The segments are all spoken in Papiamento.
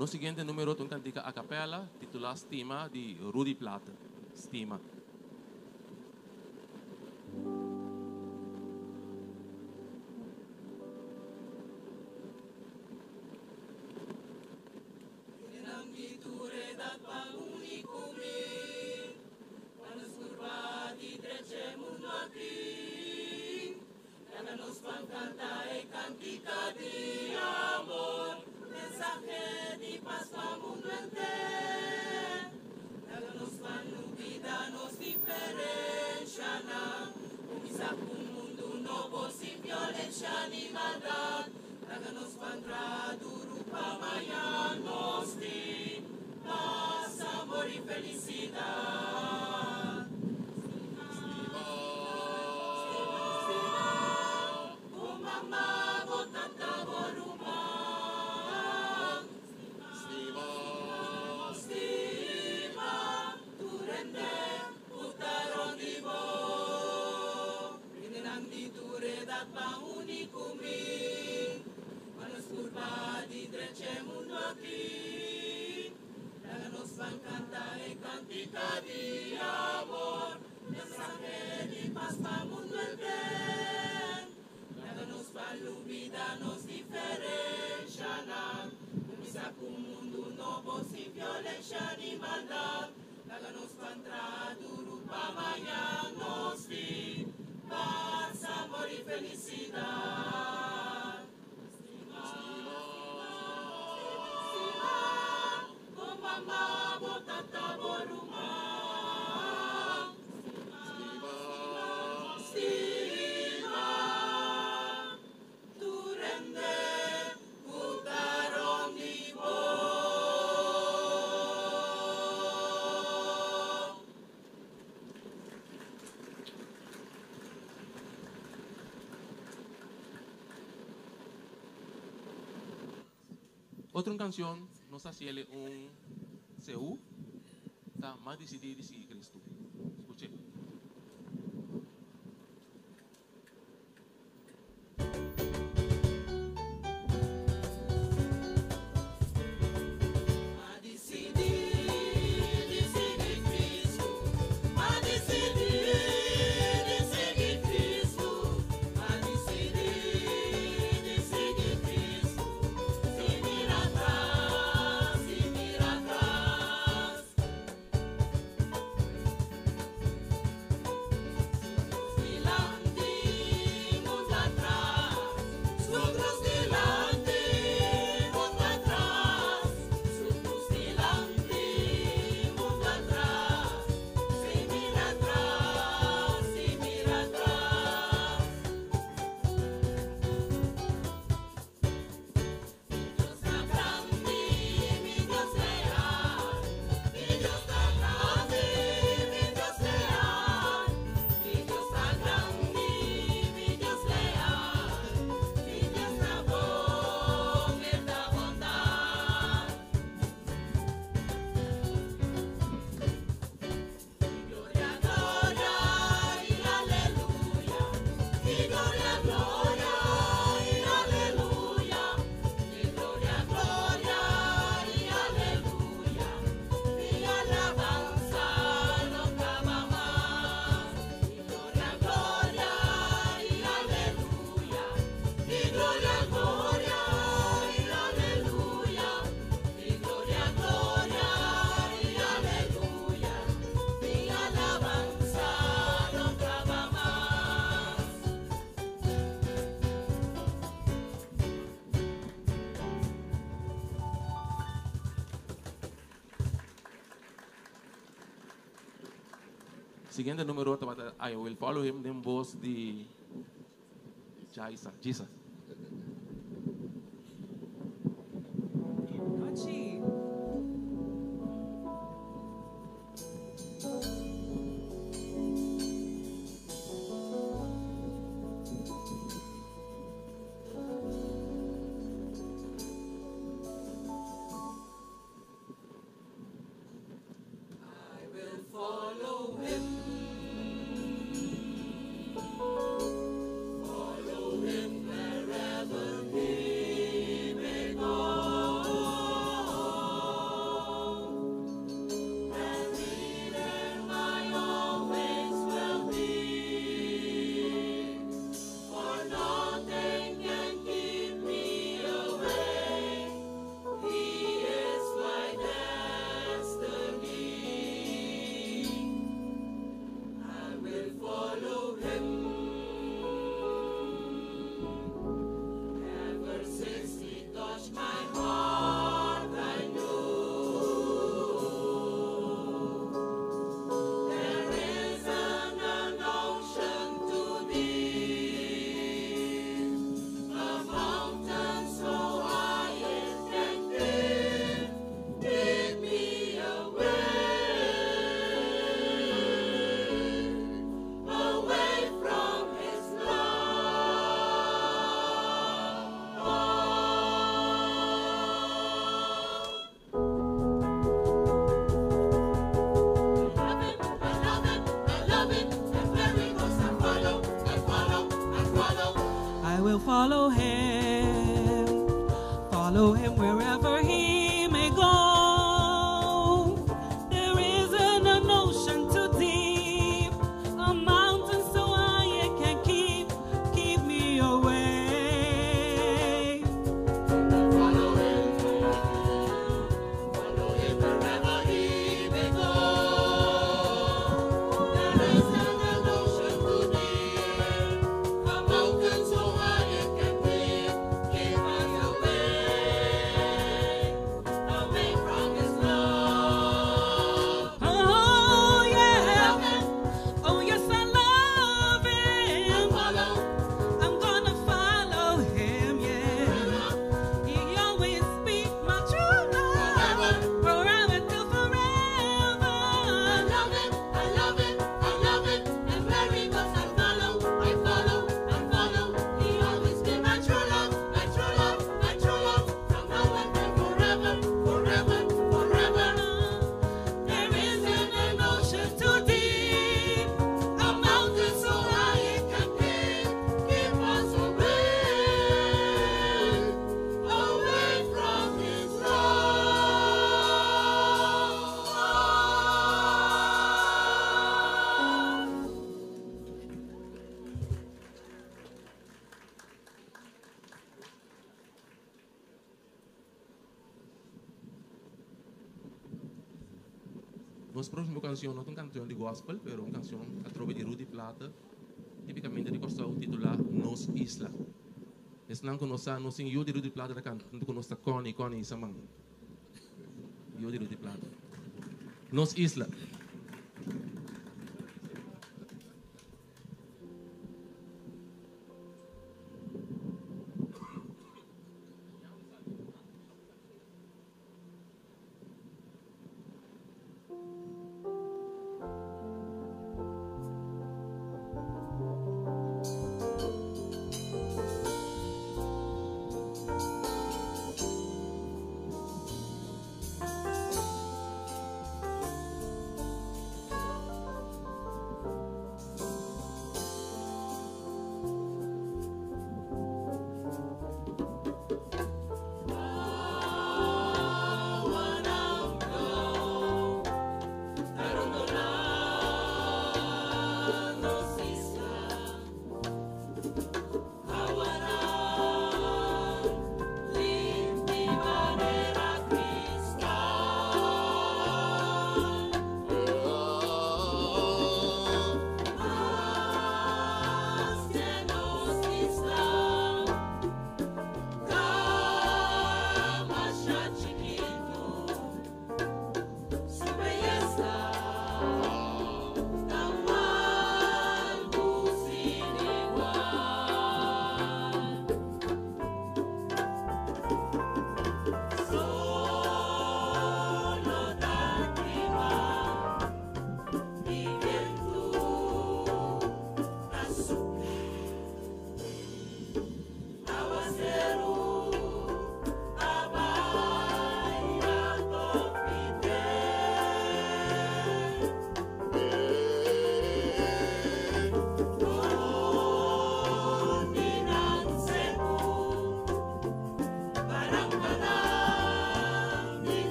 Nos siguiente numero ta un cantica a capella titula Stima di Rudy Plaate. Stima. Otro canción, nos haciele un CU, está más decidido de seguir Cristo. Escuche. Siguiente numero tabata I Will Follow Him den voz di Jaisa, Jisa. Nochi. I will follow him. Follow him. Follow him, follow him wherever he may go. There isn't an ocean too deep, a mountain so high it can keep me away. Follow him, follow him wherever he may go. There isn't an ocean too deep, a mountain so high it can keep us away, away from his love. Oh yeah, Love him, oh yes, I love him. follow, I'm gonna follow him, yeah. He always be my true love, forever till forever. I love him, I love him, I love him, and very much I follow, I follow, I follow. He always be my true love, my true love, my true love, from now and then forever, forever, forever. There isn't an ocean too deep, A mountain so high it can keep us away, away from His love. Nos próksimo kansion no ta un kansion di gospel, pero un kansion atrobe di Rudy Plaate, típikamente di Kòrsou, titulá Nos Isla. Esnan ku no sa, nos tin yu di Rudy Plaate ta kanta, huntu ku nos ta Connie, Connie Saman. Yu di Rudy Plaate. Nos Isla.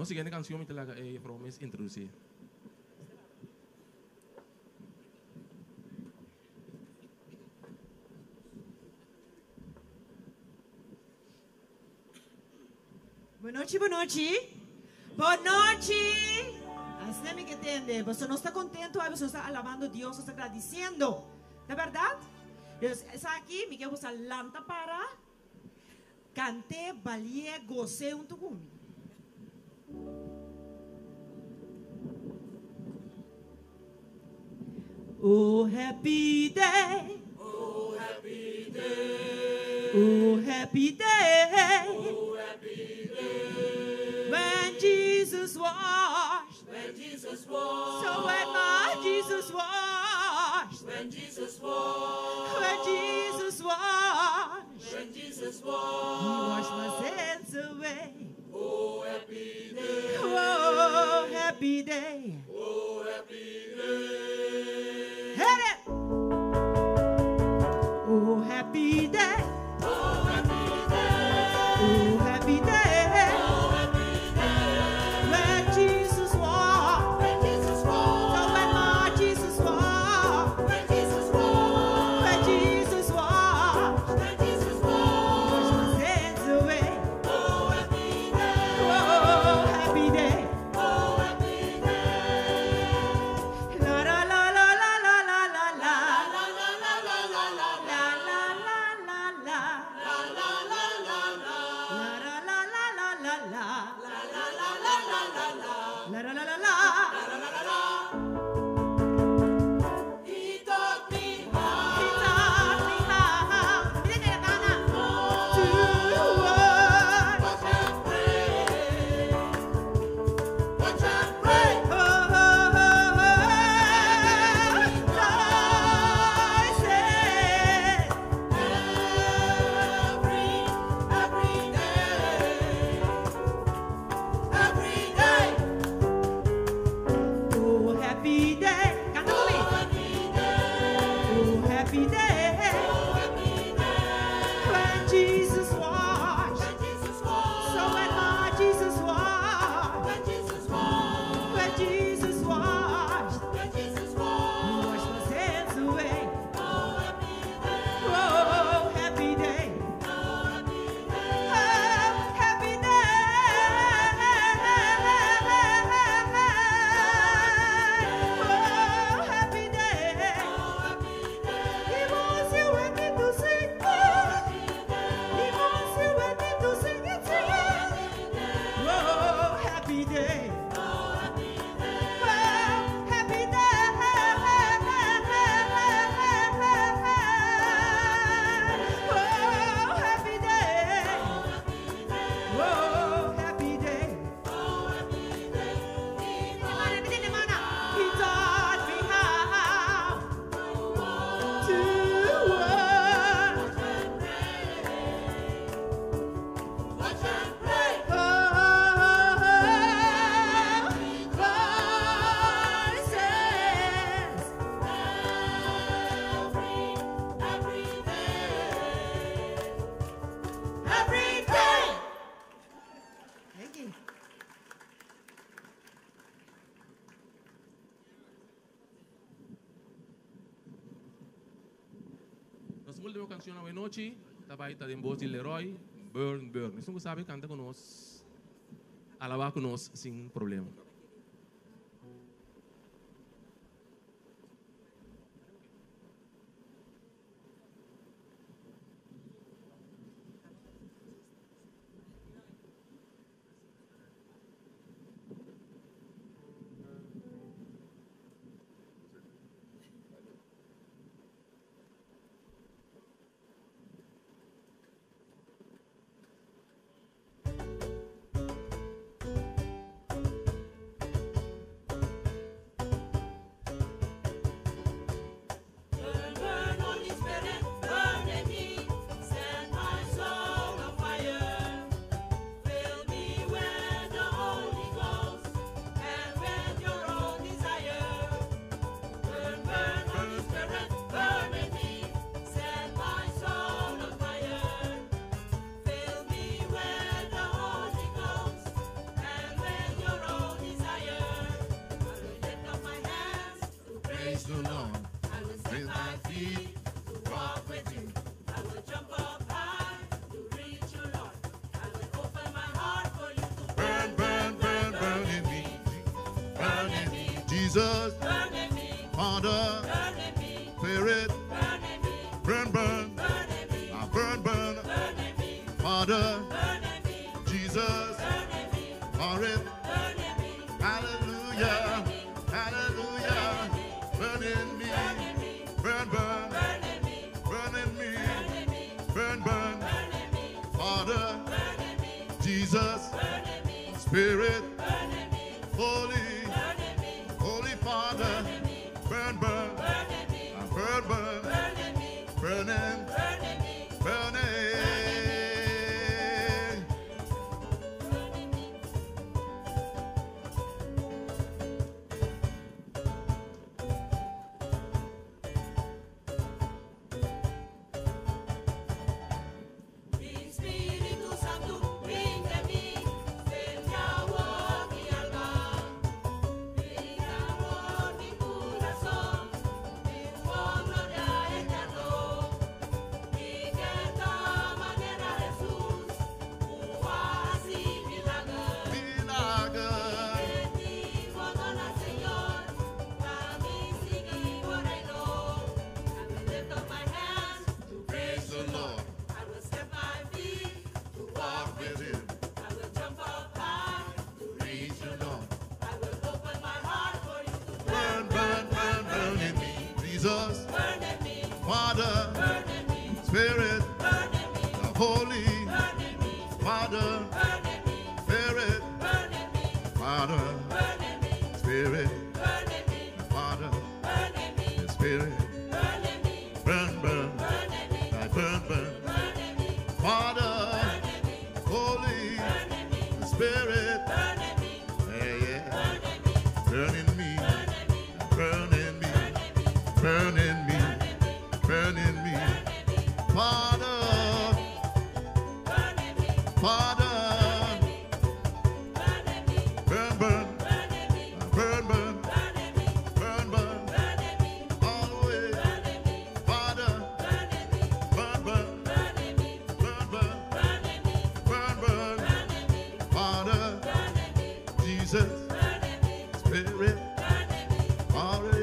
Nos siguiente kanshon mi ta laga e juffrouw mes introdusí. Bonochi, bonochi. Bonochi. Asina mi ke tende. Boso no sta contento hoy, boso no sta alabando Dios, no sta gradiciendo. Ta berdad? Dus esaki mi ke boso lanta para, cante, balie, goce hunto cu mi. Oh happy day. Oh happy day. Oh happy day. Oh happy day. When Jesus washed. When Jesus washed. So when my Jesus washed. When Jesus washed. When Jesus washed. When Jesus washed. He washed my sins away. Oh happy day. Oh happy day. Oh happy day. Hit it. Oh happy day. Oh happy day. Oh happy day. Oh happy day. When Jesus walked. When Jesus walked. So when my Jesus walked. When Jesus walked. When Jesus walked. When Jesus walked. He washed my sins away. Oh happy day. Oh happy day. Oh happy day. La la la la la la la la la. La la la la la la la la la la la. La la la la la. La la la la la la. La la la la la la la. La la la la la. La la la la la. He taught me how. He taught me how. Mira que la gana. To work. Watch and pray. Watch and pray. Oh, oh, oh, oh. Voices. Every, every day. Every day. Oh, happy day. Canta conmigo. Oh, happy day. Oh, happy day. When Jesus washed. When Jesus washed. So when my Jesus washed. When Jesus washed. When Jesus washed. When Jesus washed. He washed my sins away. Oh, happy day. Oh, happy day. Oh, happy day. Oh, happy day. Oh, happy day. He wants you and me to sing. He wants you and me to sing it, sing it. Oh, happy day. Oh, happy day. Oh, happy day. Oh, happy day. He taught me how to work. Watch and pray. Oh, voices. Every, every day. Every day. Thank you. Nos último kanshon awe nochi, ta bai ta den bos di Leroy, Burn Burn. Esun ku sabi kanta ku nos, alabá ku nos sin problema. Jesus, Father, Spirit, burn, burn, ah, burn, burn, Father, Jesus, Spirit, hallelujah, hallelujah, burn in me, burn, burn, burn in me, burn, burn, Father, Jesus, Spirit, Holy, Holy Father, burn, burn, ah, burn, burn, burning, burning. Milager. Praise the Lord. Walk with him. Praise the Lord. Burn, burn, burn, burn in me. Jesus, Father, Spirit, the Holy Father, Spirit, Father, Spirit, the Father, the Spirit. Burn, burn, I burn, burn. Father, Holy Spirit, yeah, yeah. Burn in me, burn in me, burn in me, burn in me. Father, Father, burn, burn, burn, burn, burn, burn, all the way. Father, burn, burn, burn, burn, burn, burn. Father, Jesus, Spirit, Father.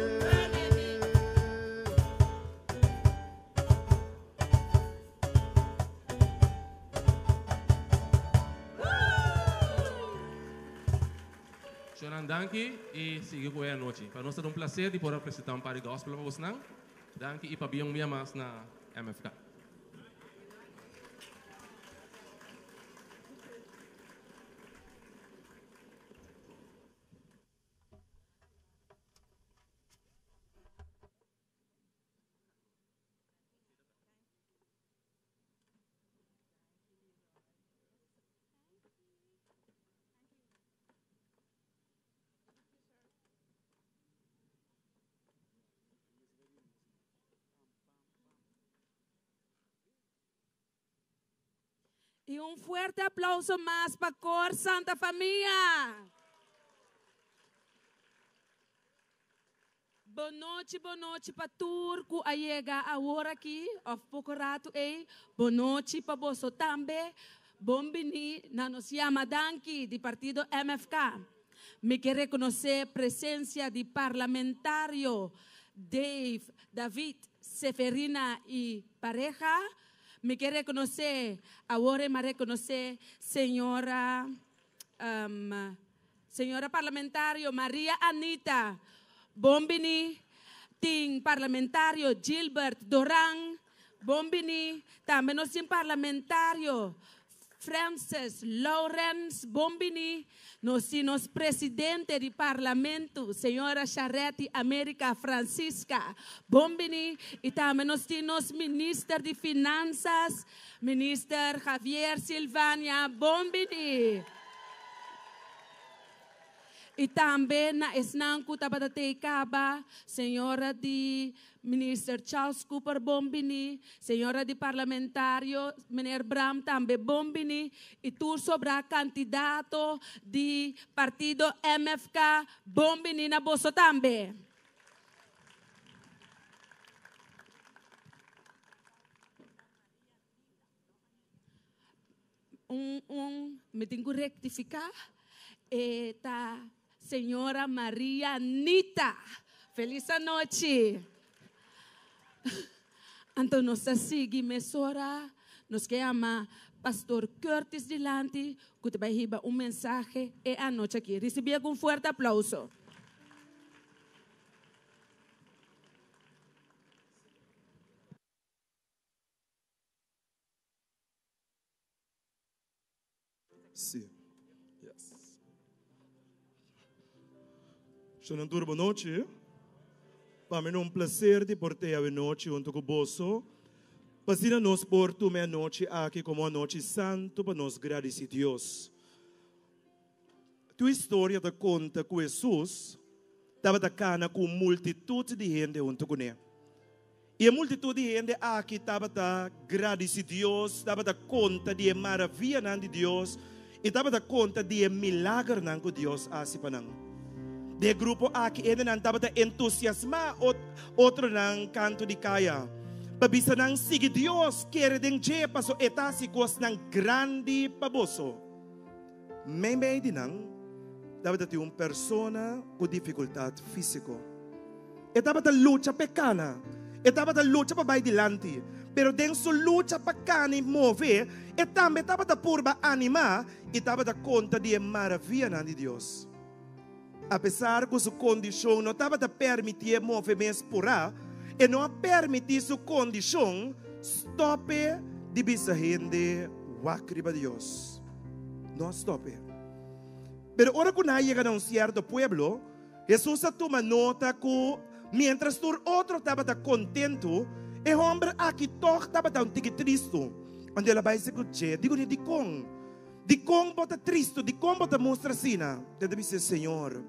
Shonan danki i sigui ku e anochi. Pa nos ta un plaser di por presentá un par di gospel pa boso. Danki i pabien un biaha mas na MFK. I un fuerte aplouso mas pa Kor Santa Famia. Bon nochi, bon nochi pa tur ku a yega awor aki, òf poko ratu ei. Bon nochi pa boso tambe. Bon bini na nos yama danki di partido MFK. Mi ke rekonosé presensia di parlamentario Dave David Seferina i pareha. Mi ke rekonosé, awor mi a rekonosé señora, señora parlamentario Maria Anita Bombini, tin parlamentario Gilbert Doran Bombini, tambe nos tin parlamentario Francis Lawrence Bombini, nos tin nos presidente di parlamento, señora Charetti America Francisca Bombini, i tambe nos tin minister di Finansa, minister Javier Silvania Bombini. I tambe na esnan ku tabata kaba, señora di Minister Charles Cooper Bombini, señora di parlamentario meneer Bram tambe Bombini, i tur sobrá kandidato di partido MFK Bombini na boso tambe. Mi tin ku rektifiká, ta. señora Maria Nita. Felis anochi. Anto nos ta sigui mesora. Nos ke yama Pastor Curtis dilanti ku ta bai hiba un mensahe e anochi aki. Risibié ku un fuerte aplauso. Sí. Yes. Shonan tur bon nochi. Pa mi un placer di por te awe nochi hunto cu boso. Pa asina nos por tuma e anochi aki como anochi santo pa nos gradici Dios. Tu historia ta conta cu Jesus tabata cana cu un multitud di hende hunto cune. I e multitud di hende aki tabata gradici Dios, tabata conta di e maravianan di Dios i tabata conta di e milagernan cu Dios a haci pa nan. Den e grupo aki hendenan tabata entusiasma otronan cantu di caya pa bisa nan, Sigui Dios, kere den dje, paso e ta haci cosnan grandi pa boso. Meimei di nan tabata tin un persona cu dificultad fisico. E tabata lucha pa e kana. E tabata lucha pa bai dilanti. Pero den su lucha pa kana i move, e tambe tabata purba animá i tabata konta di e maravianan di Dios. Apesar ku su kondishon no tabata permitié move mes purá, e no a permití su kondishon stòp'e di bisa hende wak riba Dios. No a stòp'e. Pero ora ku nan a yega na un sierto pueblo, Hesus a tuma nota ku miéntras tur otro tabata kontentu, e hòmber aki tòg tabata un tiki tristu. Anto el a bai seku dje, Digo ni dikon? Dikon bo ta tristu? Dikon bo ta mustra asina? El ta bis'é, Señor,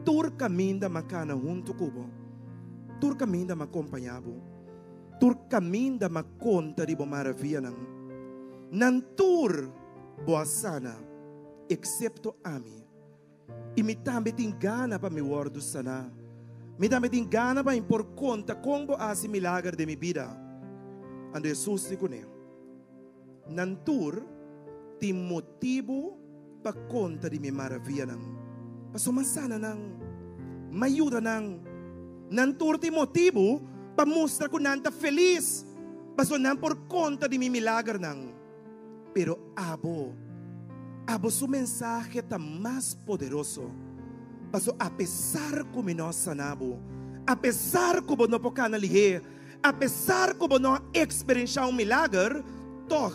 tur kaminda m'a kana huntu ku bo, tur kaminda m'a kompañá bo, tur kaminda m'a konta di bo maravianan. Nan tur bo a sana, eksepto ami. I mi tambe tin gana pa mi wòrdu saná. Mi tambe tin gana pa mi por konta kon bo a hasi milager den mi bida. Anto Hesus di kuné, Nan tur tin motibu pa konta di mi maravianan, pasobra m'a sana nan, m'a yuda nan. Nan tur tin motibu pa mustra ku nan ta felis, pasobra nan por konta di mi milagernan. Pero abo, abo su mensahe ta mas poderoso. Paso apesar ku mi no a sana bo, apesar ku bo no por kana lihé, apesar ku bo no a eksperenshá un milager, tòg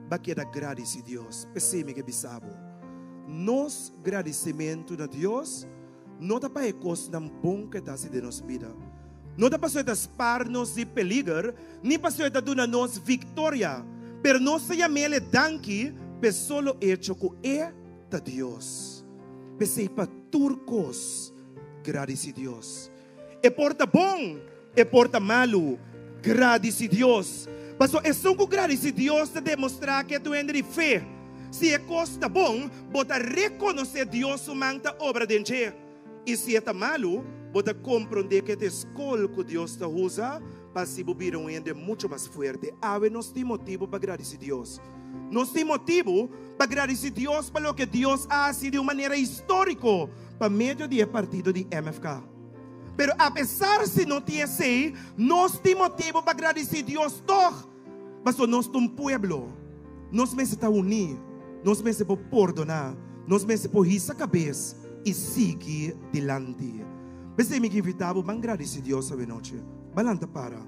bo a keda gradisí Dios. P'esei mi ke bisa bo, nos gradisimentu na Dios no ta pa e kosnan bon ku e ta hasi den nos bida. No ta pasobra e ta spar nos di peliger, ni pasobra e ta duna nos viktoria, pero nos ta yam'el e danki p'e solo echo ku e ta Dios. P'esei pa tur kos gradisí Dios. E por ta bon, e por ta malu, gradisí Dios. Pasobra esun ku gradisí Dios ta demostrá ku e ta un hende di fe. Si e kos ta bon, bo ta rekonosé Dios su man ta obra den dje. I si e ta malu, bo ta komprondé ku e ta e skol ku Dios ta usa pa hasi bo bira un hende muchu mas fuerte. Awe nos tin motibu pa gradisí Dios. Nos tin motibu pa gradisí Dios pa loke Dios a hasi di un manera históriko pa medio di e partido di MFK. Pero apesar si no tin esei, nos tin motibu pa gradisí Dios tòg, pasobra nos ta un pueblo. Nos mester ta uní, nos mester por pordoná, nos mester por hisa kabes i sigui dilanti. P'esei mi ke invitá bo, ban gradisí Dios awenochi. Ban lanta para.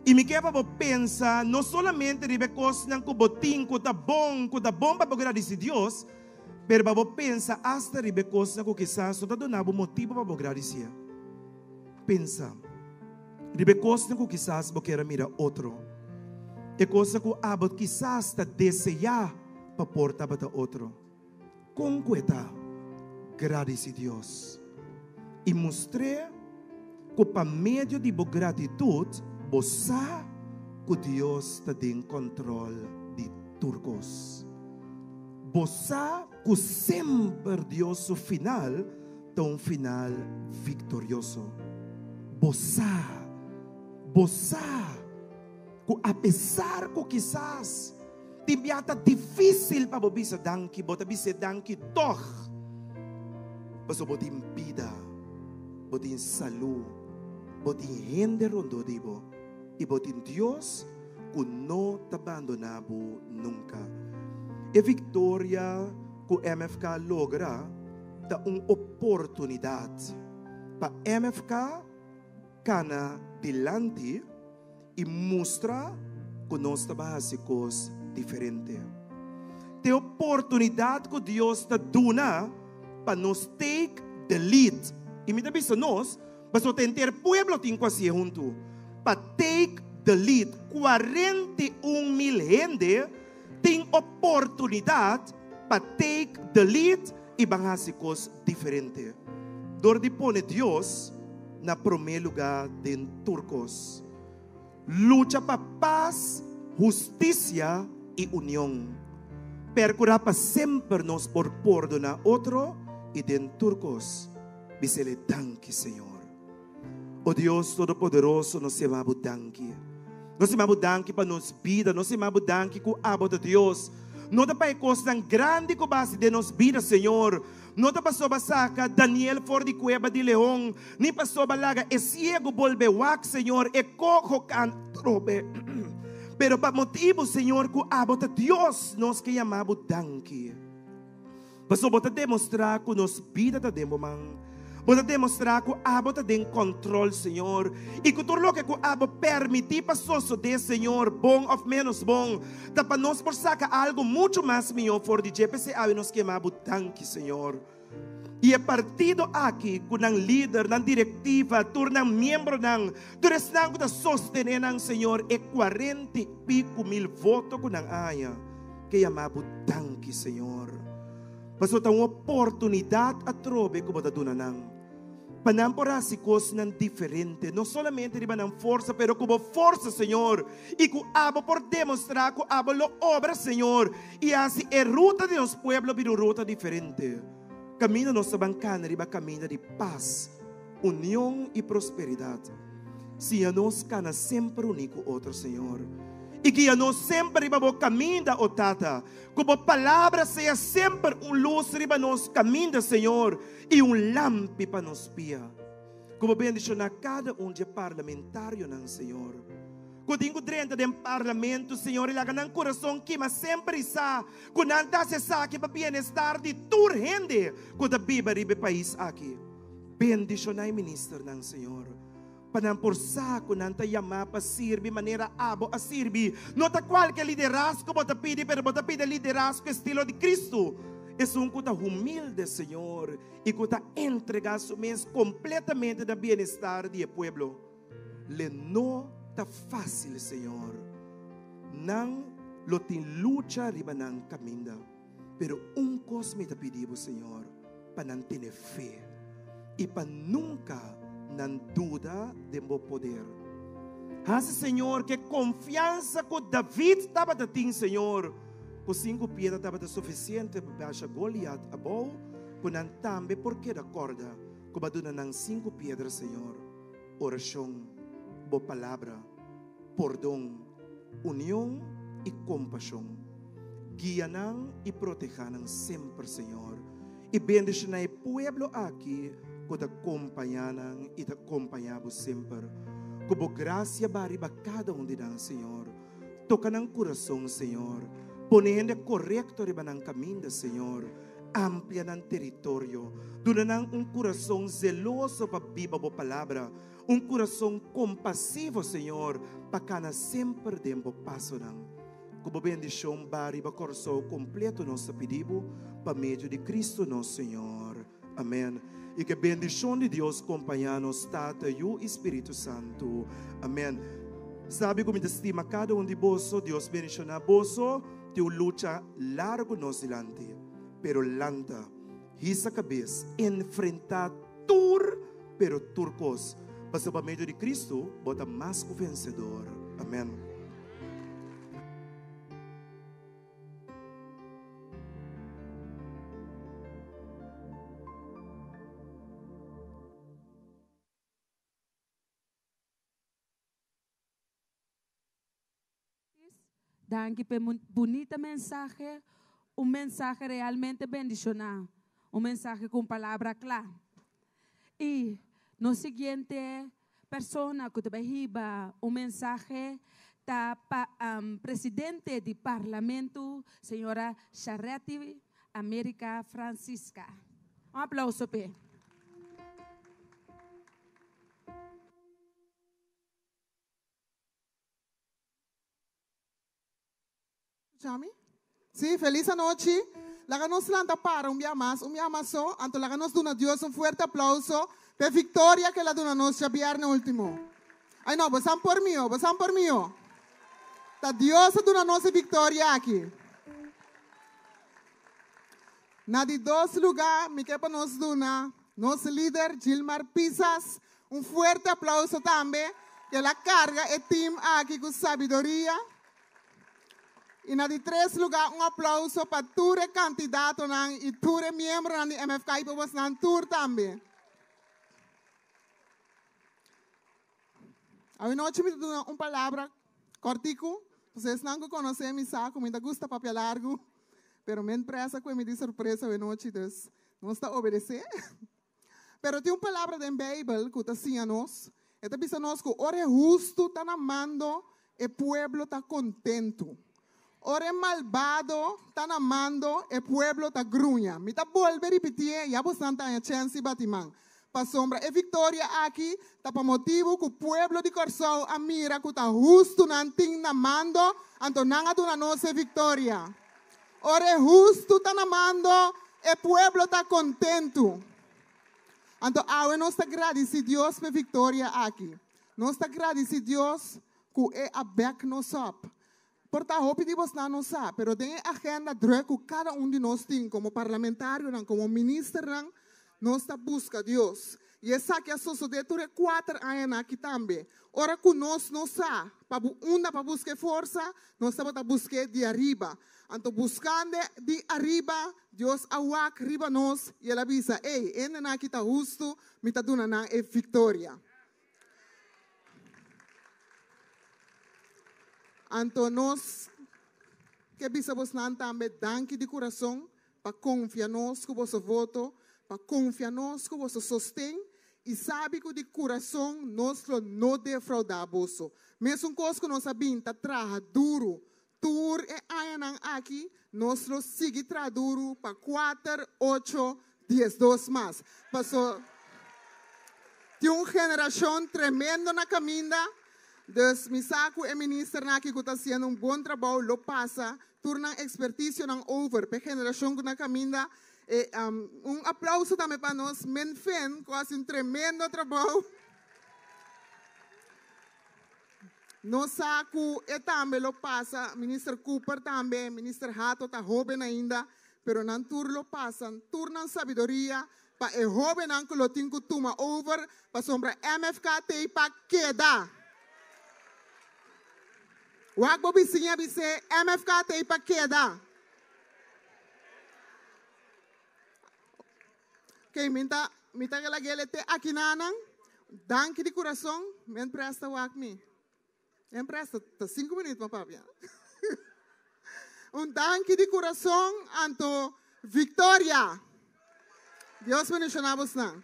I mi ke pa bo pensa no solamente riba e kosnan ku bo tin ku ta bon, ku ta bon pa bo gradisí Dios, pero pa bo pensa asta riba e kosnan ku kisas no ta duna bo motibu pa bo gradisié. Pensa riba e kosnan ku kisas bo kier a mira otro, e kosnan ku abo kisas ta deseá pa por tabata otro. Kon ku e ta? Gradisí Dios i mustr'é ku pa medio di bo gratitut bo sa ku Dios ta den kòntròl di tur kos. Bo sa ku semper Dios su final ta un final viktorioso. Bo sa, bo sa ku apesar ku kisas tin bia ta difísil pa bo bisa danki, bo ta bis'é danki tòg. Pasobra bo tin bida, bo tin salú, bo tin hende rondó di bo i bo tin Dios ku no ta bandoná bo nunka. E viktoria ku MFK logra ta un oportunidat pa MFK kana dilanti i mustra ku nos ta ban hasi kos diferente. Ta e oportunidat ku Dios ta duna pa nos take the lead. I mi ta bisa nos, pasobra ta henter pueblo tin ku hasié huntu, pa take the lead. 41 mil hende tin oportunidat pa take the lead i ban hasi kos diferente. Dor di pone Dios na promé lugá den tur kos. Lucha pa pas, hustisia i union. Perkurá pa semper nos por pordoná otro i den tur kos bis'El e danki, Señor. O Dios Todopoderoso, nos yama Bo danki. Nos yama Bo danki pa nos bida. Nos yama Bo danki ku Abo ta Dios. No ta pa e kosnan grandi ku Bo a hasi den nos bida, Señor. No ta pasobra saka Daniel for di kueba di leon, ni pasobra laga e siegu bolbe wak, Señor, e koho kan trobe. Pero pa motibu, Señor, ku Abo ta Dios, nos ke yama Bo danki. Pasobra Bo ta demostrá ku nos bida ta den Bo man. Bo ta demostrá ku Abo ta den kòntròl, Señor, i ku tur loke ku Abo pèrmití pa sosodé, Señor, bon òf ménos bon, ta pa nos por saka algu muchu mas mihó for di dje. P'esei awe nos kema Bo danki, Señor. I e partido aki, ku nan lider, nan direktiva, tur nan miembronan, tur esnan ku ta sostené nan, Señor, e kuarenta i piku mil voto ku nan a haña, ke yama Bo danki, Señor. Pasobra ta un oportunidat atrobe ku bo ta duna nan pa nan por hasi kosnan diferente, no solamente riba nan forsa, pero ku bo forsa, Señor, i ku abo por demostrá ku abo lo obra, Señor, i hasi e ruta di nos pueblo bira un ruta diferente. Kaminda nos ta ban kana riba kaminda di pas, union i prosperidat. Siña nos kana semper uní ku otro, Señor, i guia nos semper riba bo kaminda, o Tata. Ku bo palabra sea semper un lus riba nos kaminda, Señor, i un lampi pa nos pia. Ku bo bendishoná kada un dje parlamentarionan, Señor, ku tin ku drenta den parlamento, Señor, i laga nan kurason kima semper i sa ku nan ta hasi esaki pa bienestar di tur hende ku ta biba riba e pais aki. Bendishoná e ministernan, Señor. Pa nan por sa ku nan ta yamá pa sirbi manera abo a sirbi. No ta kualke liderazgo bo ta pidi, pero bo ta pidi e liderazgo estilo di Kristu, esun ku ta humilde, Señor, i ku ta entregá su mes kompletamente na bienestar di e pueblo. Le no ta fásil, Señor. Nan lo tin lucha riba nan kaminda. Pero un kos mi ta pidi bo, Señor, pa nan tene fe i pa nunka nan duda den bo poder. Hasi, Señor, ku e konfiansa ku David tabata tin, Señor, ku sinku piedra tabata sufisiente pa basha Goliat abou, ku nan tambe por keda kòrda ku bo a duna nan sinku piedra, Señor. Orashon, bo palabra, pordon, union i kompashon. Guia nan i protehá nan semper, Señor, i bendishoná e pueblo aki ku ta kompañá nan i ta kompañá Bo semper. Ku Bo grasia ba riba kada un di nan, Señor. Toka nan kurason, Señor. Pone hende korekto riba nan kaminda, Señor. Amplia nan teritorio. Duna nan un kurason zeloso pa biba Bo palabra. Un kurason kompasivo, Señor, pa kana semper den Bo pasonan. Ku Bo bendishon ba riba Kòrsou kompleto nos ta pidi Bo pa medio di Kristu nos Señor. Amen. I ku e bendishon di Dios kompañá nos, Tata, Yu i Spiritu Santu. Amen. Sabi ku mi ta stima kada un di boso. Dios bendishoná boso. Tin un lucha largu nos dilanti, pero lanta. Hisa kabes, enfrentá tur, pero tur kos, pasobra pa medio di Kristu bo ta mas ku vensedor. Amèn. Danki p'e bunita mensahe, un mensahe realmente bendishoná. Un mensahe ku palabra kla. I nos siguiente persona ku ta bai hiba un mensahe ta pa, presidente di parlamento, señora Charetti America Francisca. Un aplouso p'e. Chami? Sí, felis anochi. Laga nos lanta para un bia mas, un bia mas so. Anto laga nos duna Dios un fuerte aplauso p'e victoria cu el a duna nos djabierne ultimo. Ay no, bosan por mio, bosan por mio. Ta Dios a duna nos e victoria aki. Na di dos luga, mi ke pa nos duna nos lider Gilmar Pisas un fuerte aplauso tambe, cu el a carga e team aki cu sabiduria. I na di tres lugá un aplauso pa tur e kandidatonan i tur e miembronan di MFK i pa bosnan tur tambe. Awinochi mi ta duna un palabra kòrtiku, pasobra esnan ku konosé mi sa ku mi ta gusta papia largu, pero men presa ku e mi di sorpresa awinochi, dus nos ta obedesé. Pero tin un palabra den Beibel ku ta siña nos. E ta bisa nos ku ora e hustu ta na mando, e pueblo ta kontentu. Ora e malbado ta na mando, e pueblo ta gruña. Mi ta bolbe ripitié, ya bosnan ta haña chèns di bati man. Pasobra e viktoria aki ta pa motibu ku pueblo di Kòrsou a mira ku ta hustunan tin na mando, anto nan a duna nos e viktoria. Ora e hustu ta na mando, e pueblo ta kontentu. Anto awe nos ta gradisí Dios p'e viktoria aki. Nos ta gradisí Dios ku e a bèk nos òp. Por ta hopi di bosnan no sa, pero den e agenda drùk ku kada un di nos tin komo parlamentarionan, komo ministernan, nos ta buska Dios. I esaki a sosodé tur e kuater añanan aki tambe. Ora ku nos no sa pa bu unda pa buska e forsa, nos tabata busk'é di ariba. Anto buskand'e di ariba, Dios a wak riba nos i el a bisa, Ey, hendenan aki ta hustu, mi ta duna nan e viktoria. Anto nos ke bisa bosnan tambe danki di kurason pa konfia nos ku boso voto, pa konfia nos ku boso sosten i sabi ku di kurason nos lo no defraudá boso. Mesun kos ku nos a bin ta traha duru tur e añanan aki, nos lo sigui traha duru pa kuater, ocho, diesdos mas. Paso tin un generashon tremendo na kaminda, dus mi sa ku e ministernan aki ku ta hasiendo un bon trabou lo pasa tur nan experticionan over p'e generacion cu na caminda. E, un aplauso tambe pa nos Minfin cu haci un tremendo trabou. Nos sa cu e tambe lo pasa, Minister Cooper tambe, Minister Hato ta hoben ainda, pero nan tur lo pasa tur nan sabiduria pa e hobennan cu lo tin cu tuma over pasobra MFK t'ey pa keda. Wak bo bisiña bis'é MFK t'ey pa keda. Ok, mi ta, mi ta lag'é te akinanan. Danki di kurason. Men presta wak mi. Men presta, ta sinku minüt pa papia. Un danki di kurason anto Victoria. Dios bendishoná bosnan.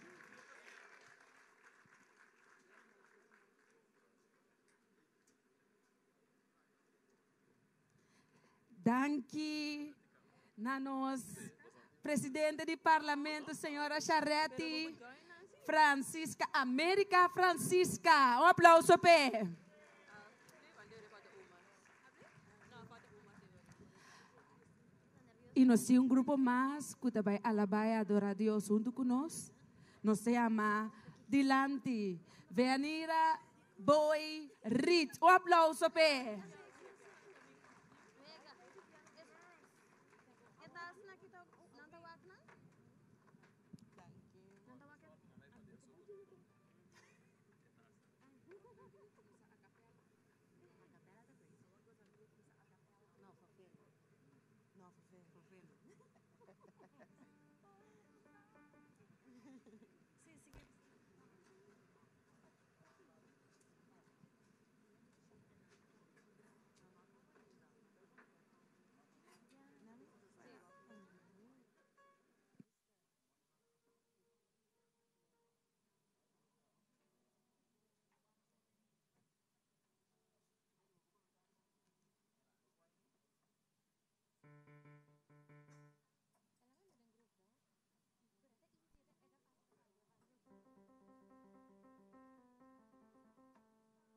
Danki na nos presidente di parlamento, señora Charetti Francisca, America Francisca. Un aplauso p'e. I nos tin un grupo mas ku ta bai alabá i adorá Dios huntu ku nos. Nos ta yama Dilanti, Veanira Boy Rit. Un aplauso p'e.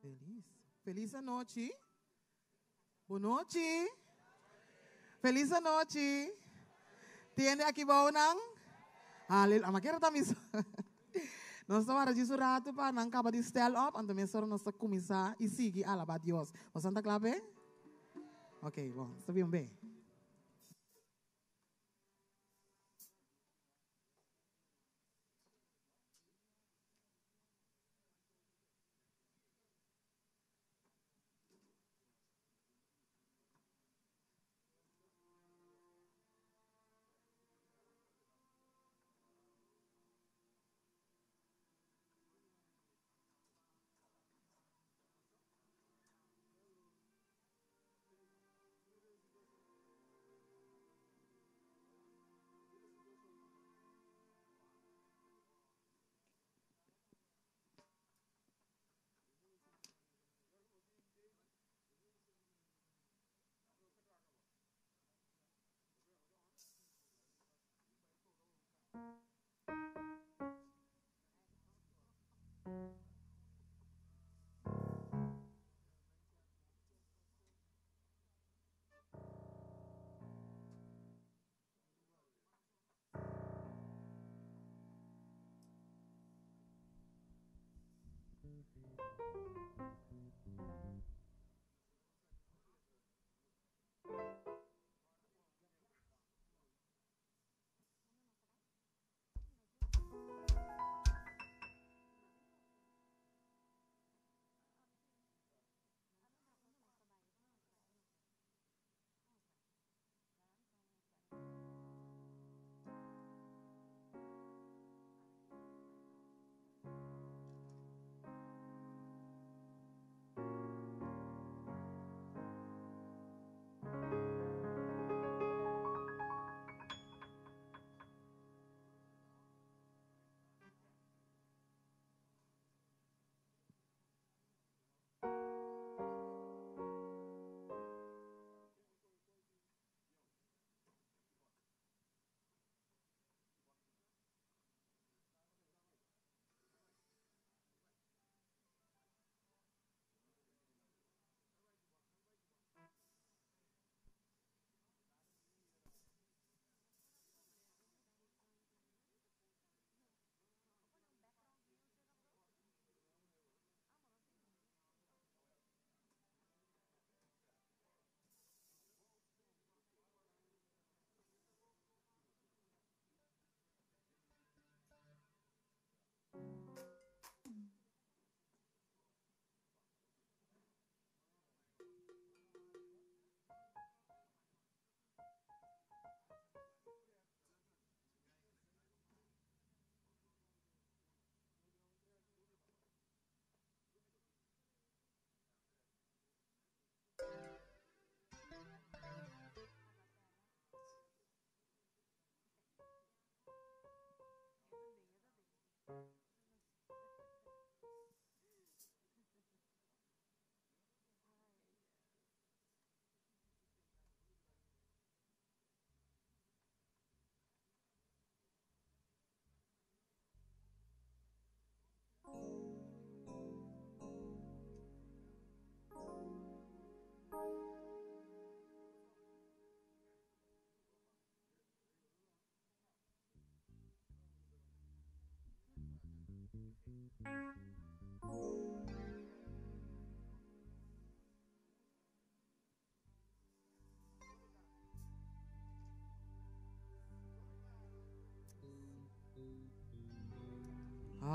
Felis. Felis anochi. Bon nochi. Felis anochi. Tiende aki bou nan? Aleluya. Ma kere ta mis. Nos ta wara djis un ratu pa nan kaba di stel op, anto mesora nos ta kuminsá i sigui alabá Dios. Boso ta kla p'e? Ok, bon, sta bien be.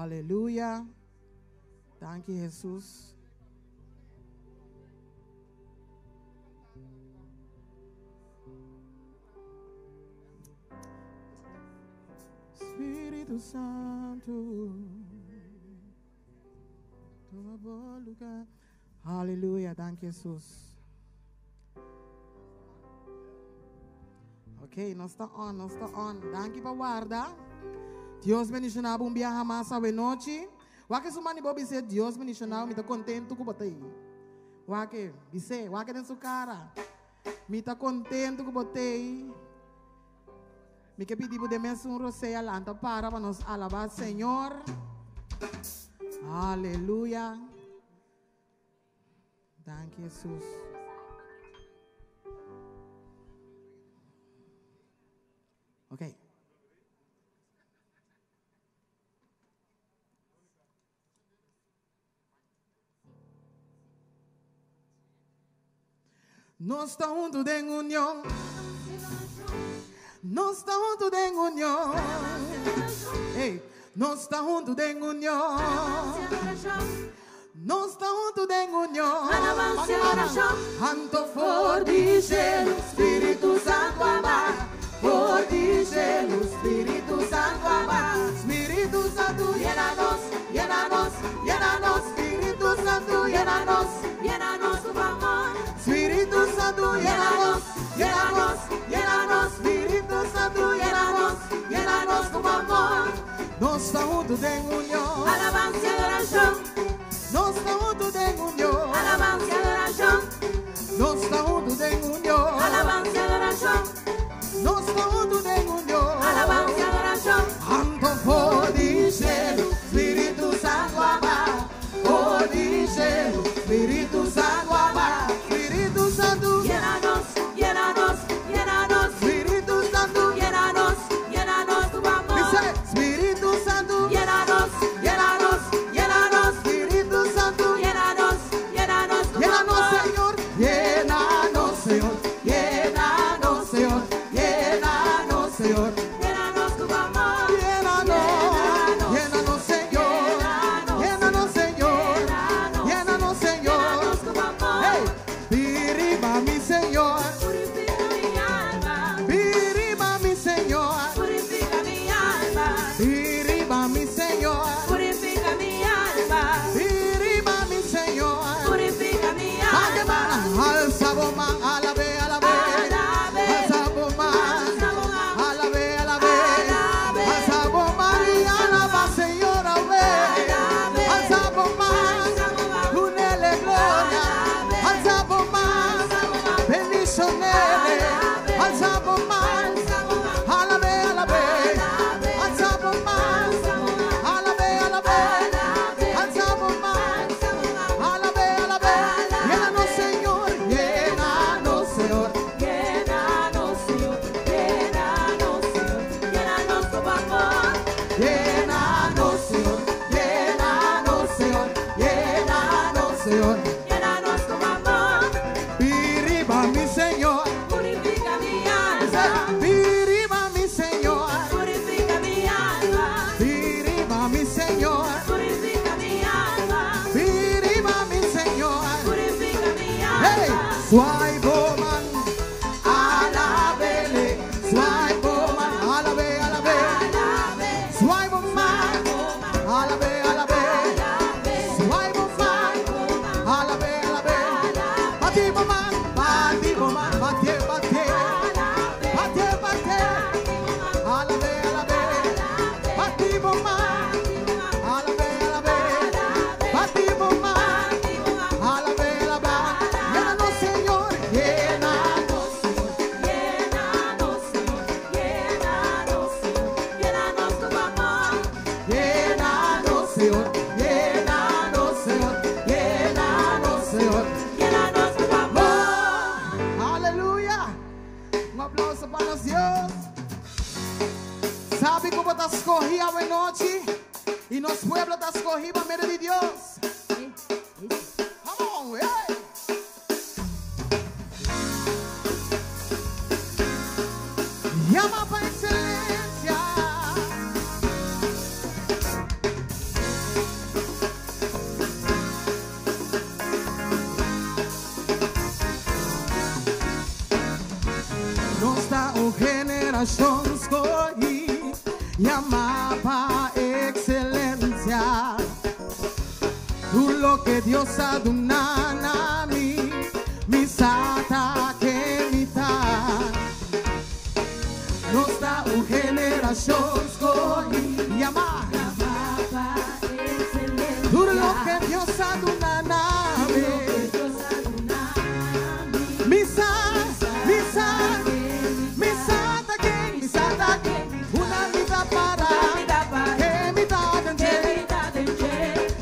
Aleluya. Danki Hesus. Spiritu Santu, tuma bo lugar. Aleluya, danki Hesus. Ok, nos ta on, nos ta on. Danki pa warda. Dios bendiciona bo un biaha mas awe nochi. Wak su mani bo bise Dios bendiciona mi ta contento ku bo ta ahí. Wak bise, wak den su cara. Mi ta contento ku bo ta ahí. Mi ke pidi bo den mes un rosea lanta para pa nos alaba Señor. Aleluya. Danki Hesus. Ok. Nos ta huntu den union. Nos ta huntu den union. Hey, nos ta huntu den union. Nos ta huntu den union. Alabanza y adoración. Anto for di cielo, Spiritu Santu a baha. For di cielo, Spiritu Santu a baha. Spiritu Santu, yena nos, yena nos, yena nos. Spiritu Santu, yena nos, Yena nos ku amor. Spiritu Santu, yena nos, yena nos, yena nos. Spiritu Santu, yena nos, yena nos ku amor. Nos ta huntu den union. Alabanza y adoración. Nos ta huntu den union. Alabanza y adoración. Nos ta huntu den union. Alabanza y adoración. Nos ta huntu den union. Alabanza y adoración. Anto for di cielo, Spiritu Santu a baha. For di cielo, Spiritu Santu a baha. Spiritu Santu, Yena nos, yena nos, yena nos. Spiritu Santu, Yena nos, yena nos ku amor. Dice, Spiritu Santu, Yena nos, yena nos, yena nos. Spiritu Santu, Yena nos, yena nos ku Llénanos, amor. Señor, llénanos, Señor, llénanos, Señor, llénanos, Señor, Yena nos ku amor. llénanos, llénanos, Señor, llénanos, Señor, llénanos, Señor. Yena nos ku amor. Hey, viriba mi Señor, Purifica mi alma. viriba mi Señor, Purifica mi alma. viriba mi Señor, Purifica mi alma. viriba mi Señor. Purifica mi Alma, alma. alza bomba, alabe, alabe, Alabe. alza bomba, Alza bomba. alabe, alabe, Alabe. alza bomba y alaba, Señor, alabe, Alabe. alza bomba, Alza bomba. unele gloria, Alabe. alza bomba, Alza bomba. bendicionele, Alabe. alza bomba, Alza bomba. alabe, alabe, Alabe. alza bomba, Alza bomba. alabe, alabe, Alabe. alza bomba. Alza bomba. Alabe, alabe, llénanos, Señor, llénanos, Señor. Llénanos, Señor. Llénanos, Señor. Llénanos con amor. Llénanos, Señor, llénanos, Señor, llénanos, Señor. Llénanos con amor. Viriba mi Señor, Purifica mi alma. viriba mi Señor, Purifica mi alma. viriba mi Señor, Purifica mi alma. viriba mi Señor. Purifica mi Hey, alma. swipe woman, alabele, swipe woman, alabe, alabe, Alabe. swipe woman, alabe, alabe. Alabe. Swipe woman, alabe, alabe. Bati woman, bati woman, bate, bate, bate, bate. Alabe, alabe, bati woman, alabe, alabe, bati woman. Alabe, alabe. Llénanos, Señor, llénanos, Señor. Llénanos, Señor. Llénanos, Señor. Llénanos con amor. Llénanos, Señor, llénanos, Señor, llénanos, Señor. Llénanos con amor. Aleluya. Un aplauso pa nos Dios. Sabe kon ta skohí anochi? I nos pueblo ta skohí pa medio di Dios. Come on, hey. Yamá pa ekselensia. Nos ta un generashon skohí, yamá pa ekselensia. Tur loke Dios a duna na mi, mi sa ta ken mi ta. Nos ta un generashon skohí, yamá. Tur loke Dios a duna na mi. Mi sa, mi sa, mi sa ta ken, mi sa ta ken, una vida para, que mi ta den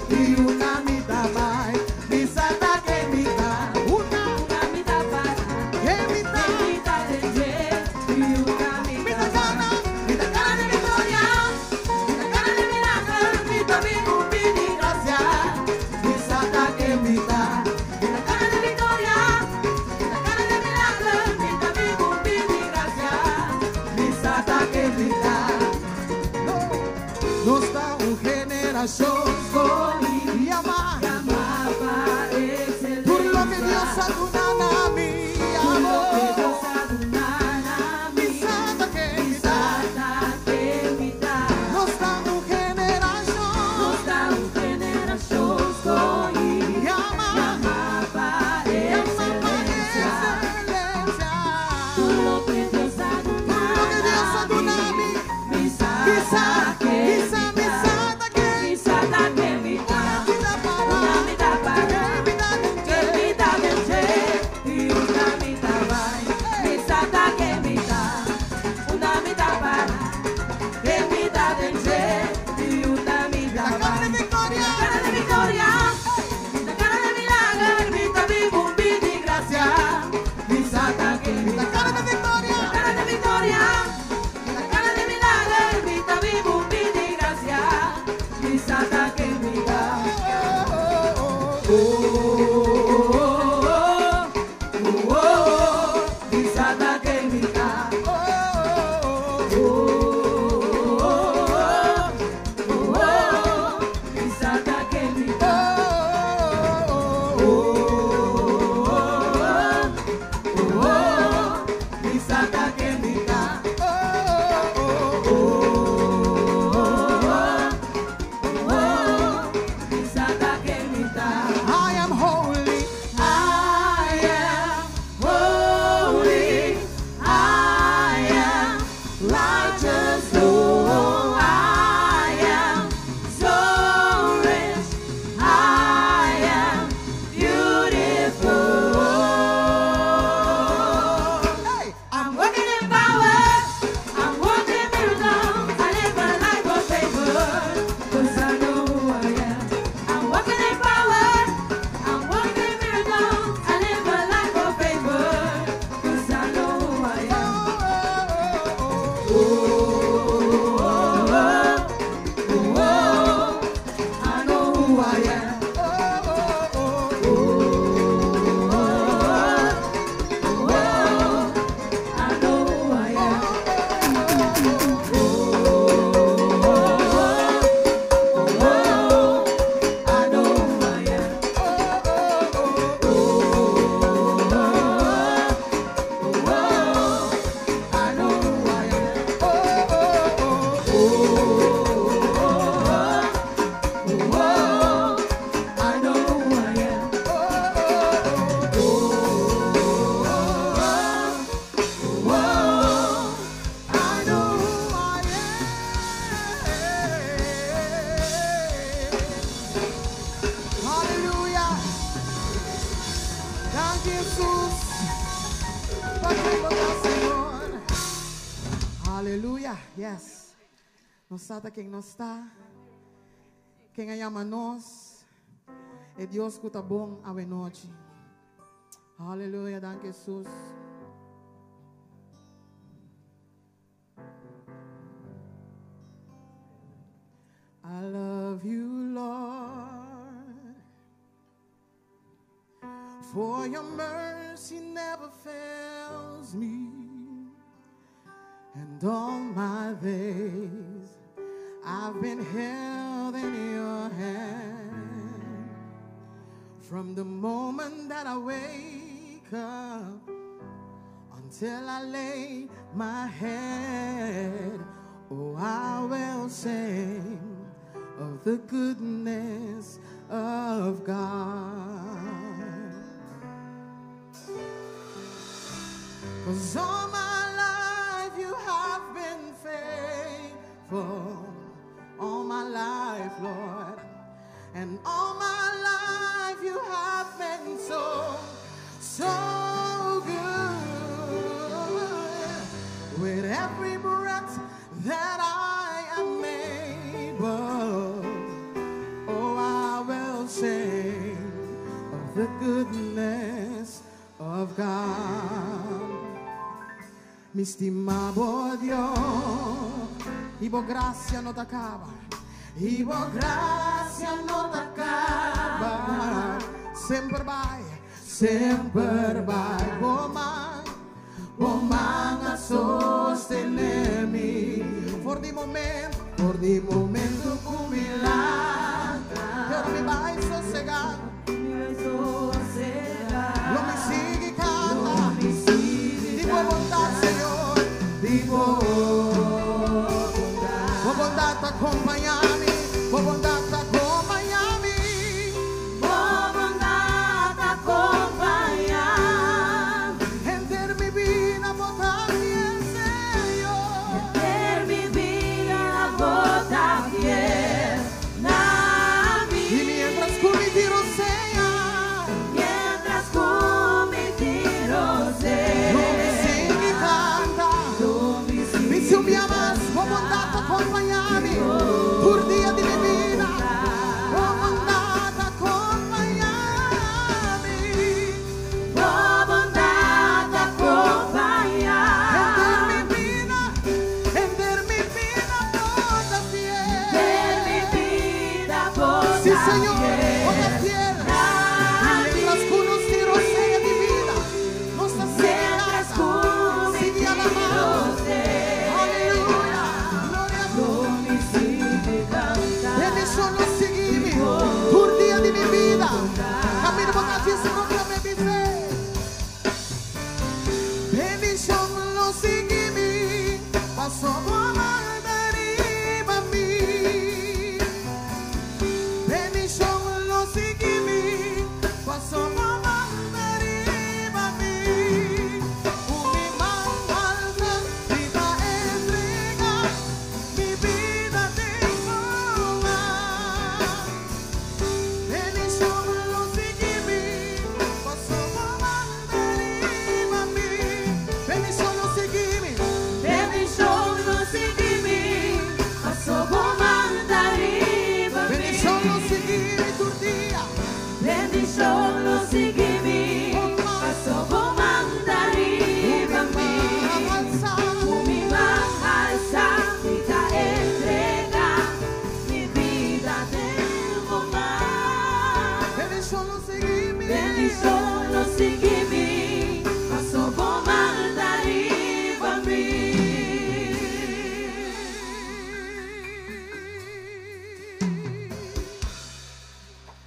I una mi ta bai, mi sa ta ken mi ta. generashon skohí. Yamá pa ekselensia. Tur loke Dios a duna na mi, Tur loke abo. Dios a duna na mi. Mi sa ta ken Mi mi sa ta. ta ken mi ta. Nos ta un generashon. Nos ta un generashon skohí. Yamá. Yamá pa Yamá pa ekselensia. ekselensia. Tur loke Dios a Tur duna loke Dios a na duna mi. mi. Mi sa Mi sa, ta ken mi sa, mi mi ta. sa ta ken. Mi sa ta ken mi ta. Una mi ta pará. Una mi ta pará. Ken mi ta den dje. Ken mi ta den dje. I unda mi ta bai. Mi sa ta ken mi ta. Unda mi ta pará. Ken mi ta den dje. I unda mi ta La cara bai. di viktoria. La cara di viktoria. La cara di milager. Mi ta biba un bida di grasia. Mi sa ta ken mi La ta. cara di viktoria. La cara di viktoria. La cara di milager. Mi ta biba un bida di grasia. Mi sa ta ken mi ta. Oh, oh, oh, Oh, oh, oh, oh, mi sa ta ken mi ta. oh, oh, oh. Oh, oh, oh, oh, mi sa ta ken mi ta. Oh, oh, oh, Oh, oh, oh, mi sa ta ken mi ta. oh, oh, oh. Oh, oh, mi sa ta ken mi ta. I am holy. I am holy. I am righteous. Oh, I am so rich. I am beautiful. Hey, I'm working in power. I'm working miracles. I live a life of favor. 'Cause I know who I am. I'm working in power. I'm working miracles. I live a life of favor. 'Cause I know who I am. oh, oh, Oh, oh, oh, oh, I know who I am. oh, oh, oh, Oh, oh, oh, I know who I am. Oh, I know who I am. Oh, I know who I am. Oh, I know who I am. Oh, I know who I am. Hallelujah. Thank you, Jesus. Señor. Aleluya. Yes. Nos sa ta ken nos ta. Ken a yama nos. E Dios ku ta bon awe nochi. Aleluya. Danki, Jesus. I love you, Lord, for your mercy never fails me, and all my days I've been held in your hand. From the moment that I wake up until I lay my head, oh, I will sing of the goodness of God. 'Cause all my life you have been faithful. All my life, Lord. And all my life you have been so, so good. With every breath that I am able, oh, I will sing of the goodness of God. Mi stima bo Dios, i bo grasia no ta kaba, i bo grasia no ta kaba. Semper bai, semper bai, bo man, bo man a sostené mi. For di momento, for di momento ku mi lanta, pero mi bai sosegá. Lo mi sigui kanta di bo bondat, Señor. Di bo Bo bondat ta kompañá mi, bo bondat ta kompañá mi. Bo bondat ta kompañá mi. Henter mi bida bo ta fiel, Señor. Henter mi bida bo ta fiel na mi. I mientras ku mi tin rosea, Mientras ku mi tin rosea, lo mi sigui kanta. Mi si un bia mas, bo bondat ta kompañá mi tur dia di mi bida. Bo bondat ta kompañá mi. Bo bondat ta kompañá Henter mi bida, henter mi bida bo ta fiel. Henter mi bida bo ta Sí, Señor, fiel bo ta fiel. na mi. Mientras ku nos tin rosea di bida, nos ta sigui Mientras kanta, ku mi sigui tin alabá. rosea, Aleluya, gloria a lo mi sigui kanta. Bendishon lo sigui mi tur dia di mi bida. Kaminda bo ta djis proklam'é bis'é. Bendishon lo sigui mi, paso bo manda riba mi. Bendishon lo sigui mi, paso bo manda riba mi. Ku mi man halsá, mi ta entregá mi bida den bo man. Bendishon lo sigui mi, paso bo manda riba mi. Bendishon lo sigui mi. Bendishon lo sigui mi, paso bo manda riba mi. Bendishon lo sigui mi tur dia. Bendishon lo sigui mi, paso bo manda riba mi. Ku mi man halsá, mi ta entregá mi bida den bo man. Bendishon lo sigui mi. Bendishon lo sigui mi, paso bo manda riba mi.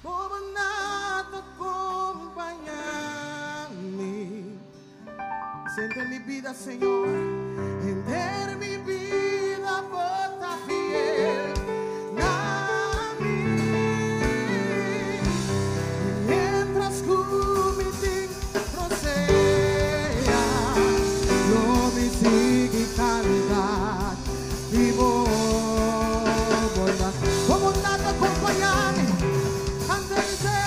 Bo bondat ta kompañá mi. Henter mi bida, Señor. Henter mi bida, bo ta fiel na mi. Mientras ku mi tin rosea, lo mi sigui kanta di bo bondat. Bo bondat ta kompañá mi. Kanta bis'é.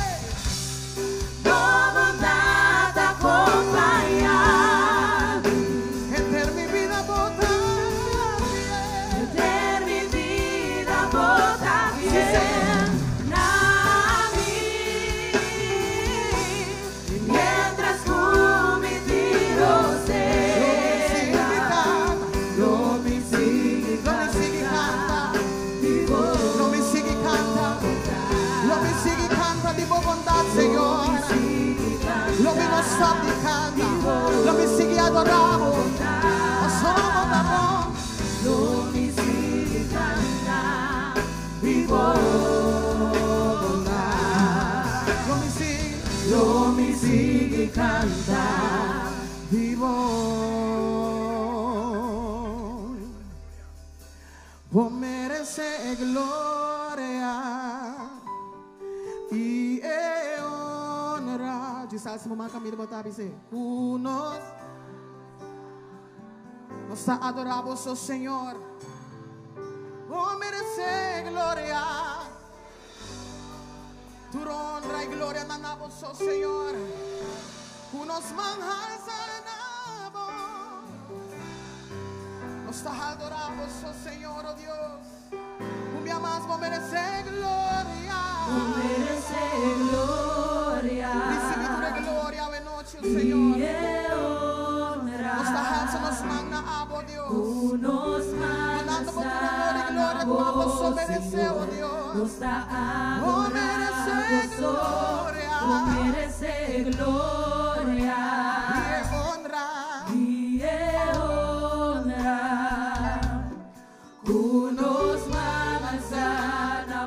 Bo bondat ta kompañá mi. Henter mi bida bo ta fiel. Henter mi bida bo ta fiel na mi. Mientras ku mi tin rosea, Lo mi sigui kanta, lo mi sigui kanta, lo mi sigui kanta, lo mi sigui kanta di bo bondat, Señor. Lo mi no stòp di kanta, lo mi sigui adorá bo. Paso bo ta bon. Lo mi sigui kanta di bo bondat. Lo mi sigui, Lo mi sigui kanta di bo. Bo meresé gloria i honra. Djis mama kaminda bo ta bis'é. Ku nos nos ta adorá bo, Señor. Bo meresé gloria. Tur honra i gloria na bo, Señor. Ku nos man halsá na bo. Nos ta adorá bo, Señor, oh Dios. Un dia mas bo meresé gloria. Bo meresé gloria. Risibí tur gloria awe nochi, oh Señor. I honra. Nos ta halsa nos man na abo, Dios. Ku nos Donando bo tur honor i gloria ku abo so meresé, oh Dios. Nos ta Bo meresé gloria. Bo meresé gloria. I honra. I honra. Ku nos man halsá na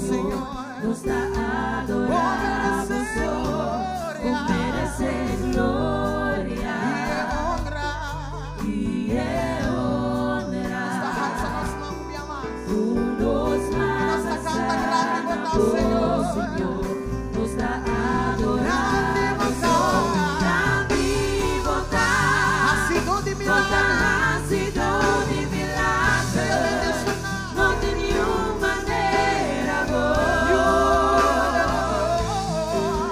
Señor. Nos ta adorá Bo Bo, meresé meresé gloria. gloria I honra. I honra. Nos ta halsa nos man un bia mas. Ku nos Nos ta kanta grandi mas Bo ta, Señor. Señor. Nos ta adorá Grandi Bo Bo ta. Grandi Bo ta. Hasidó di Bo ta milager. hasidó di Sea milager. bendishoná. No tin niun manera Bo.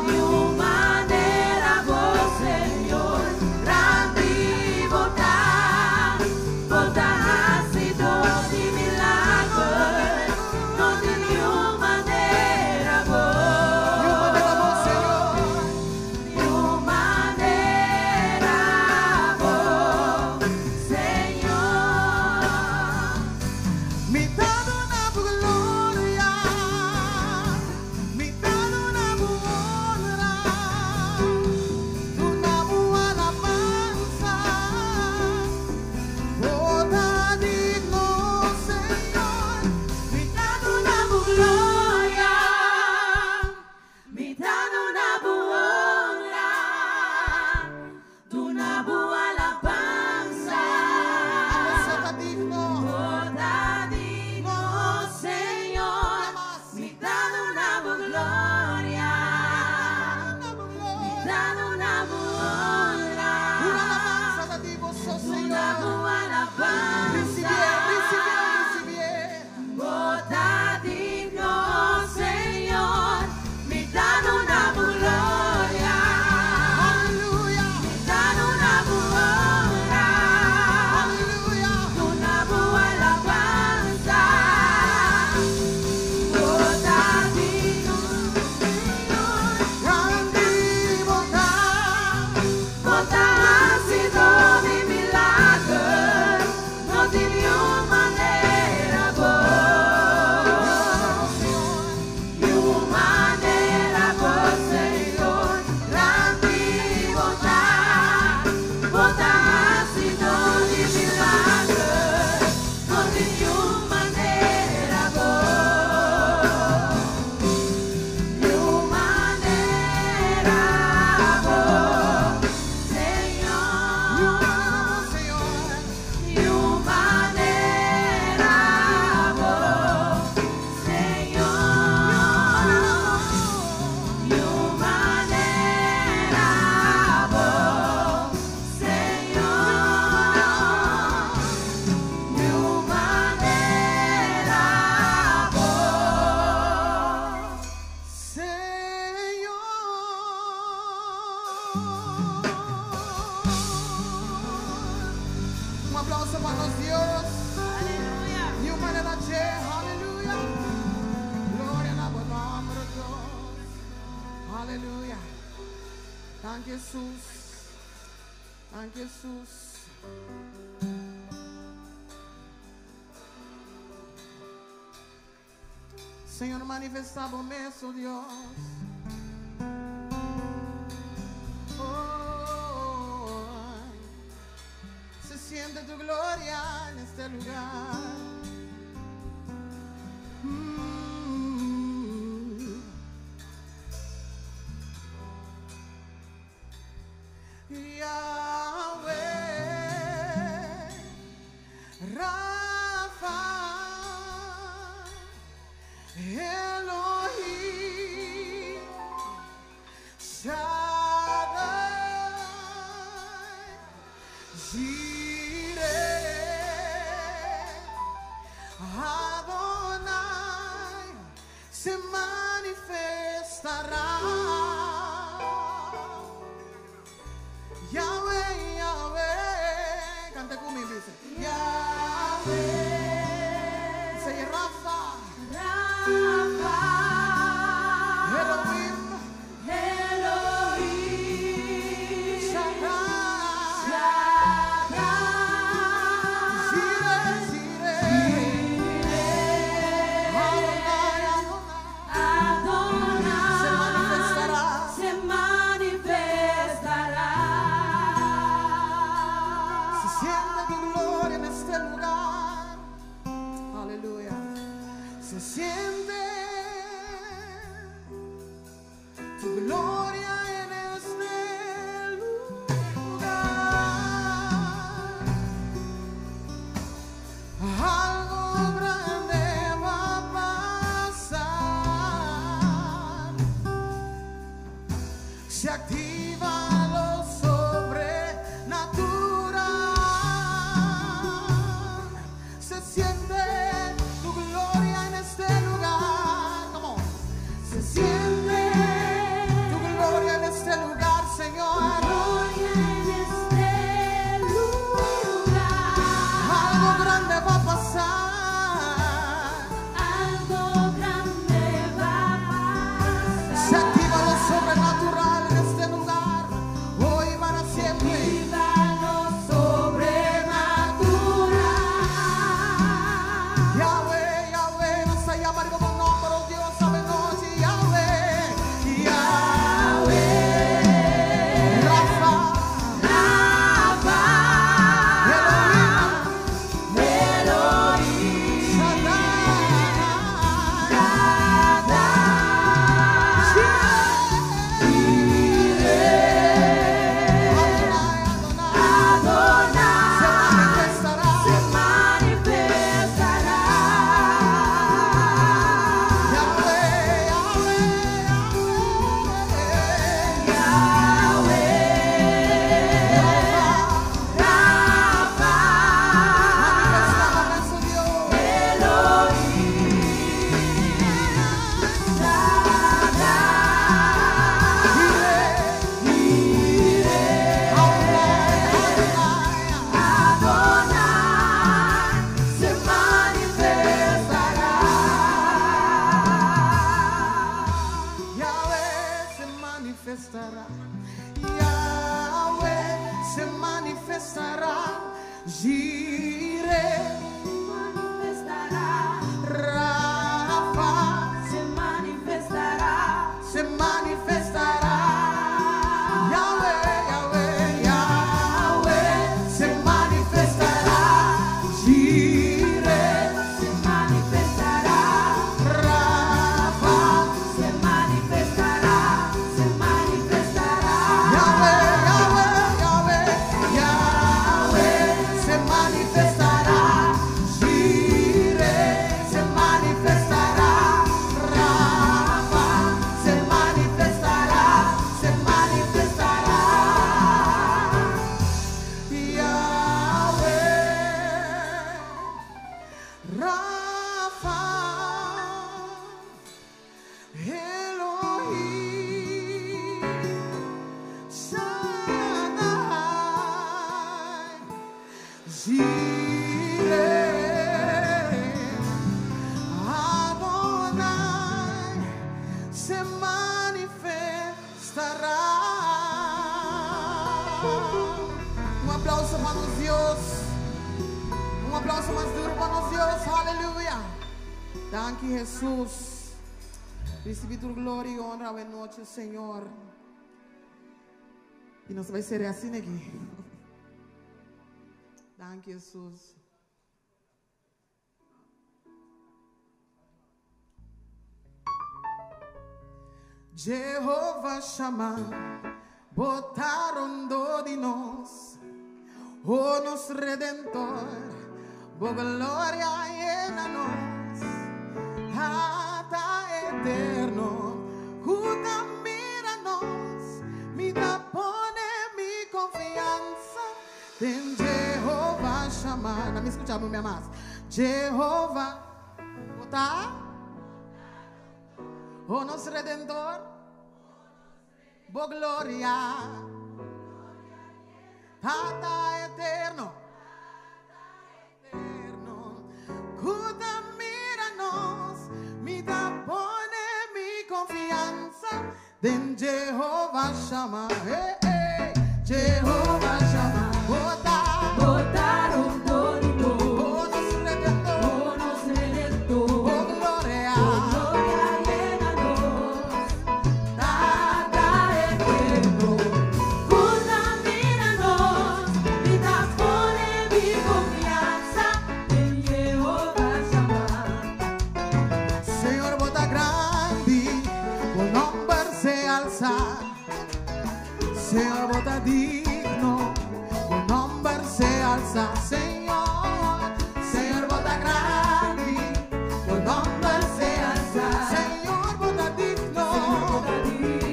Niun manera Bo, Señor. Grandi Bo ta. Bo ta hasidó di milager. No tin niun manera Bo. Niun manera Bo, Señor. Niun manera Bo, Señor. Mi ta duna Bo gloria, mi ta duna Bo honra, duna Bo alabansa. Bo ta digno, Señor. Mi ta duna Bo gloria, mi ta duna Bo honra, duna Bo alabansa. Abo so ta digno. Bo ta digno, Señor. Mi ta duna Bo gloria, mi ta duna Bo honra, Tur alabansa ta di Bo so, duna Señor. Bo alabansa. Risibié, risibié, risibié. Bo ta digno, Señor, mi ta duna Bo gloria, Aleluya, mi ta duna Bo honra, aleluya. duna Bo alabansa. Bo ta digno, Señor, Grandi Bo ta. Bo ta hasidó di milager, no tin niun manera Bo. Niun manera Bo, Señor, grandi Bo ta, Bo ta hasidó di milager, no tin niun manera Bo. Niun manera Bo, Señor. Señor. Niun manera Bo, Señor. Niun manera Bo, Señor. Niun manera Bo. Señor. Un aplauso pa nos Dios. Aleluya. Niun manera dje, aleluya. Gloria na Bo nòmber, Dios. Aleluya. Danki, Jesus. Danki, Jesus. Señor, manifestá Bo mes, oh Dios. Oh, se siente tu gloria en este lugar. Yahweh, Rafa, Elohim, Shaddai, Jireh, Adonai se manifestará. Yahweh, Yahweh, canta conmigo, dice. Yahweh, say Rafa, Rafa, Elohim, Elohim, Shaddai, Shaddai, Jireh, Jireh, Adonai, Adonai. Adonai Se manifestará. se manifestará. Se siente tu gloria en este lugar. Aleluya. Se siente Rafa, Elohim, Shaddai, Jireh, Adonai se manifestará. Un aplauso para nos Dios. Un aplauso mas duro pa nos Dios. Aleluya. Danki Jesus. Recibi tur gloria y honra awe nochi, Señor. Y nos bay cera asina aki. Danki Jesus. Jehovah Shammah, bo ta rondó di nos. O nos Redentor, bo gloria yena nos. Tata eterno, ku ta mira nos, mi ta pone mi konfiansa den Jehovah Shammah. Na mi skucha bo mi mas. Jehovah, bo ta? O nos Redentor, bo gloria, Tata eterno, eterno, ku ta mira nos, mi ta pone mi konfiansa den Jehovah Shammah, hey, hey, Jehovah Shammah, bo ta, Bo ta rondó di nos, o nos Redentor, o nos Redentor, bo gloria, bo gloria yena nos, Tata eterno, ku ta mira nos, mi ta pone mi konfiansa den Jehovah Shammah. Señor, bo ta grandi, bo nomber sea alsá. Señor, bo ta digno, bo nomber sea alsá. Señor, Señor, bo ta grandi, bo nomber sea alsá. Señor, bo ta digno,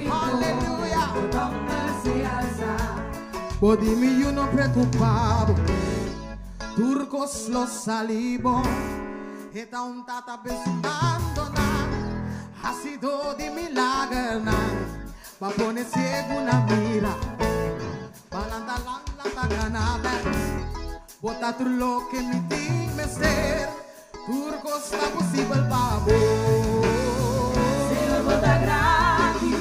aleluya. Bo nomber sea alsá. Bo di mi yu no preokupá bo, tur kos lo sali bon. E ta un tata bandoná, hasidó di milagernan, pa pone siegunan mira, pa lanta lam lanta kana bèk. Bo ta tur loke mi tin mester, tur kos ta posibel pa bo. Señor, bo ta grandi,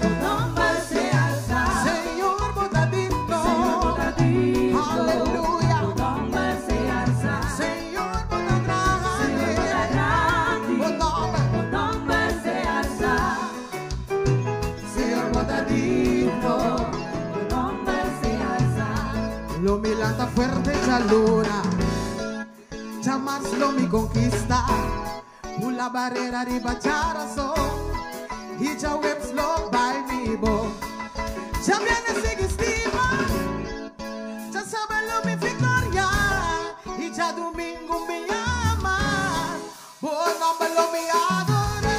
bo nomber sea alsá. Señor, bo ta digno. Señor, bo ta digno, Aleluya. bo nomber sea alsá. Señor, bo ta grandi. Señor, bo ta grandi, Bo nomber. bo nomber sea alsá. Señor, bo ta digno. Bo nomber sea alsá. Lo mi lanta fuerte djaluna, djamars lo mi konkistá. Pula barera riba djarason, i djaweps lo bai mi bon. Djabièrnè sigui stima, djasabra lo mi viktoria, i djadumingu mi ama, bo nòmber lo mi adorá.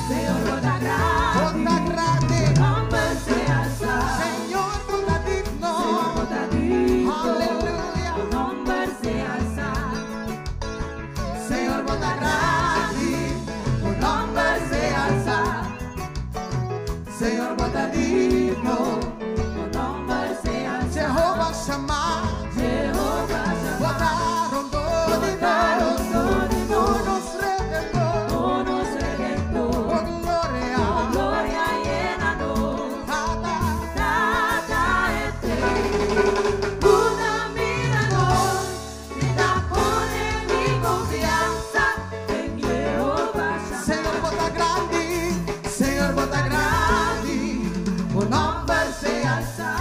Señor, bo ta grandi, Bo ta grandi, bo nomber sea alsá. Señor, bo ta digno. Señor, bo ta digno, Aleluya. bo nomber sea alsá. Señor, bo ta grandi, bo nomber sea alsá. Señor, bo ta digno, Bo nomber sea alsá. Jehovah Shammah, Jehovah Shammah, bo ta rondó di Bo ta rondó di nos, nos. O nos Redentor, O nos Redentor, bo gloria, Bo gloria yena nos. Tata, Tata eterno, ku ta mira nos, mi ta pone mi konfiansa den Jehovah Shammah. Señor, bo ta grandi, Señor, bo ta grandi, bo nomber sea alsá.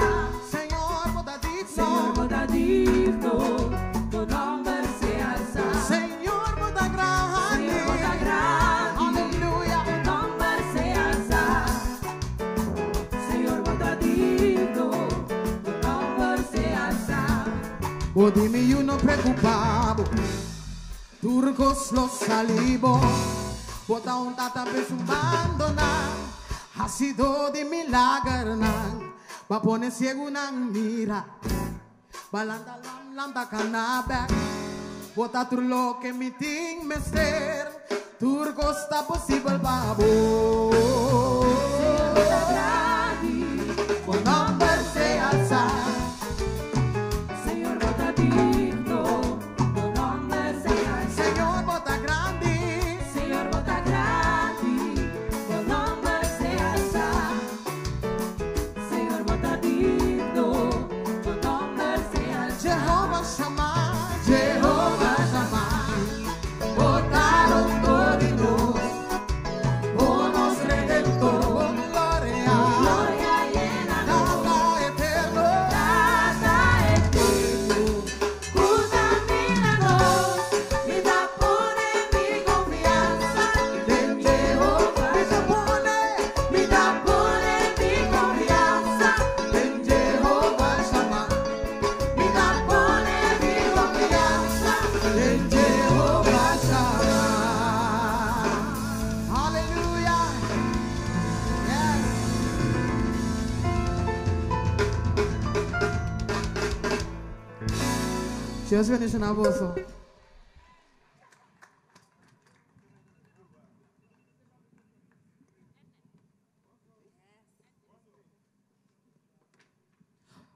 Señor, bo ta digno, Señor, bo ta digno, bo nomber sea alsá. Señor, bo ta grandi, Señor, bo ta grandi, aleluya. bo nomber sea alsá. Señor, bo ta digno, bo nomber sea alsá. Bo di mi yu no preokupá bo, tur kos lo sali bon. Bo ta un tata bes un bandoná, hasidó di milagernan, pa pone siegunan mira, pa lanta lam lanta kana bèk. Bo ta tur loke mi tin mester. Tur kos ta posibel pa bo. Señor, bo ta grandi. Bo nòmber sea alsá. Señor, bo ta digno. Bo nòmber sea alsá. Señor, bo ta grandi. Señor, bo ta grandi. Bo nòmber sea alsá. Señor, bo ta digno. Bo nòmber sea alsá. Jehová Shammah, Jehová Shammah, bo ta rondó di nos, bo nos Redentor, bo gloria, Gloria llena nos. Tata eterno, Tata eterno, ku ta mira nos, mi ta pone mi konfiansa den Jehová, mi ta pone, Mi ta pone mi konfiansa, den Jehová Shammah, mi ta pone mi konfiansa. den Jehová Shammah. Aleluya. Yes. Dios bendiciona boso.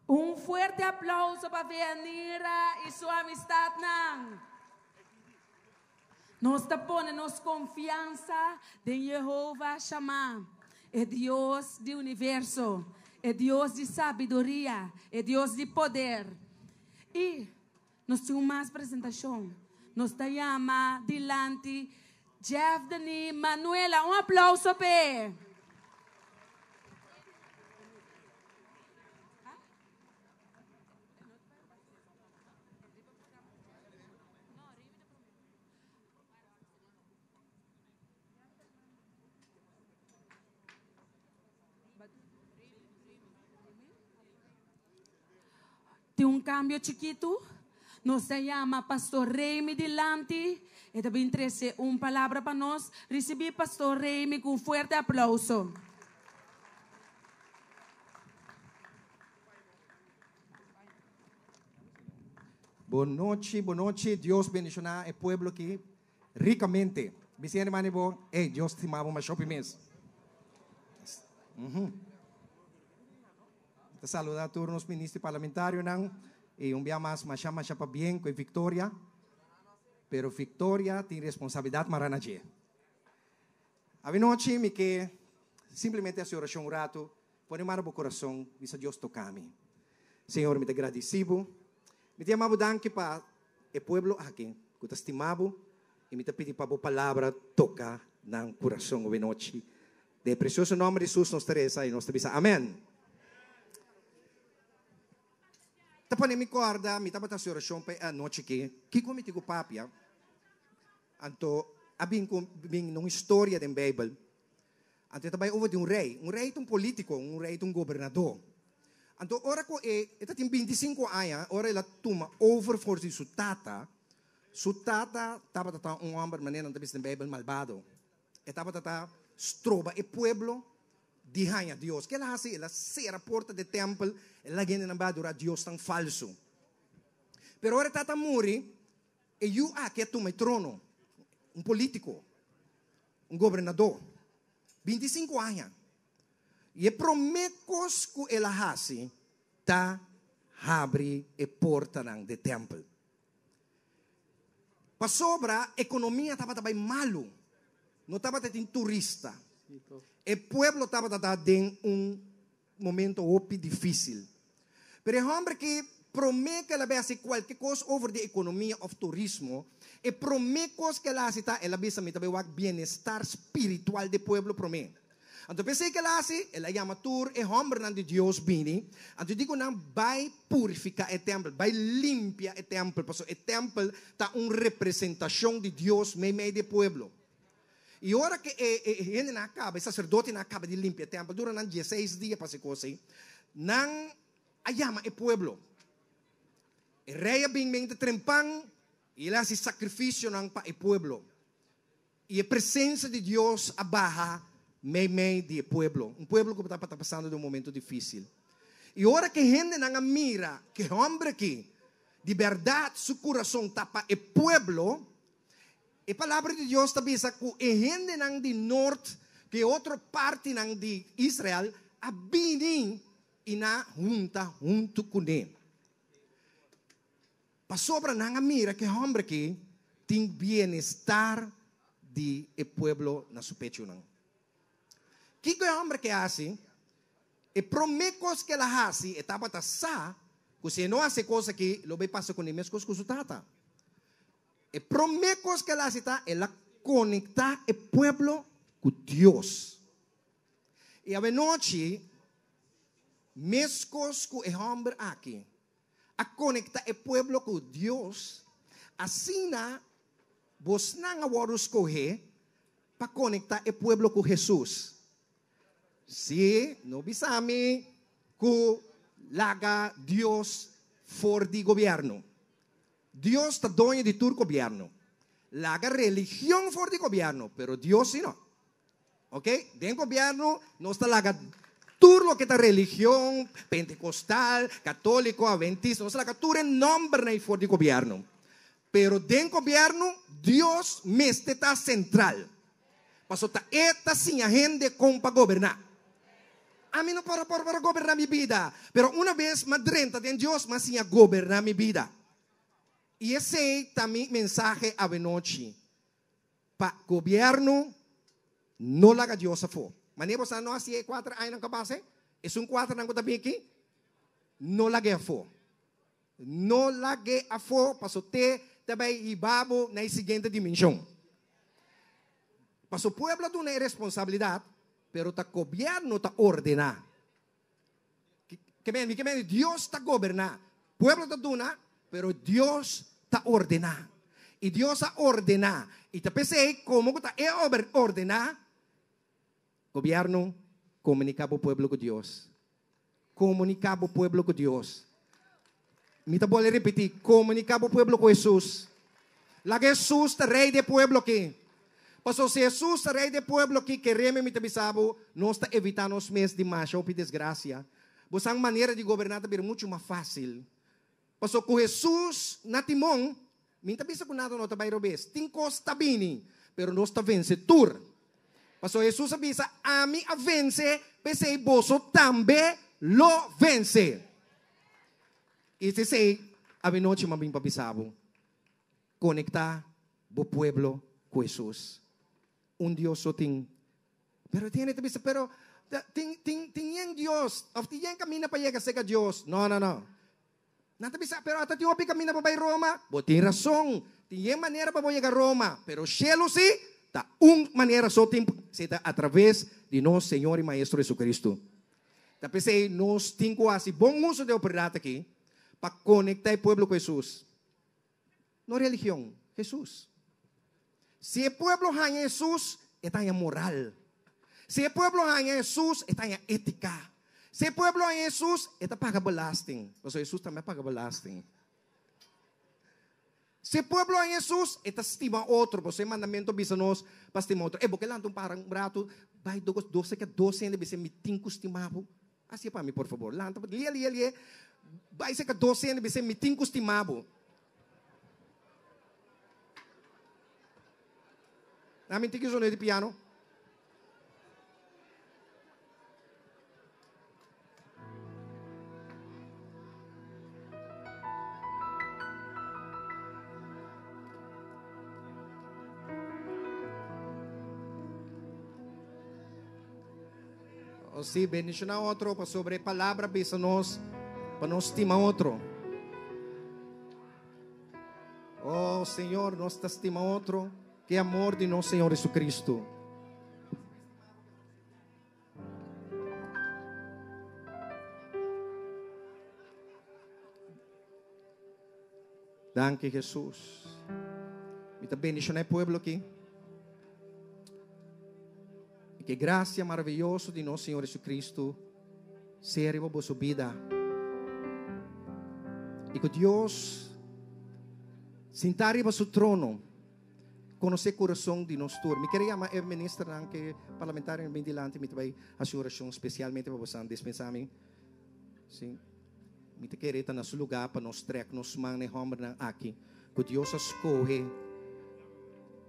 Un fuerte aplauso pa Veanira i su amistatnan. Nos ta pone nos konfiansa den Yehova Shammah, e Dios di universo, e Dios di sabiduria, e Dios di poder. I nos tin mas presentashon. Nos ta yama dilanti Jeff Denis Manuela. Un aplauso p'e. Tin un kambio chikitu. Nos ta yama Pastor Remy dilanti. E ta bin trese un palabra pa nos. Risibí Pastor Remy ku un fuerte aplauso. Bon nochi, bon nochi. Dios bendishoná e pueblo aki rikamente. Bisa e hermano bo, ey, Dios stima bo masha hopi mes. Uhum. Ta saludá tur nos minister parlamentarionan i un bia mas masha masha pabien ku e viktoria. Pero viktoria tin responsabilidat mará na dje. Avinochi mi ke simplemente hasi orashon un ratu. Pone mano bo kurason, bisa Dios toka mi. Señor, mi ta gradisí bo. Mi ta yama bo danki pa e pueblo aki ku ta stima bo i mi ta pidi pa bo palabra toka nan kurason avinochi. Den e presioso nòmber di Hesus nos ta resa i nos ta bisa amèn. Ta pone mi kòrda, mi tabata hasi orashon pa e anochi aki, kiko mi tin ku papia? Anto a bin ku bin na un historia den Beibel. Anto e ta bai over di un rei. Un rei ta un polítiko, un rei ta un gobernadó. Anto ora ku e e ta tin bintisinku aña, ora el a tuma over for di su tata, su tata tabata ta un hòmber manera nan ta bisa den Beibel malbado. E tabata ta stroba e pueblo di haña Dios. Ke el a hasi? El a sera porta di e tèmpel, el a laga hendenan bai adorá diosnan falsu. Pero ora e tata a muri, e yu aki a tuma e trono, un polítiko. Un gobernadó, 25 aña. I e promé kos ku el a hasi ta habri e portanan di tèmpel. Pasobra ekonomia tabata bai malu, no tabata tin turista. E pueblo tabata ta den un momento hopi difísil. Pero e hòmber ki promé ku el a bai hasi kualke kos over di ekonomia òf turismo, e promé kos ku el a hasi ta el a bisa mi ta bai wak bienestar spiritual di e pueblo promé. Anto p'esei ku el a hasi, el a yama tur e hòmbernan di Dios bini, anto e di ku nan bai purifiká e tèmpel, bai limpia e tèmpel, pasobra e tèmpel ta un representashon di Dios meimei di e pueblo. I ora ku e hendenan a kaba, e saserdotenan a kaba di limpia e tèmpel, dura nan dieseis dia pa hasi kos ei, nan a yama e pueblo. E rei a bin mente trempan i el a hasi sakrifisionan pa e pueblo. I e presensia di Dios a baha meimei di e pueblo, un pueblo ku tabata pasando den un momento difísil. I ora ku e hendenan a mira ku e hòmber akí. Di berdad su curason ta pa e pueblo, e palabra di Dios ta bisa cu e hendenan di nort cu e otro partinan di Israel a bini y nan a hunta hunto cune. Pasobra nan a mira cu e homber aki tin bienestar di e pueblo na su pechunan. Kiko e hòmber ke hasi? E promé kos ku el a hasi, e tabata sa ku si e no hasi e kos akí, lo bai pasa kuné meskos ku su tata. E promé kos ku el a hasi ta, el a konektá e pueblo ku Dios. I awenochi, meskos ku e hòmber akí a konektá e pueblo ku Dios, asina bosnan a wòrdu skohé pa konektá e pueblo ku Hesus. Sí, no bisa mi ku laga Dios for di gobièrnu. Dios ta doño di tur gobièrnu. Laga religion for di gobièrnu, pero Dios sí no. Ok, den gobièrnu nos ta laga tur loke ta religion, pentekostal, katóliko, adventista, nos ta laga tur e nòmbernan ei for di gobièrnu. Pero den gobièrnu Dios mester ta sentral, pasobra ta E ta siña hende kon pa goberná. Ami no por a por goberná mi bida, pero una bes m'a drenta den Dios, m'a siña goberná mi bida. I esei ta mi mensahe awenochi. Pa gobierno no laga Dios afó. Manera bo sa no hasi e kuater añanan ku a pasa, esun kuaternan ku ta bin aki, no lag'é afó. No lag'é afó paso te ta bai hiba bo na e siguiente dimenshon. Paso pueblo a duna e responsabilidat, pero ta gobierno ta ordená. Ke men, mi ke men, Dios ta goberná. Pueblo ta duna, pero Dios ta ordená. I Dios a ordená. I ta p'esei, komo ku ta e ordená, gobièrnu, komuniká bo pueblo ku Dios. Komuniká bo pueblo ku Dios. Mi ta bolbe ripití, komuniká bo pueblo ku Hesus. Laga Hesus ta rei di e pueblo akí. Pasobra si Hesus ta rei di e pueblo akí, kereme mi ta bisa bo, nos ta evitá nos mes di masha hopi desgrasia. Bo sa un manera di goberná ta bira muchu mas fásil. Pasobra ku Hesus na timon, mi ta bisa ku nada no ta bai robes. Tin kos ta bini, pero nos ta vense tur. Pasobra Hesus a bisa, Ami a vense, p'esei boso tambe lo vense. I esei awenochi mi a bin pa bisa bo, konektá bo pueblo ku Hesus. Un Dios so tin. Pero tin hende ta bisa, pero tin, tin, tin yen Dios, òf tin yen kaminda pa yega serka Dios. No, no, no. Nan ta bisa, pero ata tin hopi kaminda pa bai Roma. Bo tin rason, tin yen manera pa bo yega Roma, pero shelu si, ta un manera so tin, si ta atraves di nos Señor i Maestro Jesucristo. Ta p'esei nos tin ku hasi bon uso di e oportunidat aki pa konektá e pueblo ku Hesus. No religion, Hesus. Si e pueblo haña Hesus, e ta haña moral. Si e pueblo haña Hesus, e ta haña étika. Si e pueblo haña Hesus, e ta paga belasting. Pasobra Hesus tambe a paga belasting. Si e pueblo haña Hesus, e ta stima otro, pasobra e mandamentu a bisa nos pa stima otro. E bo ke lanta un para un ratu, bai dos dos seka dos hende bisa mi tin ku stima bo. Hasi e pa mi por fabor. Lanta lie lie lie, bai seka dos hende bisa mi tin ku stima bo. Na mi tin ki sonido di piano. Oh, sí, bendiciona otro pasobra e palabra bisa nos pa nos stima otro. Oh, Señor, nos ta stima otro. Ke amor di nos Señor Jesucristo. Danki Jesus. Mi ta bendiciona e pueblo aki. Y que gracia maravilloso di nos Señor Jesucristo sea riba boso vida. Y que Dios sinta riba su trono Konosé kurason di nos tur. Mi kere yama e ministernan ke parlamentarionan bin dilanti. Mi ta bai hasi un orashon spesialmente pa bosan. Dispensá mi. Sí. Mi ta kere ta na su lugá pa nos trèk nos man na e hòmbernan aki ku Dios a skohe.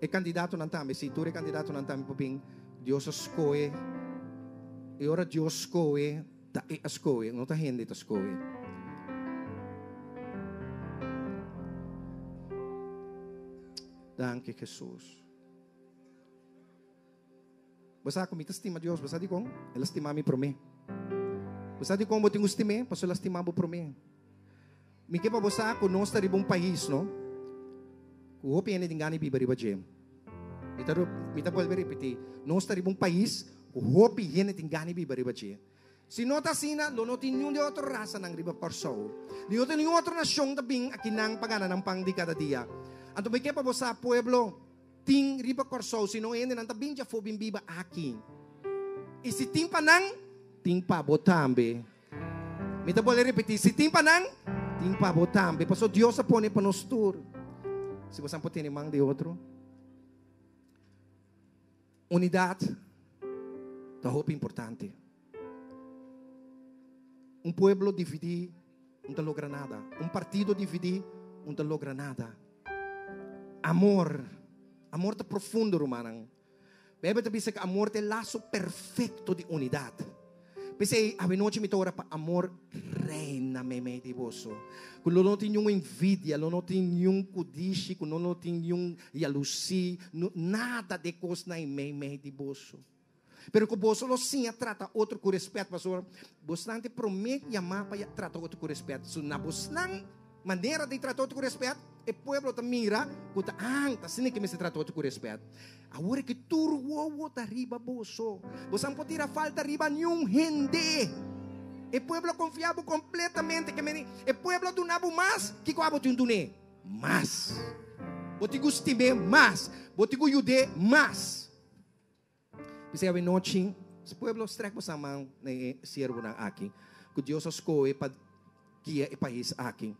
E kandidatonan tambe, sí, tur e kandidatonan tambe por bin. Dios a skohe. I ora Dios skohe, ta E a skohe, no ta hende ta skohe. Danki, Hesus. Bo sa ku mi ta stima Dios, bo sa dikon? El a stima mi promé. Bo sa dikon bo tin ku stim'é? Pasobra el a stima bo promé. Mi ke pa bo sa ku nos ta riba un pais, no? Ku hopi hende tin gana di biba riba dje. Mi ta, mi ta bolbe ripití, nos ta riba un pais ku hopi hende tin gana di biba riba dje. Si no ta asina, lo no tin niun di e otro rasanan riba Kòrsou. Ni no tin niun otro nashon ta bin akinan pa gana nan pan di kada dia. Anto mi ke pa bo sa, pueblo. Tin riba Kòrsou, sino hendenan ta bin djafó bin biba aki. I si tin pa nan, tin pa bo tambe. Mi ta bolbe ripití, si tin pa nan, tin pa bo tambe. Pasobra Dios a pone pa nos tur. Si bosan por tene man di otro. Unidat ta hopi importante. Un pueblo dividí no ta logra nada. Un partido dividí no ta logra nada. Amor. Amor ta profundo, rumannan. Bijbel ta bisa ku amor ta e laso perfekto di unidat. P'esei, awenochi mi ta ora pa amor reina meimei di boso. Ku lo no tin niun envidia, lo no tin niun kudishi, ku lo no tin niun yalusí, nada di e kosnan ei meimei di boso. Pero ku boso lo siña trata otro ku rèspèt, pasobra bosnan ta e promé yamá pa trata otro ku rèspèt. So, na bosnan manera di trata otro ku rèspèt, e pueblo ta mira ku ta an, ta asina ke mester trata otro ku rèspèt. Awor ke tur wowo ta riba boso, bosan por tira falta riba niun hende. E pueblo a konfia bo kompletamente. Ke meni, e pueblo a duna bo mas, kiko abo tin dun'é? Mas. Bo tin ku stim'é mas. Bo tin ku yud'é mas. P'esei awenochi, si pueblo strek boso man na e siervonan aki, ku Dios a skohe pa guia e pais aki.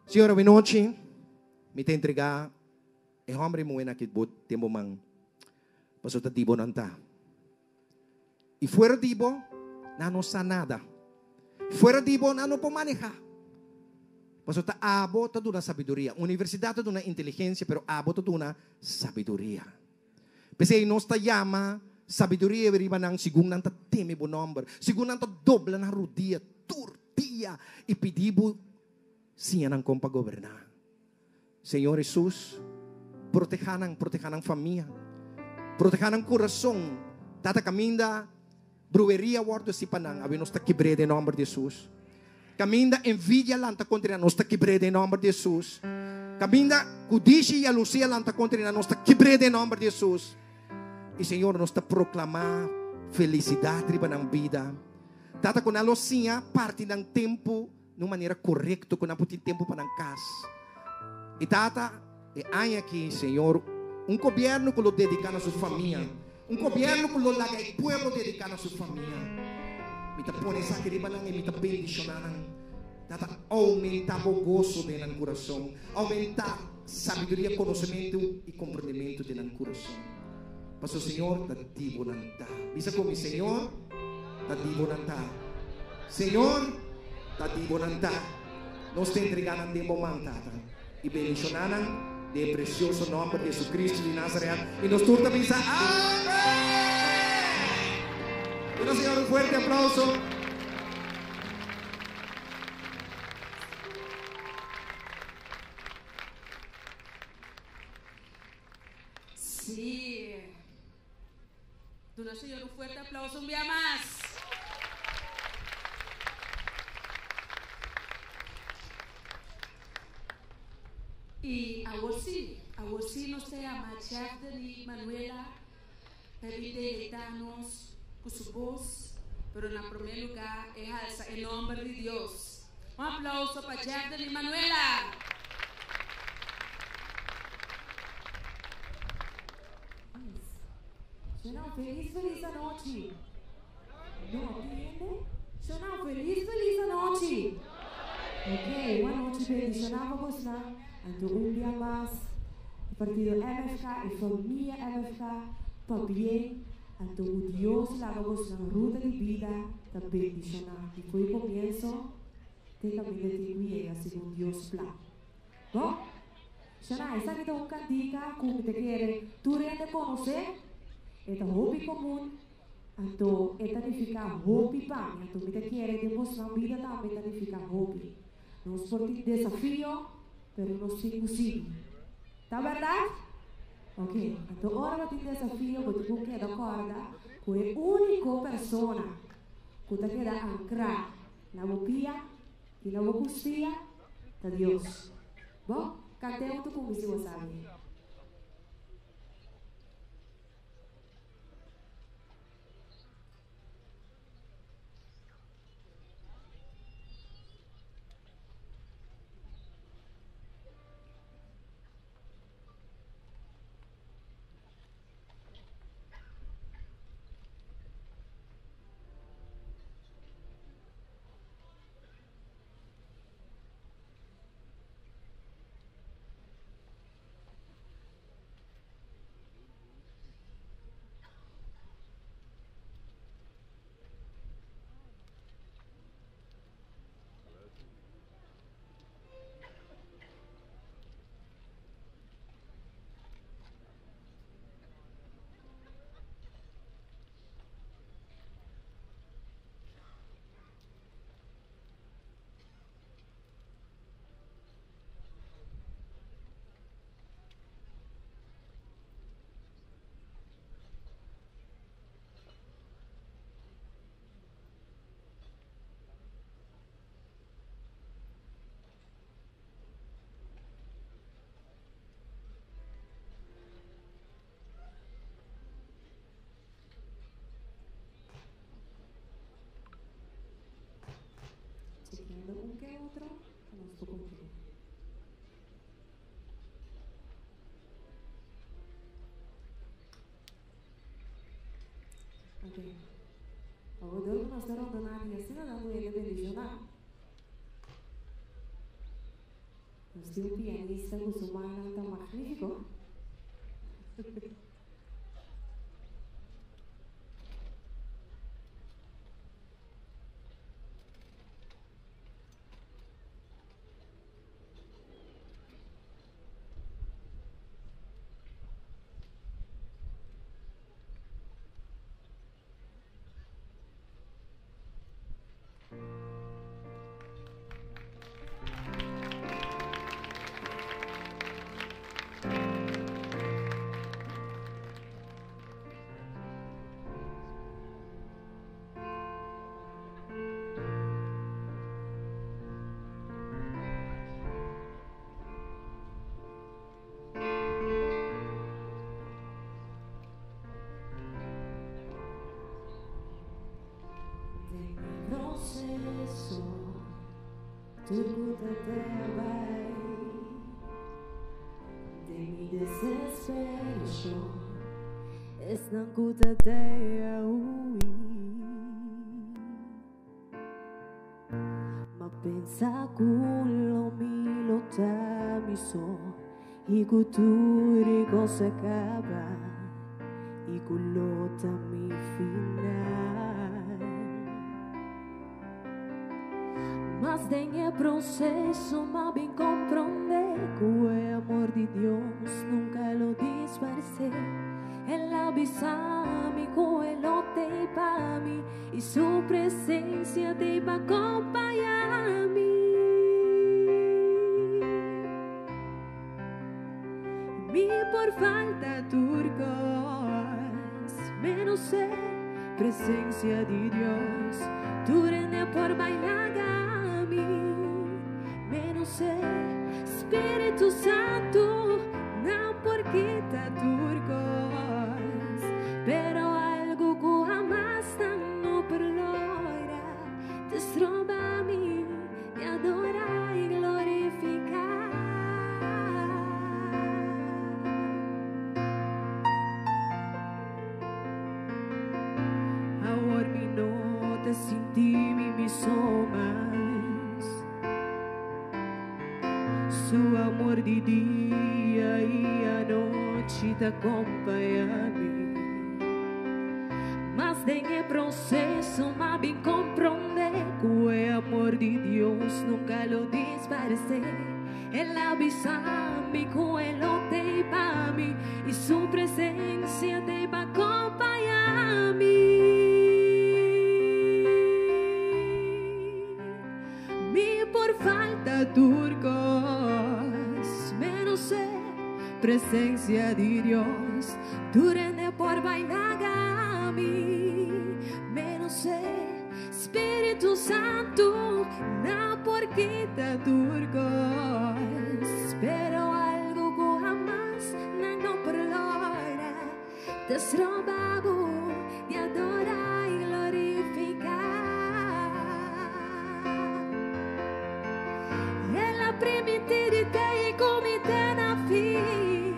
Señor, awenochi mi ta entregá e hòmber i muhénan aki bo den bo man, pasobra ta di bo nan ta. I fuera di bo, nan no sa nada. Fuera di bo, nan no por manehá. Pasobra ta abo ta duna sabiduria. Universidat ta duna inteligensia, pero abo ta duna sabiduria. P'esei nos ta yama sabiduria riba nan segun nan ta teme bo nòmber, segun nan ta dobla nan rudia tur dia i pidi bo siña nan kon pa goberná. Señor Hesus, protehá nan, protehá nan famia, protehá nan kurason. Tata kaminda brueria wòrdu hasi pa nan, awe nos ta kibr'é den nòmber di Hesus. Kaminda envidia lanta kontra nan, nos ta kibr'é den nòmber di Hesus. Kaminda kudishi i yalusia lanta kontra nan, nos ta kibr'é den nòmber di Hesus. I Señor, nos ta proklamá felisidat riba nan bida. Tata, ku nan lo siña parti nan tempu na un manera korekto, ku nan por tin tempu pa nan kas. I Tata, e aña aki, Señor, un gobièrnu ku lo dediká na su famia, un gobièrnu ku lo laga e pueblo dediká na su famia. Mi ta pone esaki riba nan i mi ta bendishoná nan. Tata, oumentá bo goso den nan kurason, oumentá sabiduria, konosementu i komprendementu den nan kurason. Pasobra, Señor, ta di bo nan ta. Bisa ku mi, Señor, ta di bo nan ta. Señor, ta di bo nan ta. Nos ta entregá nan den bo man, Tata, i bendishoná nan den e presioso nòmber di Jesucristo di Nazaret. I nos tur ta bisa, Amen! Duna Señor un fuerte aplauso. Sí. Duna Señor un fuerte aplauso un bia mas. Y awor sí, awor sí nos ta yama Chef Denis Manuela pa e bin deleita nos cu su voz, pero na primer lugar e halsa e nomber di Dios. Un aplauso pa Jeff Denis Manuela! Shona feliz feliz anochi. No tin hende? Shona feliz feliz anochi. Ok, un anochi bendishoná pa bosnan. Anto un bia mas e partido MFK e famia MFK pabien. Anto ku Dios laga bosnan ruta di bida ta bendishoná di fo'i komienso. Te kaminda tin ku yega segun Dios plan. Bo? Shana, esaki ta un kantika ku mi ta kere tur hende konosé. E ta hopi komun, anto e ta nifiká hopi pa mi, anto mi ta kere den bosnan bida tambe ta nifiká hopi. Nos por tin desafio, pero nos tin ku sigui. Ta bèrdat? Ok, anto ora bo tin desafio bo tin ku keda kòrda ku e úniko persona ku ta keda ankrá na bo pia i na bo kustia ta Dios. Bo, kant'é huntu ku mi si bo sabi. Chequeando un que otro, pa nos por continua. Ok. Awor dor ku nos ta rondoná di asina tantu hende bendishoná. Nos tin un pianista ku su mannan ta magnífiko. Den mi proceso tur ku ta bai Den mi desesperashon esnan ku ta hui Ma pensa ku lo mi lo ta mi so i ku tur kos a kaba i ku lo ta mi final. Mas den e proceso m'a bin comprende ku e amor di Dios nunca lo disparse. El a bisa mi ku e lo t'ei pa mi i su presencia t'ei pa acompaña mi. Mi por falta tur kos, menos e presencia di Dios. Tur hende por bai laga mi, menos e Spiritu Santu. Nan por kita tur kos, pero algu ku hamas nan no por logra ta stroba mi di adora i glorifiká. Awor mi no ta sinti mi mi so mas. Su amor di dia i anochi ta kompañá mi. Mas Den e proceso m'a bin comprende cu e amor di Dios nunca lo disparece. El a bisa mi cu e lo t'ey pa mi y su presencia t'ey pa compaña mi. Mi por falta tur cos, menos e presencia di Dios. Tur hende por bai laga mi, menos e Spiritu Santu. Nan por kita tur cos, pero algo cu hamas nan no por logra, ta stroba bo di adora y glorifica. El a primiti di te y cu mi te na fin,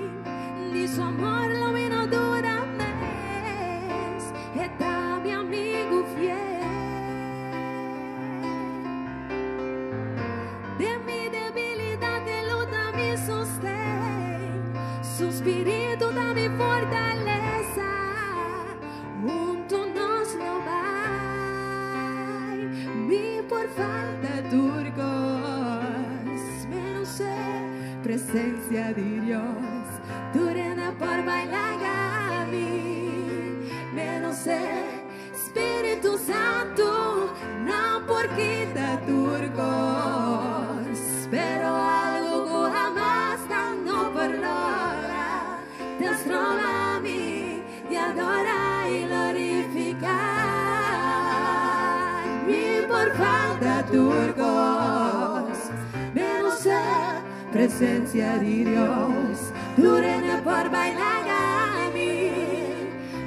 di su amor lo mi no duda mes, e ta mi amigo fiel. Den mi debilidad e lo ta mi sosten, su spiritu ta mi fortaleza, hunto nos lo bai. Mi por falta tur cos, menos e presencia di Dios. Tur hende por bai laga mi, menos e Spiritu Santu. Nan por kita tur cos, pero algo cu hamas nan no por logra, ta stroba mi di adora y glorifica. Mi por falta tur cos, menos e presencia di Dios. Tur hende por bai laga mi,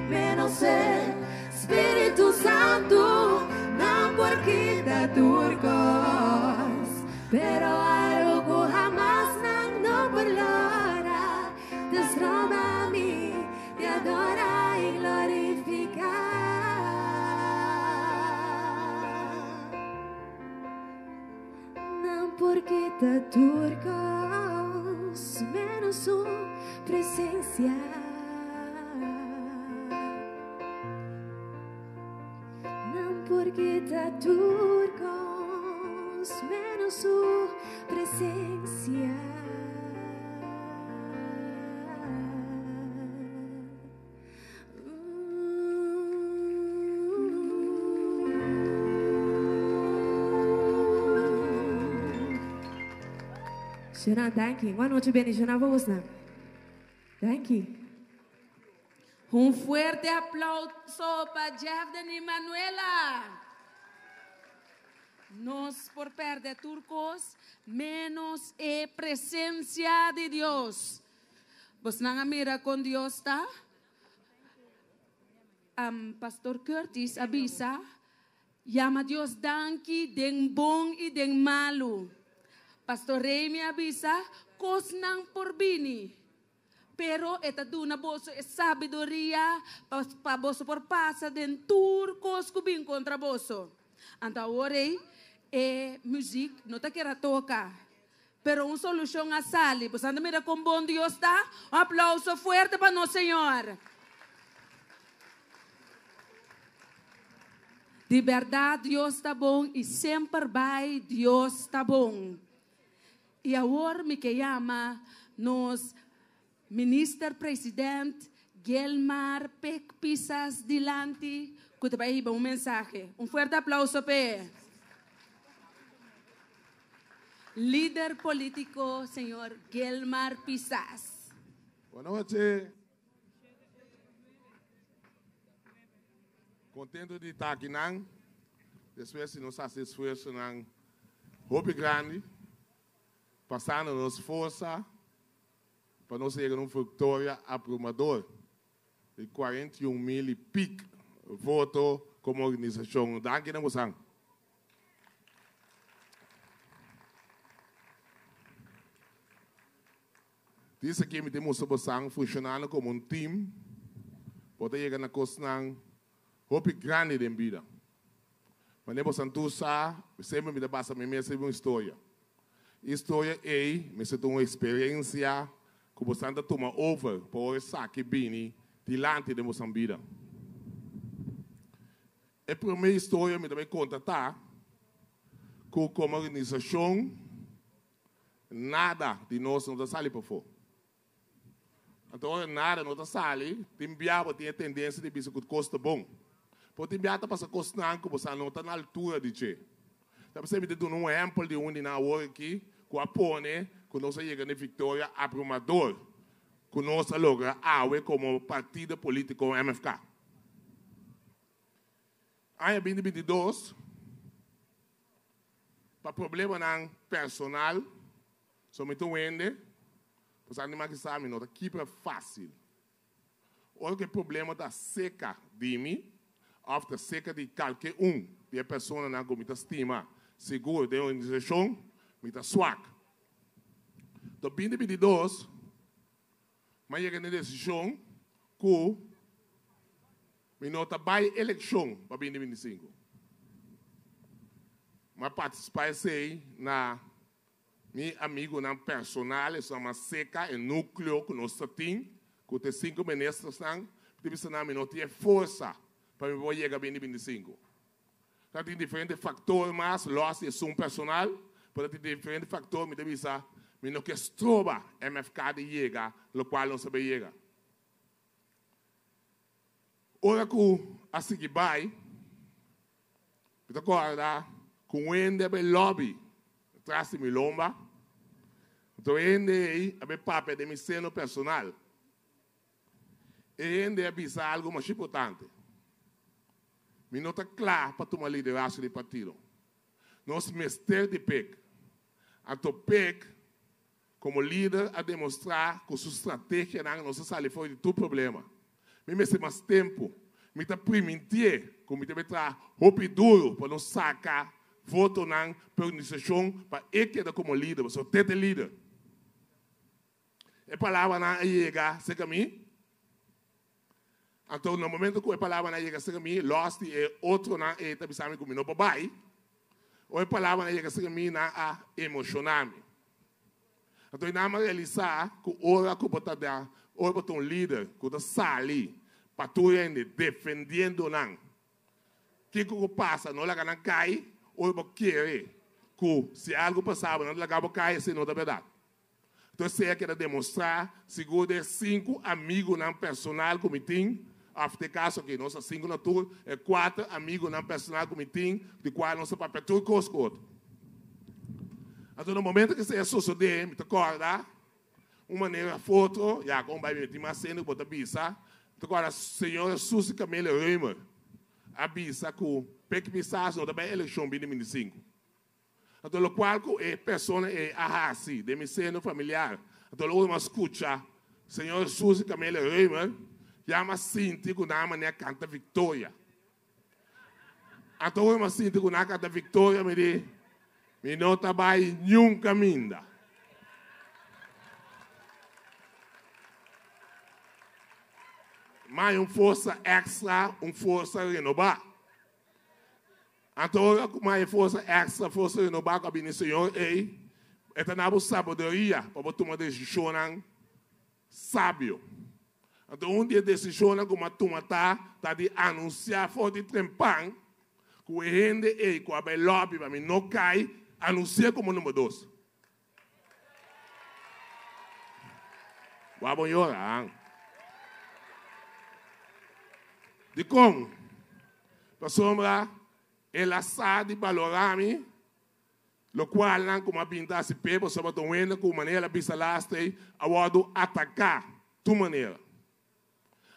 menos e Spiritu Santu. Nan por kita tur cos, pero algo cu hamas nan no por logra, ta stroba mi di adora y glorifica. Nan por kita tur cos, menos su presencia. Nan por kita tur cos, menos su presencia. Shona, danki. Boa noite, bendiciona bosnan. Danki. Un fuerte aplauso pa Jeff y Manuela. Nos por perde tur cos, menos e presencia di Dios. Bosnan a mira con Dios ta? Pastor Curtis a bisa, yama Dios danki den bon y den malo. Pastor Remy a bisa, cosnan por bini. Pero e ta duna boso e sabiduria pa boso por pasa den tur cos cu bin contra boso. Anto awor ey e muziek no ta kera toca. Pero un solucion a sali. Boso anda mira con bon Dios ta? Un aplauso fuerte pa nos Señor. Di berdad Dios ta bon y semper bay Dios ta bon. Y awor mi ke yama nos Minister President Gilmar Pik Pisas dilanti cu ta bay hiba un mensahe. Un fuerte aplauso p'e. Lider politico señor Gilmar Pisas. Buenas noches. Contento di ta aki nan. Despues di nos haci esfuerzonan hopi grandi, pasando nos forsa pa nos yega na un victoria abrumador di 41 mil y pik voto como organisacion. Danki na bosan. Dice aki mi tin mustra bosan funcionando como un team, bo ta yega na cosnan hopi grandi den bida. Wanneer bosan tur sa, semper mi ta basa mi mes riba un historia. E historia ey mester ta un experiencia cu bosan ta tuma over pa ora esaki bini dilanti den bosan bida. E promé historia mi ta bai konta ta ku komo organisashon nada di nos no ta sali pafó. Anto ora nada no ta sali, tin bia bo tin e tendensia di bisa ku kos ta bon. Pero tin bia ta pasa kosnan ku bo sa no ta na altura di dje. Ta p'esei mi ta duna un ehèmpel di un di nan awor aki ku a pone ku nos a yega na e viktoria abrumador ku nos a logra awe komo partido polítiko MFK. Aña 2022, pa problemanan personal, so mi ta un hende, pasobra mi maki sa mi no ta kibra fásil. Ora ku e problema ta seka di mi òf ta seka di kalke un di e personanan ku mi ta stima sigur den organisashon, mi ta swak. To 2022, mi a yega na e desishon ku Mi no ta bai elekshon pa 2025. Mi a partisipá esei na mi amigunan personal, esnan mas seka, e núkleo ku nos ta tin, ku ta e sinku ministersnan, mi ta bisa nan mi no tin e forsa pa mi por yega 2025. Ta tin diferente faktor mas, lòs di esun personal, pero ta tin diferente faktor, mi ta bisa mi no ke stroba MFK di yega lokual nos ta bai yega. Ora ku a sigui bai, mi ta kòrda ku un hende a bai lòbi tras di mi lomba. Anto e hende ei a bai papia den mi seno personal. E hende a bisa algu masha importante, Mi no ta kla pa tuma liderazgo di partido. Nos mester di Pek. Anto Pek Komo lider a demostrá ku su strategianan nos a sali for di tur problema. Mi mester mas tempu. Mi ta primintié ku mi ta bai traha hopi duru pa nos saka votonan pa e organisashon pa e keda komo lider, pasobra te ta e lider. E palabranan a yega serka mi. Anto na momento ku e palabranan a yega serka mi, lòs di e otronan ei ta bisa mi ku mi no por bai, ora e palabranan a yega serka mi nan a emoshoná mi. Anto nan a realisá ku ora ku bo ta da, ora bo ta un lider ku ta sali pa tur hende defendiendo nan, kiko ku pasa no laga nan kai, ora bo kere ku si algu pasa bo nan ta laga bo kai, esei no ta bèrdat. Anto esei a keda demostrá sigur den e sinku amigunan personal ku mi tin, òf den e kaso aki nos ta sinku na tur, e kuater amigunan personal ku mi tin, di kual nos ta papia tur kos ku otro. Anto na momento ku esei a sosodé, mi ta kòrda un manera òf otro, ya kon bai mi tin mas hende ku bo ta bisa, mi ta kòrda señora Susie Camelia Römer a bisa ku Pek Pisas no ta bai elekshon 2025. Anto lokual ku e persona ei a hasi den mi seno familiar, anto lo mi a skucha señora Susie Camelia Römer ya mi a sinti ku nan a manera kanta viktoria. Anto ora mi a sinti ku nan a kanta viktoria mi di, Mi no ta bai niun kaminda. Mai un forsa èkstra, un forsa renobá. Anto ora ku mai forsa èkstra, forsa renobá ku a bini Señor ei, e ta na bo sabiduria pa bo tuma desishonnan sabio. Anto un di e desishonnan ku mi a tuma ta, ta di anunsiá for di trempan ku e hende ei ku a bai lòbi pa mi no kai, anunsi'é komo number dos. Wak bon yora, han. Dikon? Pasobra el a sa di balorá mi. Lokualnan ku mi a bin ta hasi p'e, pasobra ta un hende ku manera el a bisa last ei a wòrdu ataká tur manera.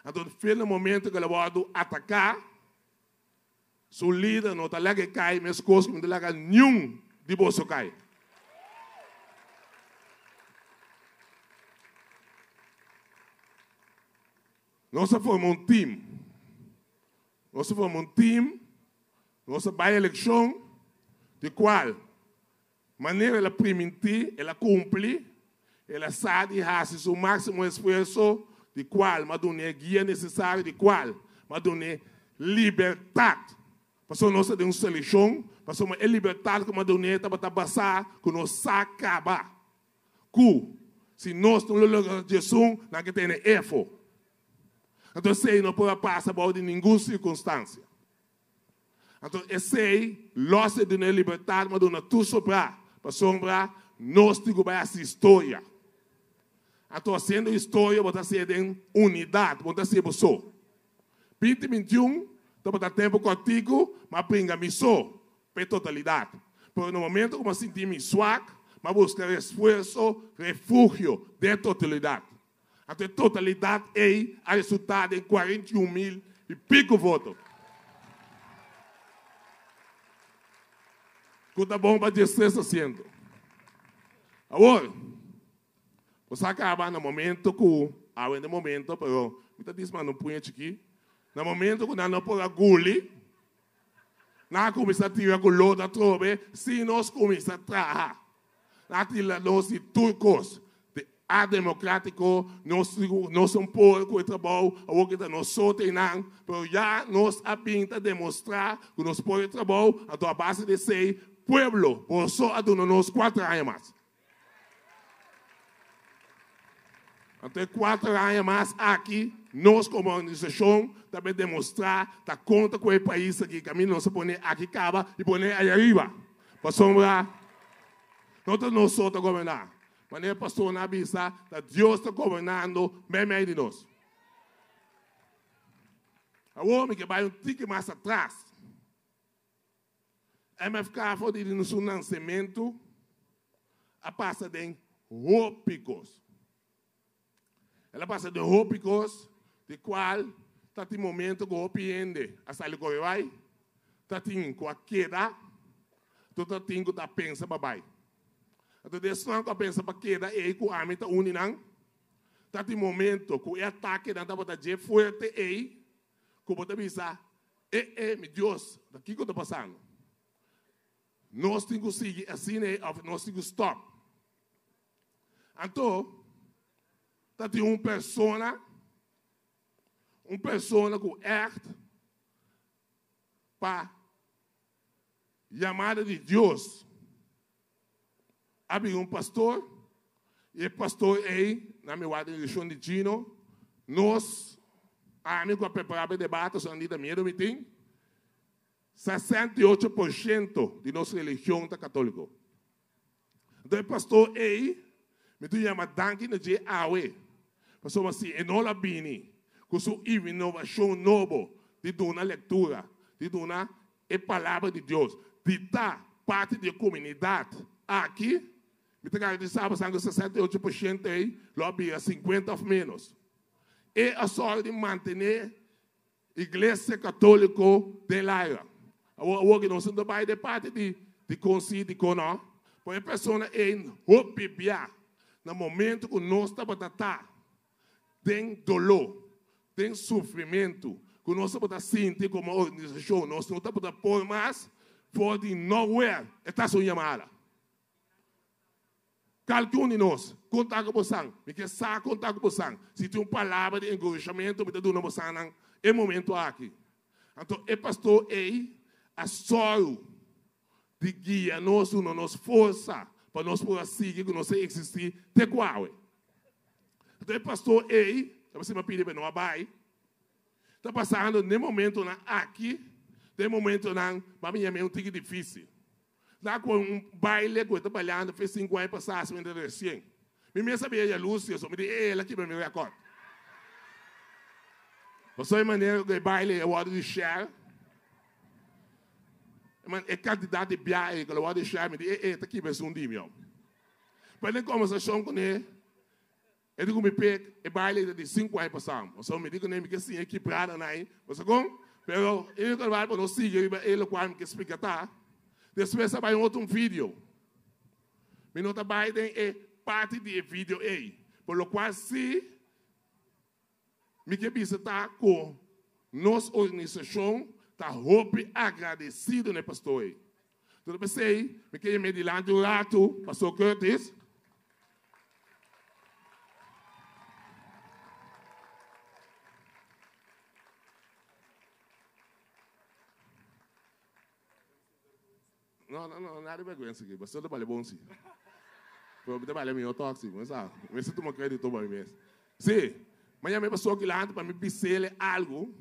Anto fin na momento ku el a wòrdu ataká, su lider no ta laga e kai meskos ku mi ta laga niun di boso kai. Nos a forma un tim. Nos a forma un tim. Nos a bai elekshon, di kual manera el a primintí, el a kumpli, el a sa di hasi su máksimo esfuerso, di kual m'a dun'é guia nesesario, di kual m'a dun'é libertat. Pasobra nos ta den un selekshon, pasobra e libertat ku m'a dun'é tabata basá ku nos sa kaba ku si nos no lo logra djesun, nan ke tene efo. Anto esei no por a pasa bou di ningun sirkunstansia. Anto esei los e duna e libertat ma duna tur sobrá, pasobra nos tin ku bai hasi historia. Anto hasiendo historia bo ta hasié den unidat, bo no ta hasié bo so. Binti bintiun tabata tempu kòrtiku, ma bringa mi so pa e totalidat. Pero na momento ku mi a sinti mi swak, mi a buska resfuerso, refugio den e totalidat. Anto e totalidat ei a resultá den 41 mil i piku voto. Ku ta bon pa 13 asiento. Awor, bo sa kaba na momento ku, awe na e momento, pero mi ta dismanda un puña chikí, na momento ku nan no por a guli, nan a kuminsá tira ku lodo atrobe si nos kuminsá traha. Nan a tira nos di tur kos. Di ademocrático, nos nos un por ku e trabou, awor ki ta nos so ta einan, pero ya nos a bin ta demostrá ku nos por e trabou, anto a base di esei, pueblo, boso a duna nos kuater aña mas. Anto e kuater aña mas aki, nos komo organisashon ta bin demostrá ta konta ku e pais aki, kaminda nos a pone aki kaba i pone aya riba. Pasobra no ta nos so ta goberná. Manera e pastornan a bisa, ta Dios ta gobernando meimei di nos. Awor mi ke bai un tiki mas atras. MFK for di su nansementu a pasa den hopi kos. El a pasa den hopi kos di kual ta tin momento ku hopi hende a sali kore bai, ta tin ku a keda, tur ta tin ku ta pensa pa bai. Anto di esnan ku a pensa pa keda ei ku ami ta un di nan, ta tin momento ku e atakenan tabata dje fuerte ei ku bo ta bisa, E e, mi Dios, ta kiko ta pasando? Nos tin ku sigui asina ei òf nos tin ku stòp? Anto, ta tin un persona, un persona ku ègt pa yamada di Dios a bira un pastor, i e pastor ei, na mi wak den direkshon di Gino, nos, ami ku a prepará pa e debate, so Anita miedu mi tin, 68 por shento di nos religion ta katóliko. Anto e pastor ei, mi tin yama danki na dje awe, pasobra si e no lo a bini ku su inovashon nobo di duna lektura, di duna e Palabra di Dios, di ta parti di e komunidat aki, mi ta garantisá boso ku 68 por shento ei lo a bira 50 òf ménos. E a sòru di mantené Iglesia Katóliko den laira. Awor, awor ku nos no ta bai den parti di dikon sí, dikon nò, pero e persona ei hopi bia na momento ku nos tabata ta den doló, den sufrimentu ku nos tabata sinti komo organisashon, nos no tabata por mas, for di nowhere e ta hasi un yamada. Kalke un di nos, konta ku bosan, mi ke sa konta ku bosan. Si tin un palabra di enkurashamentu mi ta duna bosannan e momento aki. Anto e pastor ei a sòru di guia nos, duna nos forsa pa nos por a sigui ku nos a eksistí te ku awe. Anto e pastor ei, ta pasá mi a pidi pa e no a bai, ta pasando den momentonan aki, den momentonan pa mi yam'é un tiki difísil. Ta ku un baile ku e ta baliando fe sinku aña pasá asina ta resien. Mi mes a bira yalus i mi di e el a kibra mi rekòrt. Pasobra e manera ku e baile a wòrdu di share, e kantidat di biahe ku el a wòrdu di share, mi di e e ta kibra esun di mi. Pero den kombersashon kuné, e di ku mi pek e baile ta di sinku aña pasá. Pasobra mi di kuné mi ke siña e kibradanan ei. Pasobra kon? Pero e úniko lugar pa nos sigui riba e lokual mi ke splika ta, despues a bai un otro video. Mi no ta bai den e parti di e video ei. Por lokual si mi ke bisa ta ku nos organisashon ta hopi agradesido na e pastor ei. Tur p'esei mi ke yam'é dilanti un ratu, Pastor Curtis. No, no, no, nada di vergüenza aki. Pastor ta bale bon si. Pero mi ta bale mihó tòg si, bo sa. Mi mester tuma krédito pa mi mes. Si, mi a yama e pastor akilanti pa mi bis'el algu.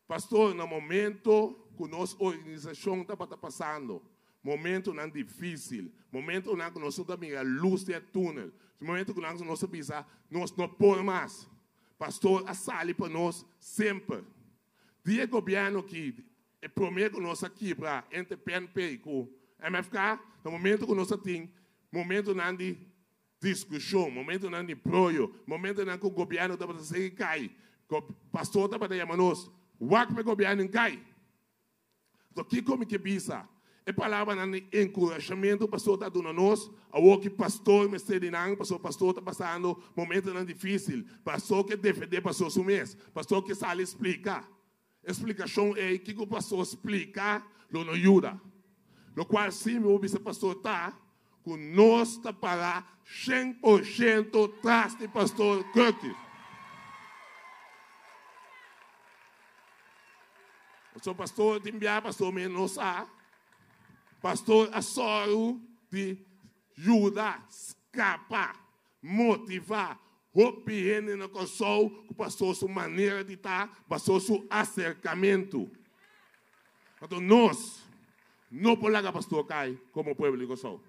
Pastor, na momento ku nos organisashon tabata pasando momentonan difísil, momentonan ku nos no ta mira lus den e túnel, momento ku nos a bisa nos no por mas, pastor a sali pa nos semper. Di e gobièrnu aki, e promé ku nos a kibra entre PNP ku MFK, na momento ku nos a tin momentonan di Diskushon, momentonan di broyo, momentonan ku gobièrnu tabata sigui kai, pastor tabata yama nos, wak pa e gobièrnu in kai. Anto kiko mi ke bisa? E palabranan di enkurashamentu pastor ta duna nos, awor ki pastor mester di nan, pasobra pastor ta pasando momentonan difísil, pastor ke defendé pastor su mes, pastor ke sali splika. E splikashon ei, kiko pastor splika lo no yuda. Lokual si mi por bisa pastor ta ku nos ta para 100% tras di pastor Curtis. Pasobra pastor tin bia pastor mi no sa, pastor a sòru di yuda skapa Motivá hopi hende na Kòrsou ku pasó su manera di ta, pasó su aserkamentu. Anto nos no por laga pastor kai komo pueblo di Kòrsou.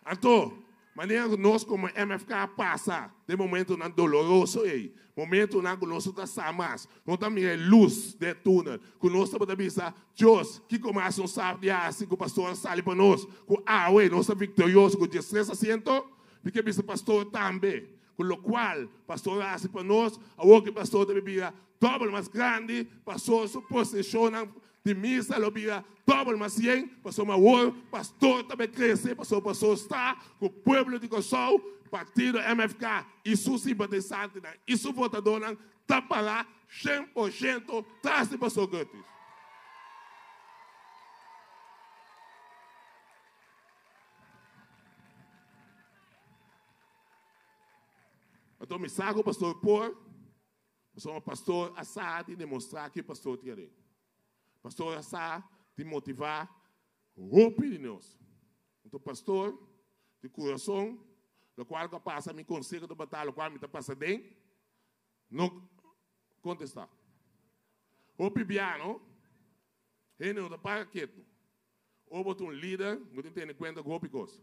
Anto, manera ku nos komo MFK pasa den momentunan doloroso ei, momentunan ku nos no ta sa mas, no ta mira e lus den e túnel, ku nos tabata bisa, Dios, kiko mas nos sa di hasi ku pastor a sali pa nos, ku awe nos ta viktorioso ku diestres asiento? Mi ke bisa pastor tambe, ku lokual pastor a hasi pa nos, awor ku pastor ta bira dòbel mas grandi, pastor su poseshonnan di misa lo bira dòbel mas yen, pasobra awor pastor ta bai krese, pasobra pastor sa ku pueblo di Kòrsou, partido MFK i su simpatisantenan i su votadónan ta para 100% tras di Pastor Curtis. Anto mi sa ku pastor por, pasobra pastor a sa di demostrá ke pastor tin aden. Pastor a sa di motivá hopi di nos. Anto pastor di kurason, lokual ku a pasa mi konseho tabata lokual mi ta pasa den, No contesta. Hopi bia no, hende no ta para ketu. Ora bo ta un lider, bo tin tene cuenta cu hopi cos.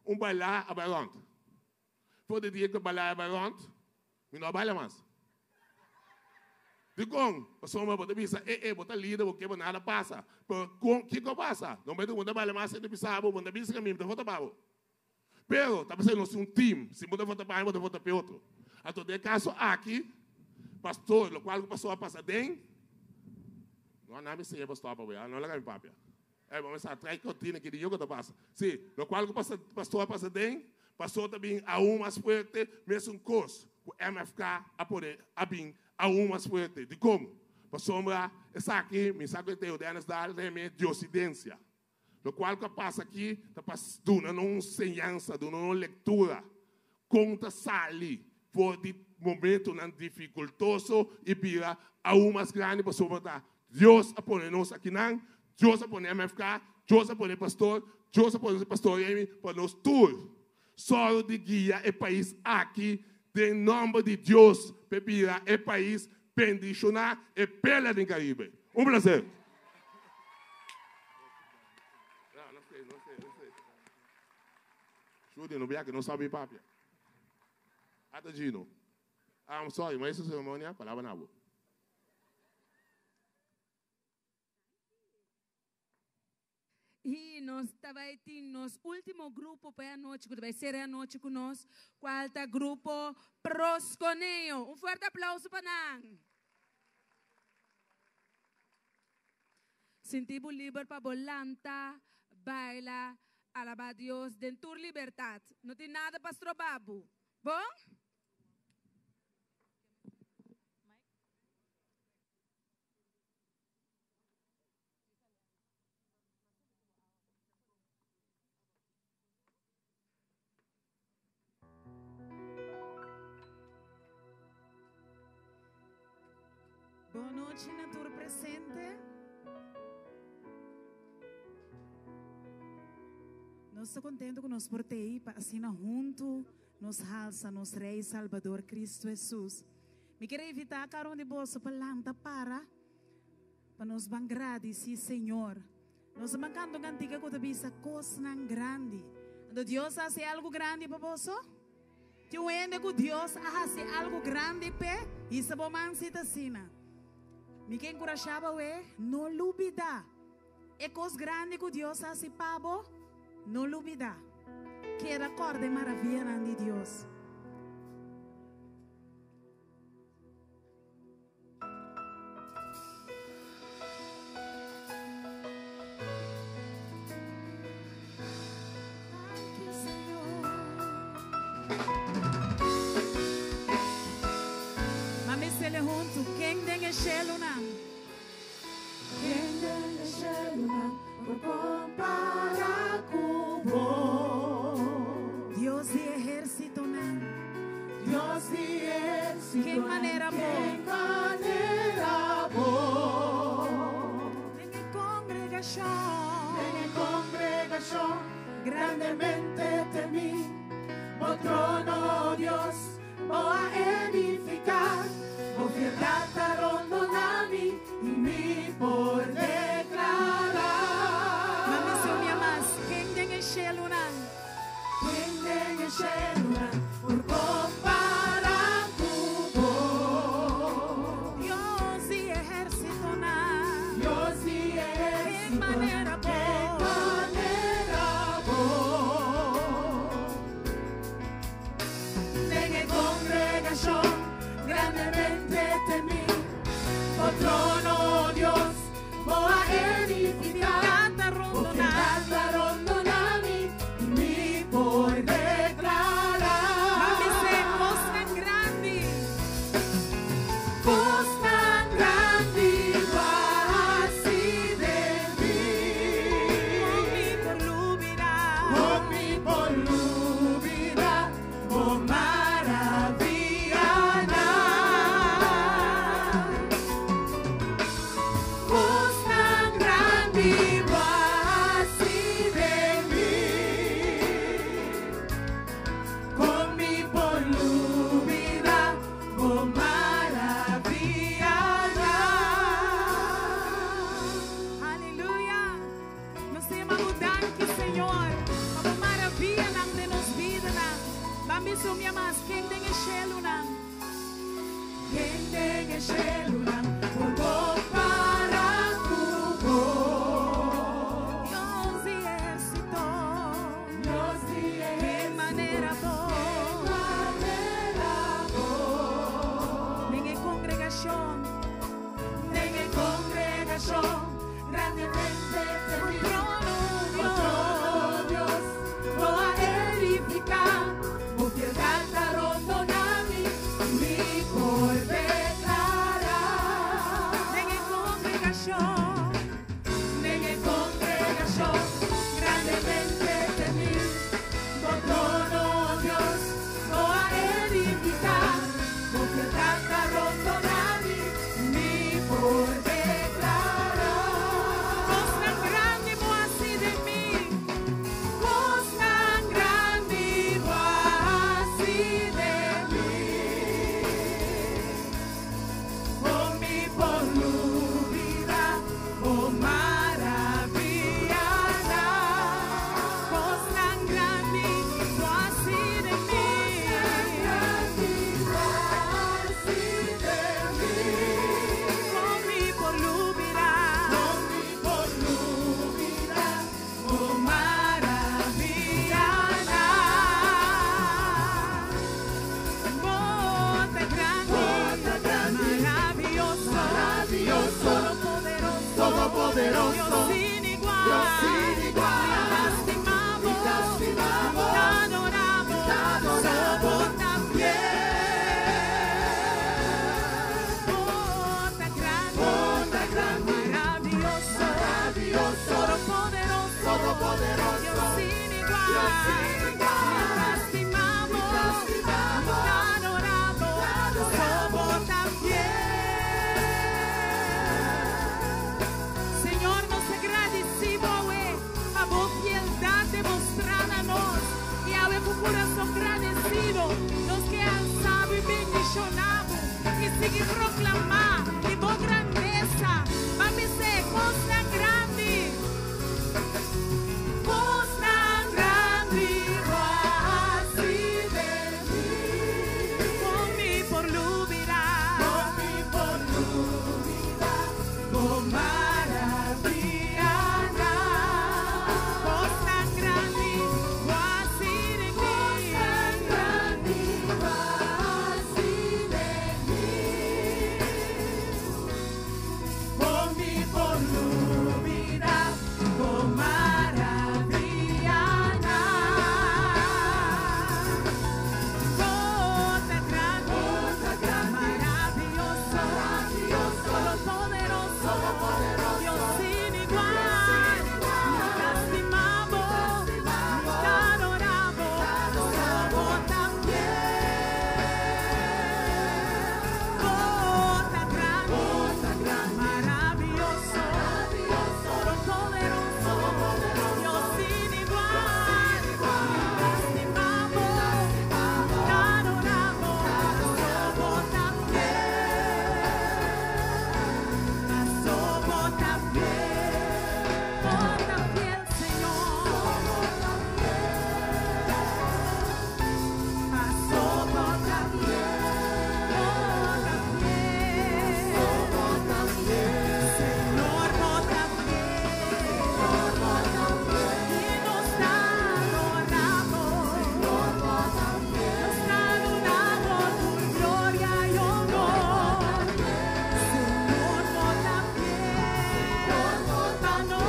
Un baila a bai rond. For di dia cu e baila a bai rond, mi no a baila mas. Dicon? Pasobra bo ta bisa, e e, bo ta lider, bo ke pa nada pasa. Pero con, kico a pasa? No momento cu bo no ta baila mas, hende bisa bo, bo no ta bisa cu mi, mi ta vota pa bo. Pero ta p'esei nos tin un team. Si bo ta vota pa mi, bo ta vota p'e otro. Anto den e kaso aki, pastor, lokual ku pastor a pasa den, no a nami siña pastor pa wea, no laga mi papia. Ey, bo mester a trae kortina aki di yo ku ta pasa. Si, lokual ku pastor a pasa den, pastor ta bin aun mas fuerte, mesun kos ku MFK a pone a bin aun mas fuerte. Dikon? Pasobra esaki, mi sa ku e Teo Dennis Daal reme diosidensia. Lokual ku a pasa aki ta pa duna nos un enseñansa, duna nos un lektura kon ta sali for di momentunan difikultoso i bira aun mas grandi pasobra ta Dios a pone nos akinan, Dios a pone MFK, Dios a pone pastor, Dios a pone pastor Remy pa nos tur sòru di guia e pais aki den nòmber di Dios pa e bira e pais bendishoná e perla den Karibe. Un plaser. Judy, no bia que no sabe papia. Ata Gino. I'm sorry, maestro ceremonia, palabra na bo. I nos ta bai tin nos último grupo pa e anochi ku ta bai sera e anochi ku nos, kual ta grupo Prosconeo. Un fuerte aplauso pa nan. Sinti bo liber pa bo lanta, baila, alabá Dios den tur libertat. No tin nada pa stroba bo. Bon? Bon nochi na tur presente. Nos ta contento cu nos por tei pa asina hunto nos halsa nos Rey Salvador Cristo Jesus. Mi ke invitá kada un di boso pa lanta para pa nos ban gradisí Señor. Nos ta ban kanta un kantika ku ta bisa kosnan grandi. Anto Dios a hasi algu grandi pa boso? Tin un hende ku Dios a hasi algu grandi p'e? Hisa bo man si ta asina. Mi ke enkurashá bo awe, no lubidá e kos grandi ku Dios a hasi pa bo. No lubidá. Keda kòrda e maravianan di Dios. Mami sele huntu, ken den e shelunan? Ken den e shelunan por kompará ku bo? Dios di ehérsitonan. Dios di ehérsitonan. Ken manera bo? Ken manera bo? Den e kongregashon. Den e kongregashon. Grandemente temí. Bo trono, o Dios, bo a edifiká. Bo fieldat ta rondoná mi i mi por deklará. Mami si un bia mas, ken den e shelunan? Ken den e shelunan por kompará ku bo? Dios di ehérsitonan. Dios di Ken ehérsitonan. manera bo? Ken manera bo? Den e kongregashon grandemente temí, bo trono, o Dios, bo a edifiká. Fieldat ta Bo rondoná. fieldat ta rondoná mi i mi por deklará. Mami se kosnan grandi. Kosnan grandi bo a hasi den mi. Kon mi por lubidá. Kon mi por lubidá bo maravianan. Kosnan grandi bo a hasi den mi. Kon mi por lubidá bo maravianan. Aleluya. Nos ta yama bo danki, Señor, pa bo maravianan den nos bidanan. Ban bisa un bia mas, ken den e shelunan? Ken den e shelunan por kompará ku bo? Dios di ehérsito. Dios di Ken ehérsito. manera bo? Ken manera bo? Den e kongregashon. Den e kongregashon grandemente Bo temí. trono, Bo Dios. trono, Dios, bo a edifiká. Bo fieldat ta rondoná mi, mi por deklará. Den I sigui proklamá di bo grandesa. Ban bis'é, Kosnan grandi. Kosnan grandi bo a hasi den mi. Kon mi por lubidá? Kon mi por lubidá bo maravianan? Kosnan grandi bo a hasi den mi. Kosnan grandi bo a hasi den mi. Kon mi por lubidá bo maravianan? Bo ta grandi, maravioso, todopoderoso, Dios sin igual. Mi ta stima bo, mi ta adorá bo, bo ta fiel. Bo ta grandi, maravioso, todopoderoso, Dios sin igual. Mi ta stima bo, mi ta adorá bo, bo ta fiel. Bo ta fiel, bo ta fiel, Señor. Bo ta fiel, bo ta fiel, bo ta fiel, Señor, bo ta fiel, bo ta fiel. I nos ta adorá bo, Señor, bo ta fiel. Nos ta duna bo tur gloria i honor. Señor, bo ta fiel, pa nos.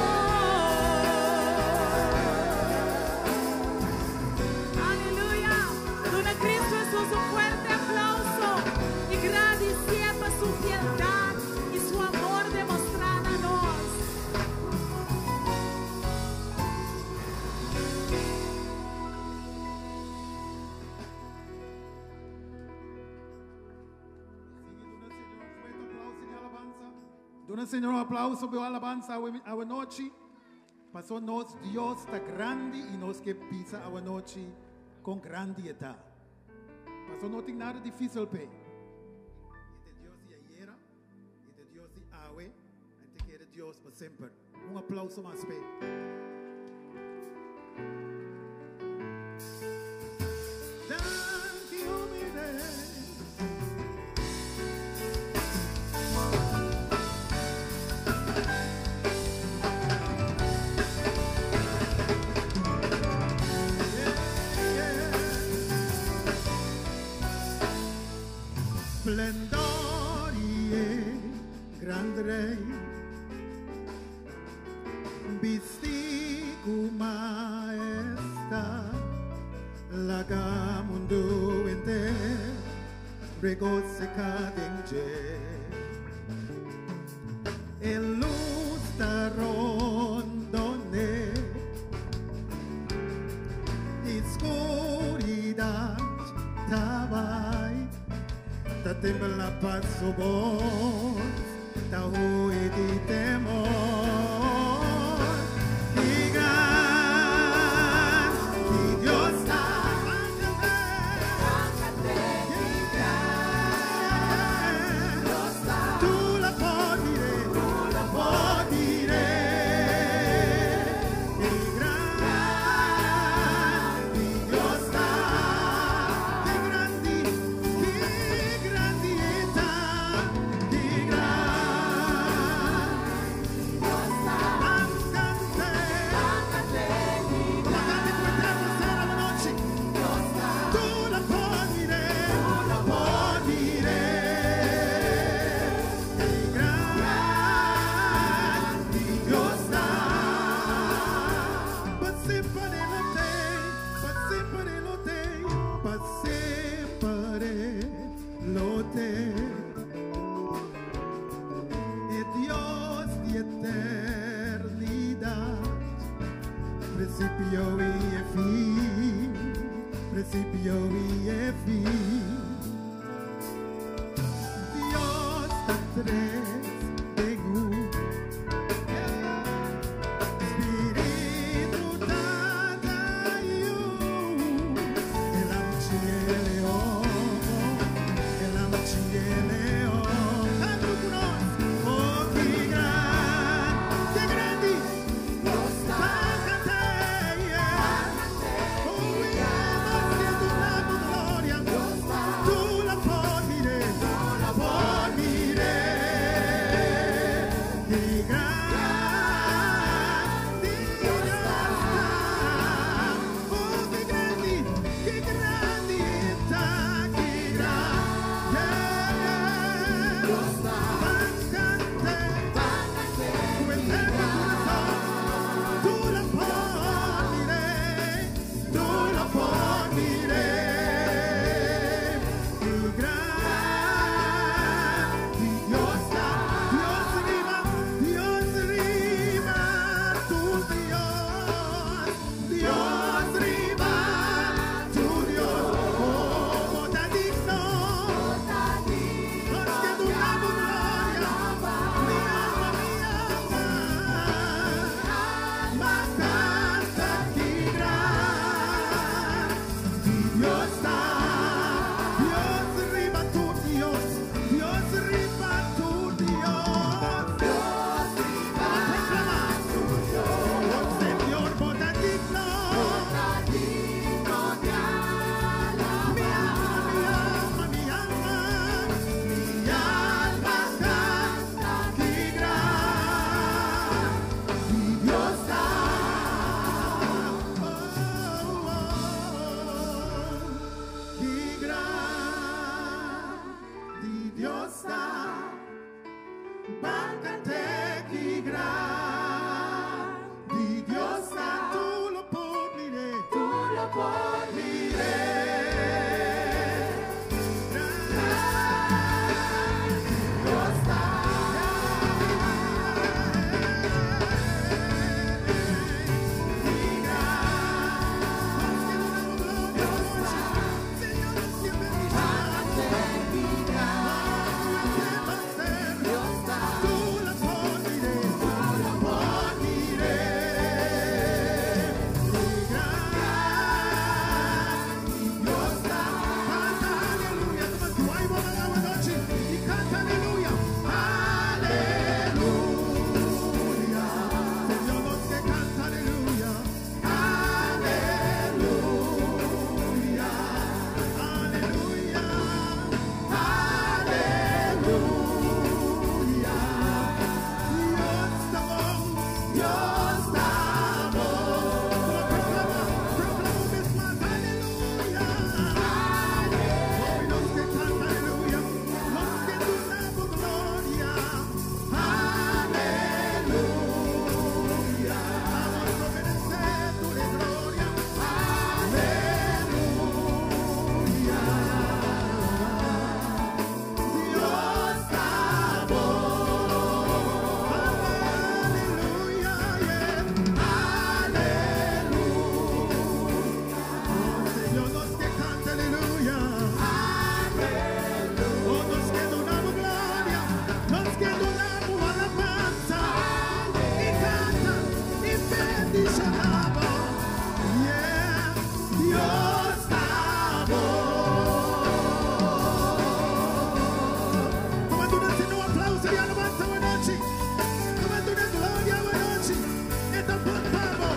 Aleluya. Duna Cristo Jesús un fuerte aplauso i gradisié pa su fieldat i su amor demostrá na nos. Duna Señor un aplauso, pa alabansa awe nochi. Paso nos Dios ta grandi i nos ke bisa awe nochi kon grandi e ta. Paso no tin nada difísil p'e. E ta Dios di ayera, e ta Dios di awe, i ta keda Dios pa semper. Un aplauso mas p'e. Danki, o mi Rei. Splendor di e gran Rei, Bisti ku maestat, Laga mundu henter regosihá den dje. E lus ta rondon'é, i skuridat ta bai, ta tembla pa su bos, ta hui di temor. Ki grandi Dios ta. Tur por mir'é, por mir'é. Ki grandi Dios ta. Ki grandi, ki grandi ta. Ki grandi Dios ta. Ban kant'é. Ban kant'é ku eterno ser awe nochi. Tur por mir'é, por mir'é. Ki grandi Dios ta. Pa semper e lo t'ei, pa semper e lo t'ei, pa semper e lo t'ei. E Dios di eternidat, prinsipio i e fin, prinsipio i e fin. Dios ta tres den un. Spiritu Tata Yu, E Lamchi e Omo, E Lamchi e Dios ta, ban kant'é ki grandi Dios ta, tur lo por mir'é, tur lo por mir'é. Dios ta. Aleluya, aleluya. Señor, los que canta, aleluya, aleluya, aleluya, aleluya. Dios está bon, Dios está bon. Proclama, proclama un vez más, aleluya. Hoy los que cantan, aleluya, los que donamos gloria, aleluya. Vamos a obedecer tu gloria, aleluya. Dios está bon, aleluya, yeah. Aleluya. Señor, los que cantan, aleluya. Oh, los que donamos gloria, los que donamos alabanza, y cantan y bendicionamos. Yeah, Dios está bon. Toma tu un aplauso y alabanza, buena noche. Toma tu gloria, buena noche. Esta por pavo,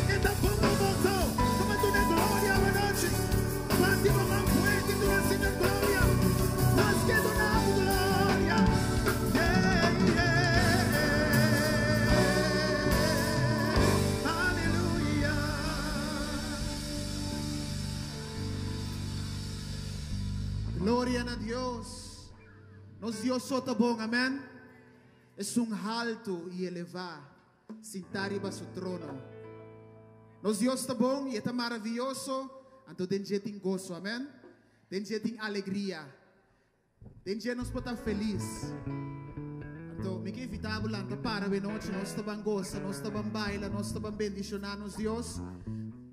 esta por moto. Toma tu gloria, buena noche. Cuántico más fuerte, tu Señor, gloria. Más que donamos gloria. Yeah, yeah. Aleluya. Gloria na Dios. Nos Dios so ta bon, amèn. Esun haltu i elevá, sintá riba su trono. Nos Dios ta bon i ta maravioso, anto den dje tin goso, amèn. Den dje tin alegria. Den dje nos por ta felis. Anto, mi ke invitá bo lanta para anochi, nos ta ban gosa, nos ta ban baila, nos ta ban bendishoná nos Dios.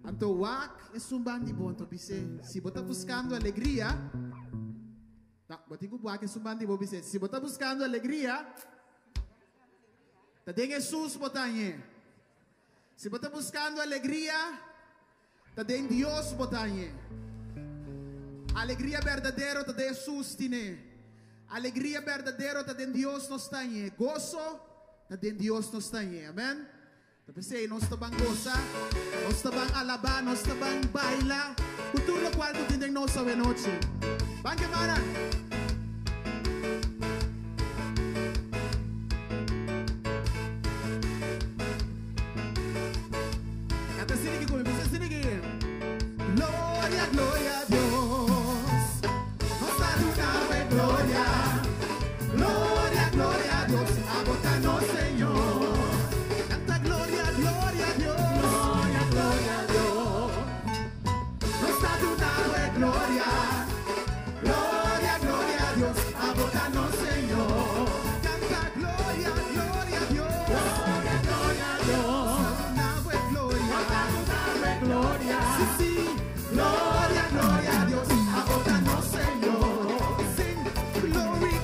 Anto, wak esun band'i bo, anto bis'é, si bo ta buskando alegria, no, bo tin ku wak esun band'i bo bis'é, si bo ta buskando alegria, ta den Jesus bo ta hañ'é. Si bo ta buskando alegria, ta den Dios bo ta hañ'é. Alegria berdadero ta den Jesus tin'é. Alegria berdadero ta den Dios nos ta hañ'é. Goso ta den Dios nos ta hañ'é. Amèn. Ta p'esei nos ta ban gosa, nos ta ban alabá, nos ta ban baila ku tur lokual ku tin den nos awe nochi. Ban Guevara! Kanta asina ki ku mi, bisa asina ki. Gloria, gloria a Dios. Nos ta duna e gloria. Gloria, gloria a Dios. Abo ta nos Señor. Kanta gloria, gloria a Dios. Gloria, gloria a Dios. Nos ta duna e gloria. Gloria, gloria a Dios. Abo ta nos Señor. Kanta gloria, gloria a Dios. Gloria, gloria a Dios. Nos ta duna e gloria. Nos ta duna e gloria. Sí, sí. Gloria, gloria a Dios. Abo ta nos Señor. Sing glory,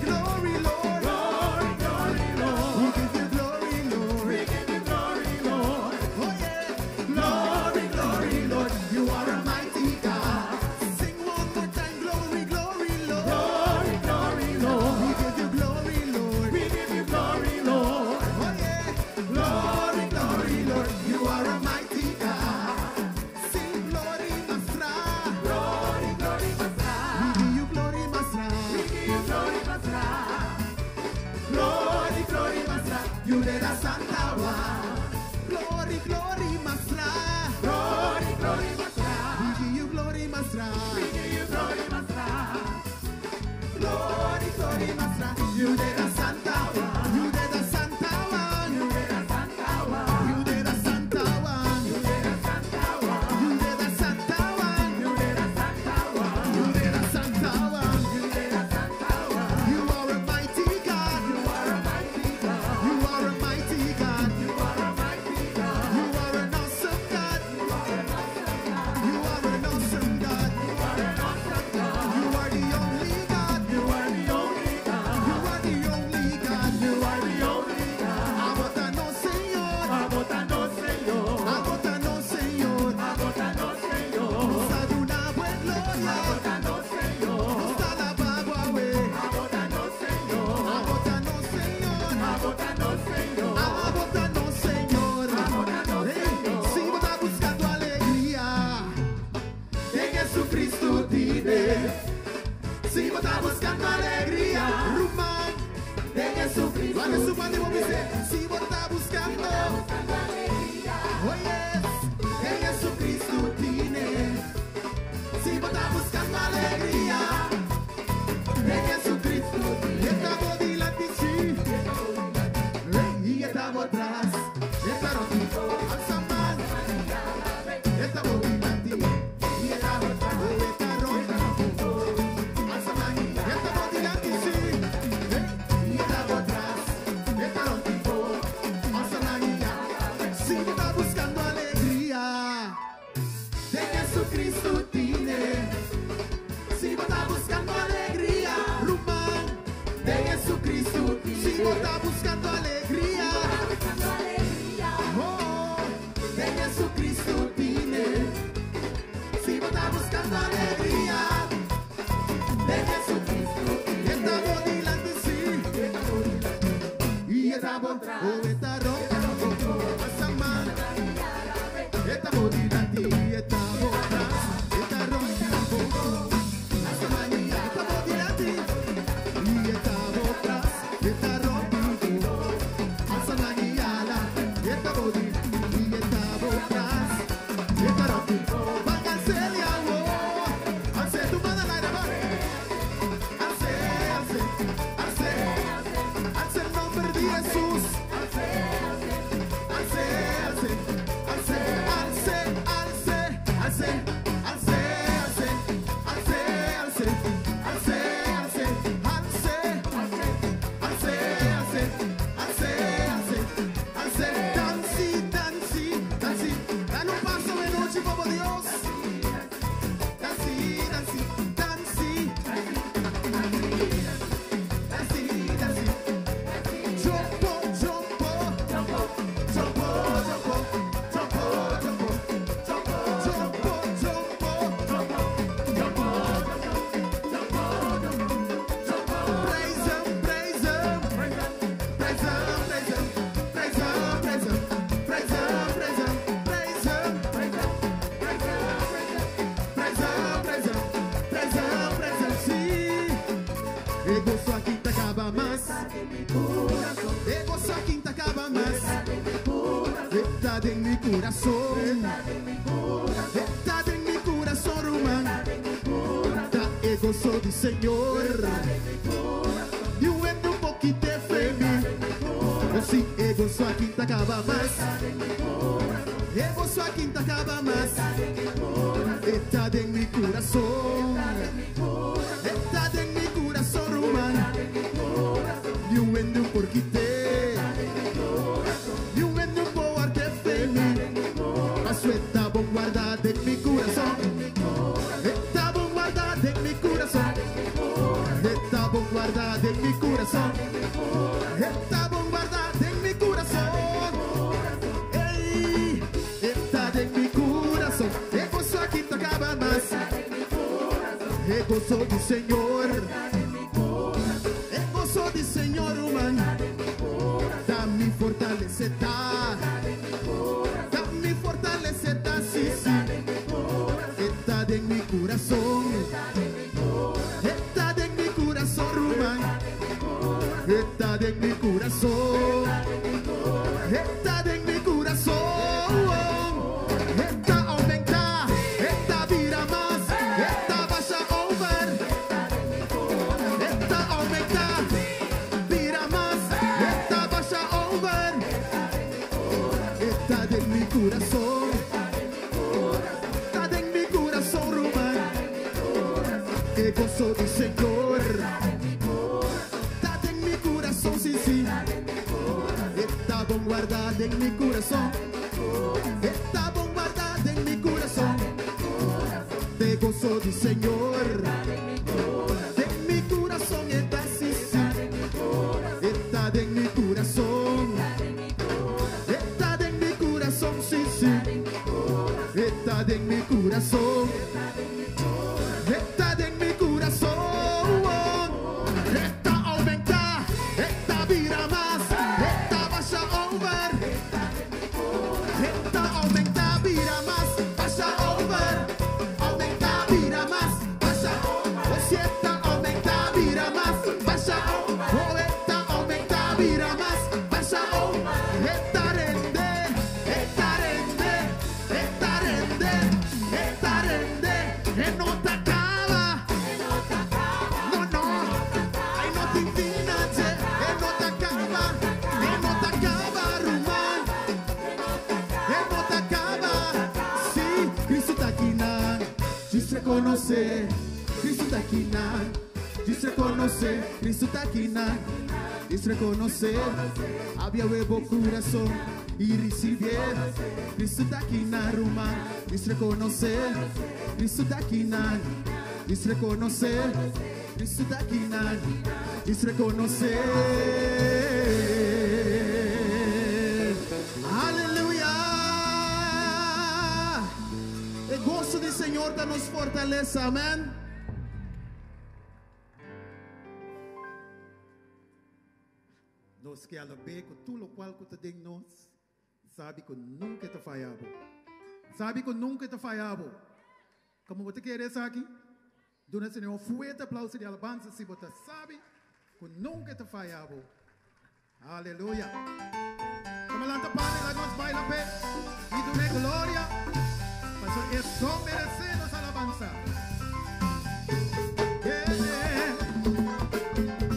You did a Santa one. You did a Santa one. You did a Santa one. You did a Santa one. You did a Santa one. You did a Santa one. You did a Santa one. You did a Santa one. You did a Santa one. You are a mighty God. You are a mighty God. You are a mighty God. You are a mighty God. You are an awesome God. You are an awesome God. You are an awesome God. You are an awesome God. You are the only God. You are the only God. You are the only God. You are the only God. Abo ta nos Señor. Abo ta nos Señor. Abo ta nos Señor. Abo ta nos Señor. Nos ta duna bo gloria. Abo ta nos Señor. Nos ta alabá bo awe. Abo ta nos Señor. Abo ta nos Señor. Abo ta nos Señor. Abo ta nos Señor. Abo ta nos Señor. Si bo ta buskando alegria, den Jesucristo tin e. Si bo ta buskando alegria, ruman, den Jesucristo. Laga su man di bo bisa, si bo ta buskando alegria, oh yes, den Jesucristo tin e. Si bo ta buskando alegria, den Jesucristo. E ta bo dilanti si, i e ta bo tras, e ta rònt di bo, alsa man, e ta bo dilanti, i e ta bo tras, oh, e ta rònt di bo, alsa man, e ta bo dilanti si, i e ta bo tras, e ta rònt di bo, alsa man, si bo ta buskando alegria, den Jesucristo tin e. Si bo ta buskando alegria, ruman, den Jesucristo. Si bo ta buskando alegria, oh, den Jesucristo tin e. Si bo ta buskando alegria, den Jesucristo. E ta bo dilanti si, i e ta bo, oh, e ta rònt, alsa man, e ta bo dilanti, e ta bo tras, e ta rònt, alsa man, e ta bo dilanti, i e ta bo tras, e ta rònt, alsa man, e ta bo dilanti, i e ta bo tras, e ta rònt, ban Celia, oh, alsa tu man na laira, ban. Alsa, alsa, alsa, alsa e nòmber di Jesus. Alsa, alsa, alsa, alsa, alsa, alsa, alsa, alsa, alsa, alsa, alsa, alsa, alsa, alsa, alsa, alsa, alsa, dansi, dansi, dansi, dal un paso anochi pa Dios. Dansi, dansi, dansi, dansi, dansi. Jump, jump, jump, jump, jump, jump, jump, jump, jump, jump, jump. Praise Him, praise Him, praise Him, praise Him, praise Him, praise Him, praise Him, praise Him, praise Him, praise Him, praise Him, praise Him, praise Him, praise Him, si. E goso aki ta kaba mas. E goso aki ta kaba mas. E ta den mi kurason. E ta den mi kurason, ruman. Ta e goso di Señor. Niun hende no por kit'é fo'i mi. Si e goso aki ta kaba mas. E goso aki ta kaba mas. E ta den mi kurason. E ta den mi kurason, ruman. Niun hende no por kit'é. Niun hende no por hòrt'é fo'i mi. Paso e ta bon wardá den mi kurason. E ta bon wardá den mi kurason. E ta bon wardá den mi kurason. E ta bon wardá den mi kurason. Ei, e ta den mi kurason. E goso aki ta kaba mas. E goso di Señor. E goso di Señor, ruman. Ta mi fortalesa. Ta mi fortalesa, si. E ta den mi kurason. E ta den mi kurason, ruman. E ta den mi kurason. E ta den mi kurason. E ta oumentá. E ta bira mas. E ta basha over. E ta oumentá. kurason. Ta den mi kurason, ruman. E goso di Señor. Ta den mi kurason, si, si. Ta bon wardá den mi kurason. Ta bon wardá den mi kurason. E goso di Señor. Den mi kurason ta, si, si. Ta den mi kurason. Ta den mi kurason, si, si. Ta den mi kurason. Ta den mi kurason. Ta oumentá, ta bira mas, ta basha over. Ta oumentá, bira mas, basha over. Oumentá, bira mas, basha over. O si ta oumentá, bira mas, basha over. O ta oumentá, bira mas, basha over. Ta rende, ta rende, ta rende, ta rende. E no ta kaba. No, no. Ai, no tin final, e no ta kaba. E no ta kaba, ruman. E no ta kaba. Si, Kristu ta akinan. Djis rekonosé. Kristu ta akinan. Djis rekonosé. Kristu ta akinan. Djis rekonosé. Habri bo kurason i risibié. Kristu ta akinan, ruman. Djis rekonosé. Kristu ta akinan. Djis rekonosé. Kristu ta akinan. Djis rekonosé. Aleluya! E goso di Señor ta nos fortalesa. Amèn. Nos ke alab'é ku tur lokual ku ta den nos, sabi ku nunka e ta faya bo. Sabi ku nunka e ta faya bo. Komo bo ta kere esaki? Duna Señor un fuerte aplauso di alabansa si bo ta sabi ku nunka e ta faya bo. Aleluya. Tuma lanta para i laga nos baila p'e i dun'é gloria, pasobra e so meresé nos alabansa. Yeah.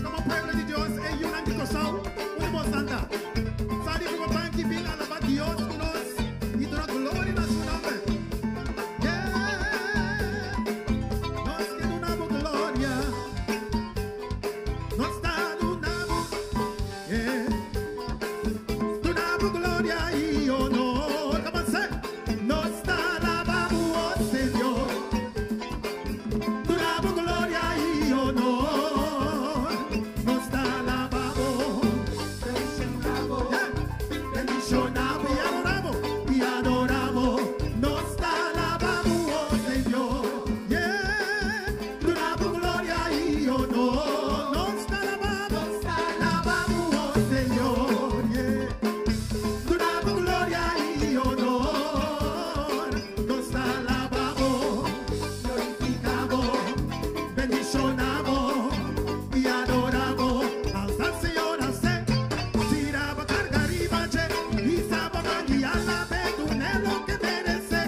Komo pueblo di Dios, e yunan di Kòrsou, unda bo santa? Sa di ku bo banki bin alabá Dios ku nos i duna gloria na su nòmber. Yeah. Nos ke duna bo gloria. Nos ta duna bo, yeah. Duna bo gloria i honor. Come on, say. Nos ta alabá bo, oh Señor. Duna bo gloria i honor. Nos ta alabá bo. Yeah. Bendishoná bo i adorá bo, i adorá bo. Nos ta alabá bo, oh Señor. Yeah. Duna bo gloria i honor. Nos ta alabá bo, alabá bo, oh Señor. Yeah. Duna bo gloria i honor. Nos ta alabá bo, glorifiká bo, bendishoná bo i adorá bo. Alsa Señor, als'é, tira karga riba dje, hisa bo man i alab'é, dun'é loke e meresé.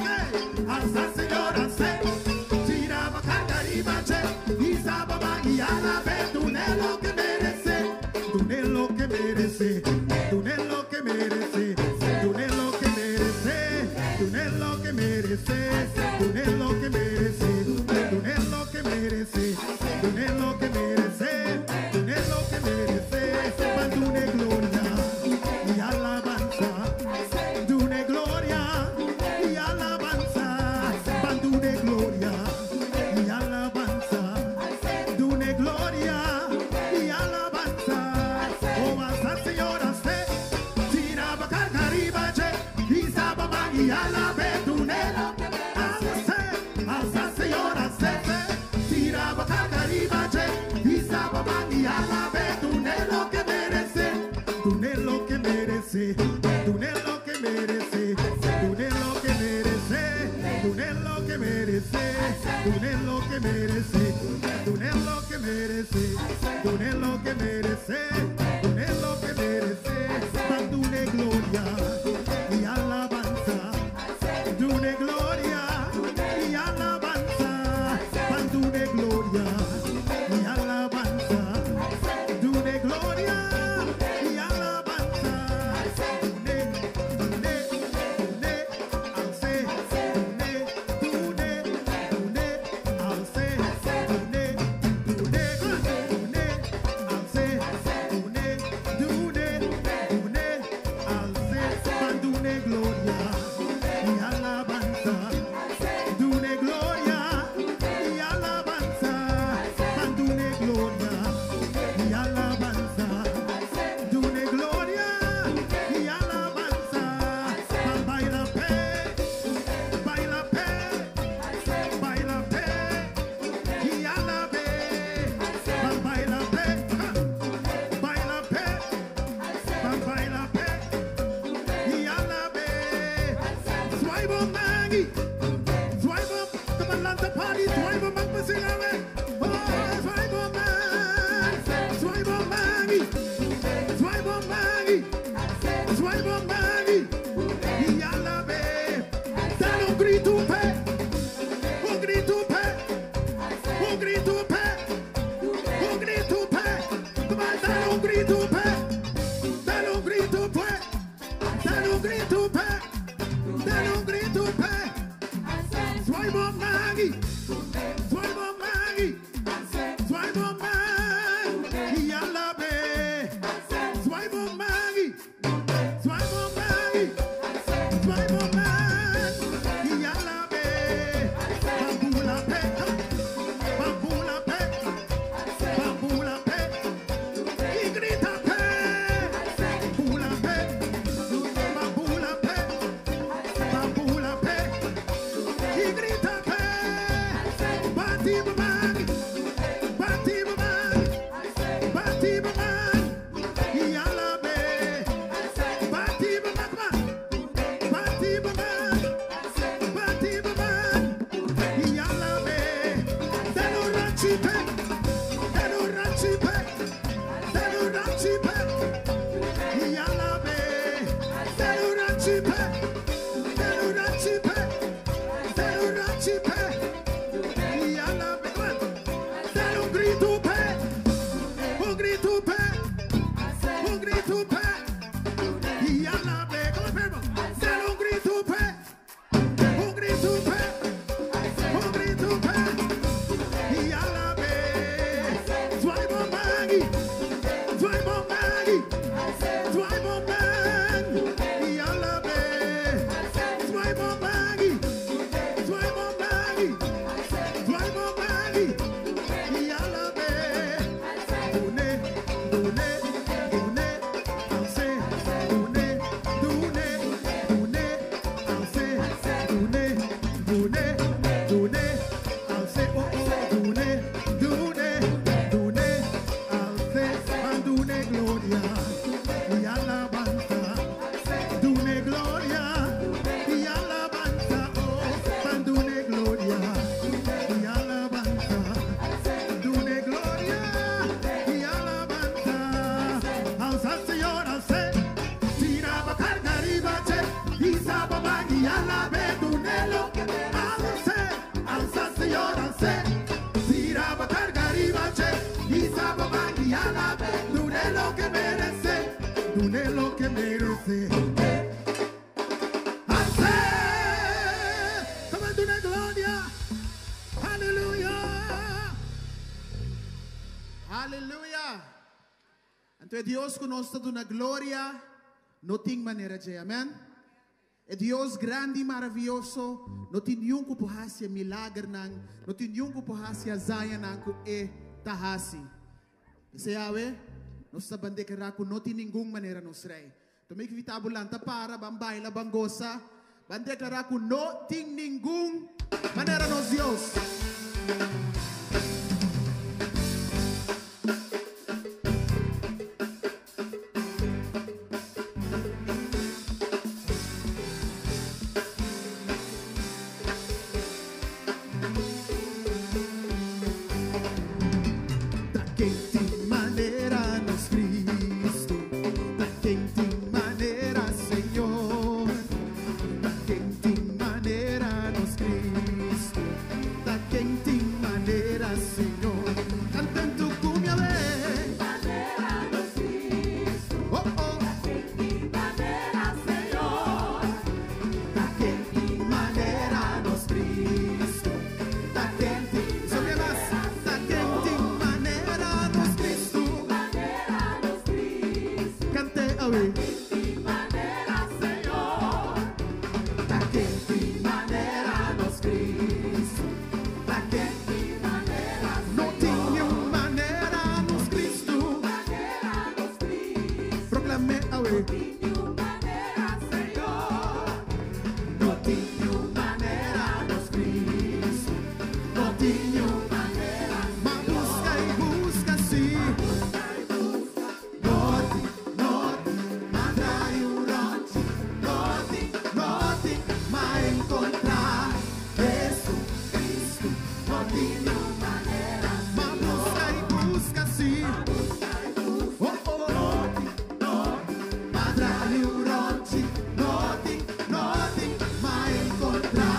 Alsa Señor, als'é, tira karga riba dje, hisa bo man i alab'é, dun'é loke e meresé. Dun'é loke e meresé, dun'é loke e meresé, dun'é loke e meresé, dun'é loke e meresé, dun'é loke e meresé, dun'é loke e meresé, dun'é loke e meresé, dun'é loke e meresé, ban dun'é gloria i alabansa, dun'é gloria i alabansa, ban dun'é gloria i alabansa, dun'é gloria i alabansa. Oh, alsa Señor, als'é, tira karga riba dje, hisa bo man i alab'é, dun'é, als'é, alsa Señor, als'é, tira karga riba dje, hisa bo man i alab'é, dun'é loke e meresé, dun'é loke e meresé, dun'é loke e meresé, dun'é loke e meresé, dun'é loke e meresé, dun'é loke e meresé, dun'é loke e meresé, dun'é loke e meresé, dun'é loke e meresé, ban dun'é gloria i alabansa, dun'é gloria i alabansa, ban dun'é gloria i alabansa, dun'é gloria i alabansa, dun'é, dun'é, dun'é. Aleluya. Anto Dios ku nos ta duna gloria, no tin manera dje, amen. E Dios grandi i maravioso, no tin niun ku por hasi e milagernan, no tin niun ku por hasi e hazañanan ku e ta hasi. P'esei awe, nos ta ban deklará ku no tin ningun manera nos Rei. Tuma e kvita bo lanta para, ban baila, ban gosa, ban deklará ku no tin ningun manera nos Dios. Ta ken tin manera nos Cristo, ta ken tin manera Señor, ta ken tin manera nos Cristo, ta ken tin manera Señor. Canta en tu cumbia ve. Manera nos Cristo, Oh, oh. ta ken tin manera Señor, Ta ken tin manera nos Cristo, ta ken tin, sobre mas, ta ken tin manera nos Cristo. Manera nos Cristo, Cante awe. ken tin manera Señor, Ta ken tin manera nos Cristo, ta ken tin manera no tin niun manera nos Cristo. Manera nos Cristo, Proclame awe. tin niun manera Señor, No tin niun manera nos Cristo, no tin niun manera Ma busca y busca sí. No tin, no tin, ma drai un ronchi. No tin, no tin, ma encontrá Jesucristo. No tin niun manera Ma busca y busca sí. Oh, oh. Ma drai un ronchi. No tin, no tin, ma encontrá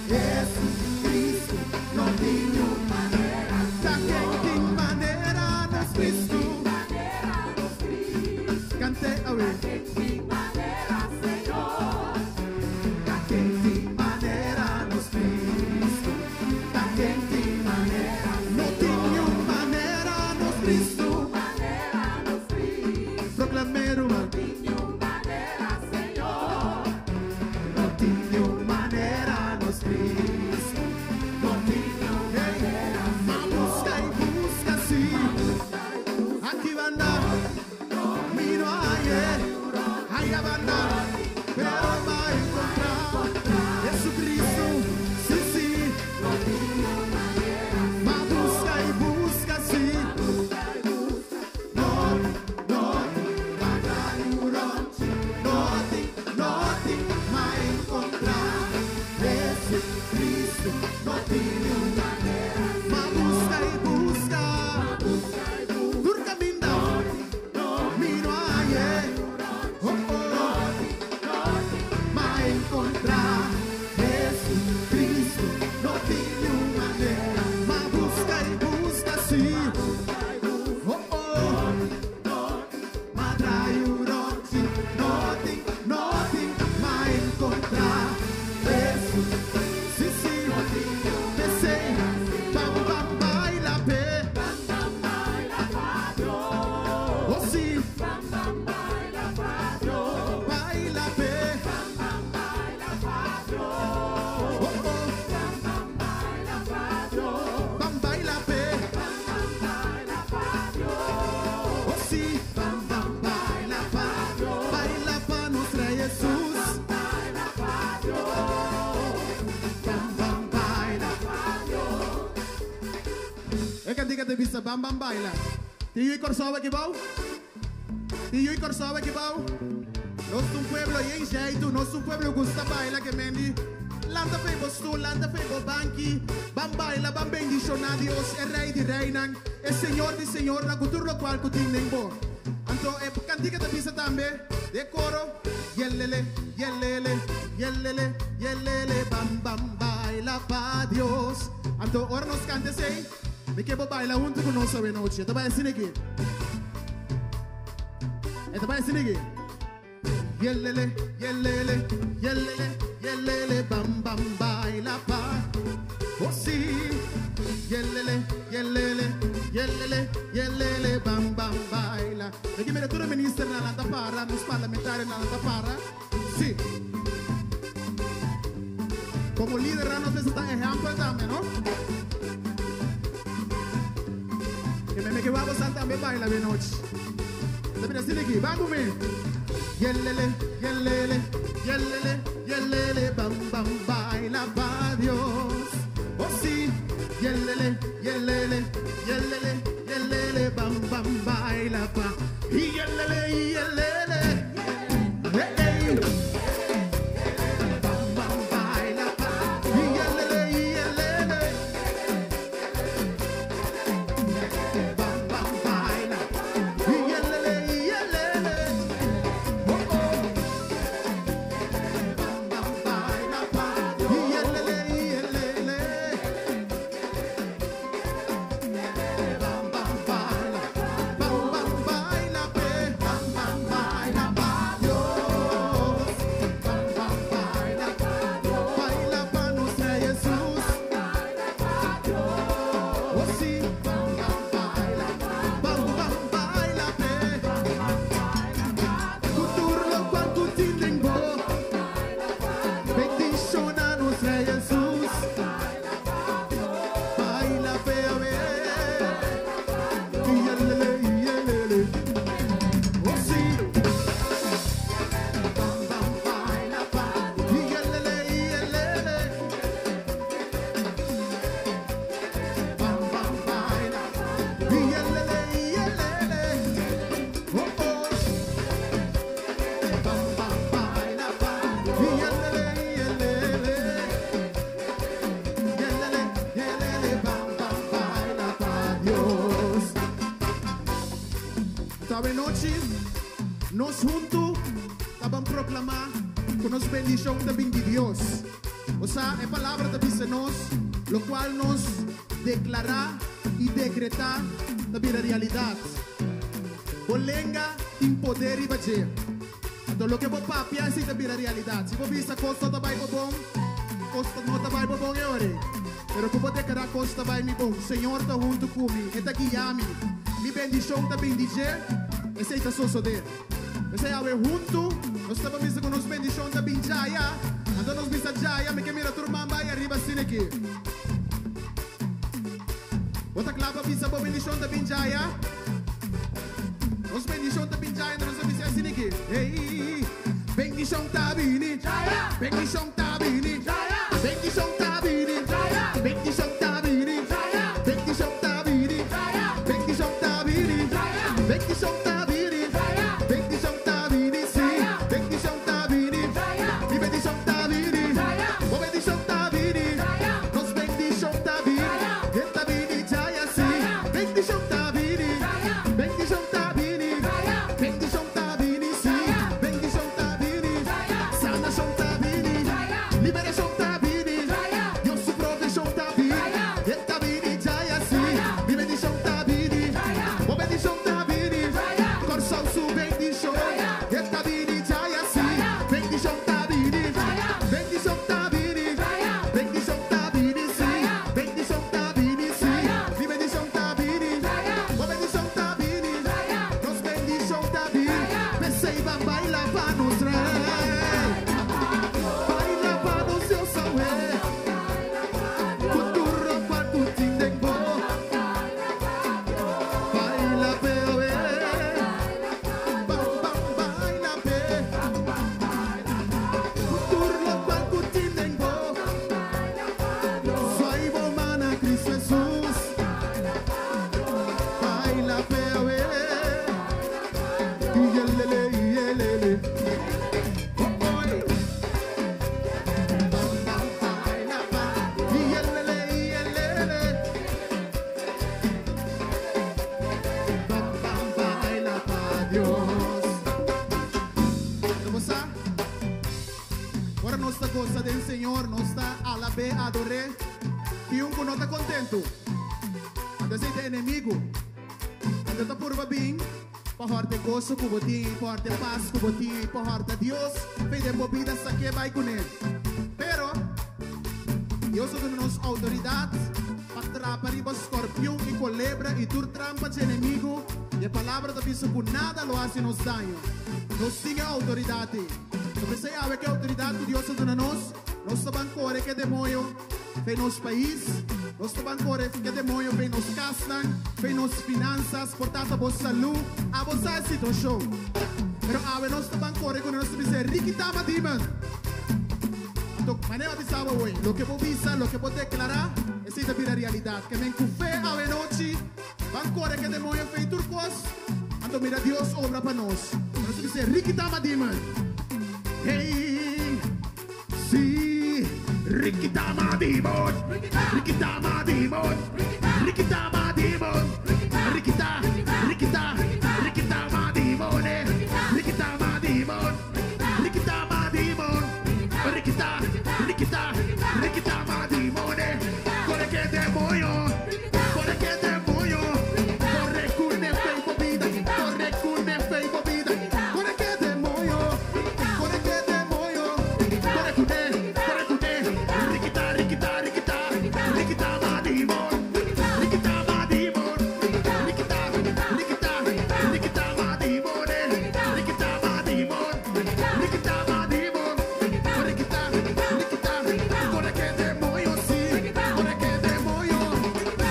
Jesucristo. No tin niun manera Ta ken tin manera nos Cristo. manera nos Cristo, Cante awe. ken tin manera Señor, Ta ken tin manera nos Cristo. Ta ken tin manera. No tin niun manera nos Cristo. manera nos Cristo, Proclamero man. tin niun manera Señor, No tin niun manera nos Cristo. No tin niun manera. Ma busca y busca sí. Aquí banda. Miro ayer. Allá banda. Pero va a encontrar Jesucristo. Sí, sí. Ma busca y busca sí. No, no, ma drai un ronchi. No tin, no tin, ma encontrar Jesucristo. No tin niun manera. Ma busca y busca. Tur caminda. Miro ayer. Oh, oh. Ma encontrar Jesucristo. No tin niun manera. Ma busca y busca sí. Oh, oh. Ma drai un ronchi. No tin, no tin, ma encontrar Jesus. Sí, sí. P'esei. Bam, bam, baila, pe. Oh, sí. Baila, pe. Oh, oh. Bam, baila, pe. Oh, sí. Bam, bam, baila, pa. Baila pa nuestra Jesús. Bam, bam, baila. E cantica ta bisa bam bam baila. Tin yu Corsou aki bou? Tin yu Corsou aki bou? Nos ta un pueblo yen jeito, nos ta un pueblo gusta baila ke mendi. Lanta fei bo stoel, lanta fei bo banki. Ban baila, ban bendiciona Dios, e Rey di Reynan, e Señor di Señornan, cu tur locual cu tin den bo. Anto e cantica ta bisa tambe, de coro, yelele, yelele, yelele, yelele, bam bam baila pa Dios. Anto ora nos canta esey, mi ke bo baila hunto cu nos awe nochi. E ta bay asina aki. E ta bay asina aki. Yelele, yelele, yelele, yelele, bam bam baila pa. Oh sí. yelele, yelele, yelele, yelele, bam bam baila. Aki mira tur minister nan lanta para, nos parlamentario nan lanta para. Si. Komo lidernan nos mester ta ehèmpel tambe, no? Ke meme ke wak bosan tambe baila be nochi. Ta bira asina aki, ban ku mi. Yelele, yelele, yelele, yelele, bam bam baila pa Dios. Oh si, yelele, yelele, yelele, yelele, bam bam baila pa. Yelele, yelele, hey hey. Bam bam baila pa. Yelele, yelele. Bam bam baila. Yelele, yelele. Oh oh. Bam bam baila pa. Yelele, yelele. Bam bam baila. Bam bam baila pe. Bam bam baila pa Dios. Bam bam baila. Baila pa nos Rey Jesús. Oh sí, bam bam baila, bam bam baila pe. Ku tur lokual ku tin den bo. Bendishoná nos Rei Jesús. Baila pe awe. Yelele, yelele. Oh sí. Bam bam baila pa. Yelele, yelele. Bam bam baila. Yelele, yelele. Oh oh. Bam bam baila pa. Yelele, yelele. Yelele, yelele, bam bam baila pa Dios. Awe nochi, nos huntu ta ban proklamá ku nos bendishon ta bin di Dios. Osea, e palabra ta bisa nos, lokual nos deklará i dekretá ta bira realidat. Bo lenga tin poder riba dje. Anto loke bo papia esei ta bira realidat. Si bo bisa kos no ta bai bo bon, kos no ta bai bo bon e ora ei. Pero ku bo deklará kos ta bai mi bon, Señor ta huntu ku mi, E ta guia mi, mi bendishon ta bin di dje, esei ta sosodé. P'esei awe huntu nos ta ban bisa ku nos bendishon ta bin djaya, anto nos bisa djaya, mi ke mira tur man bai ariba asina aki. Bo ta kla pa bisa bo bendishon ta bin djaya? Nos bendishon ta bin djaya, anto nos ta bisa asina aki, Hey, bendishon ta bini, bendishon ta bini, bendishon ta bini, bendishon ta bini, bendishon ta bini, bendishon ta bini, bendishon ta bini, bendishon ta bini, sí, bendishon ta bini, mi bendishon ta bini, bo bendishon ta bini, nos bendishon ta bini, e ta bini djaya, sí, bendishon ta bini, bendishon ta bini, bendishon ta bini, sí, bendishon ta bini, sanashon ta bini, liberashon ta bini, Dios su provishon ta bini, e ta bini djaya, sí, mi bendishon ta bini, bo bendishon ta bini, Kòrsou su bendishon, e ta bini djaya, sí, bendishon ta bini, bendishon ta bini, bendishon ta bini, sí, bendishon ta bini, sí, mi bendishon ta bini, bo bendishon ta bini, nos bendishon ta bini, p'esei ban baila pa nos Rei, baila pa nos Dios awe, ku tur lokual ku tin den bo, baila p'e awe, bam bam baila p'e, ku tur lokual ku tin den bo, Swai bo man na Cristo Jesus, baila p'e awe, yelele yelele, oh oh. Bam bam baila pa, yelele yelele. Bam bam baila pa Dios. Komo sa? Ora nos ta gosa den Señor, nos ta alab'é, ador'é. Tin un ku no ta kontentu. Anto esei ta enemigu. Anto ta purba bin pa hòrta e goso ku bo tin, pa hòrta e pas ku bo tin, pa hòrta Dios fe den bo bida sak'é bai kuné. Pero, Dios a duna nos outoridat pa. trapa riba scorpion y colebra y tur trampa di enemigo. E palabra ta bisa cu nada lo haci nos daño. Nos tin autoridad. Anto p'esey awe cu e autoridad cu Dios a duna nos, nos ta ban core cu e demoño den nos pais, nos ta ban core cu e demoño den nos casnan, den nos finanzas, por ta ta bo salud, abo sa e situacion. Pero awe nos ta ban core cu nos ta bisa Rikitama demon. Anto, manera mi a bisa bo awe, loke bo bisa, loke bo declara, esey ta bira realidad. Ke men cu fe awe nochi, ban core cu e demoño fey tur cos, anto mira Dios obra pa nos. Nos ta bisa Rikitama demon. Hey, si, Rikitama demon, Rikitama demon, Rikitama demon, Rikita, Rikita, Rikitama demon, eh. Rikitama demon, Rikitama demon, Rikita, Rikita, Rikitama demon, eh. Core cu e demoño, core cu e demoño, core cu ne fey bo bida, core cu ne fey bo bida, core cu e demoño, core cu e demoño, core cu ne, core cu ne, Rikita, Rikita, Rikita, Rikitama demon, Rikitama demon, Rikita, Rikita, Rikitama demon, eh. Rikitama demon, Rikitama demon, Rikita, Rikita, core cu e demoño, si, core cu e demoño,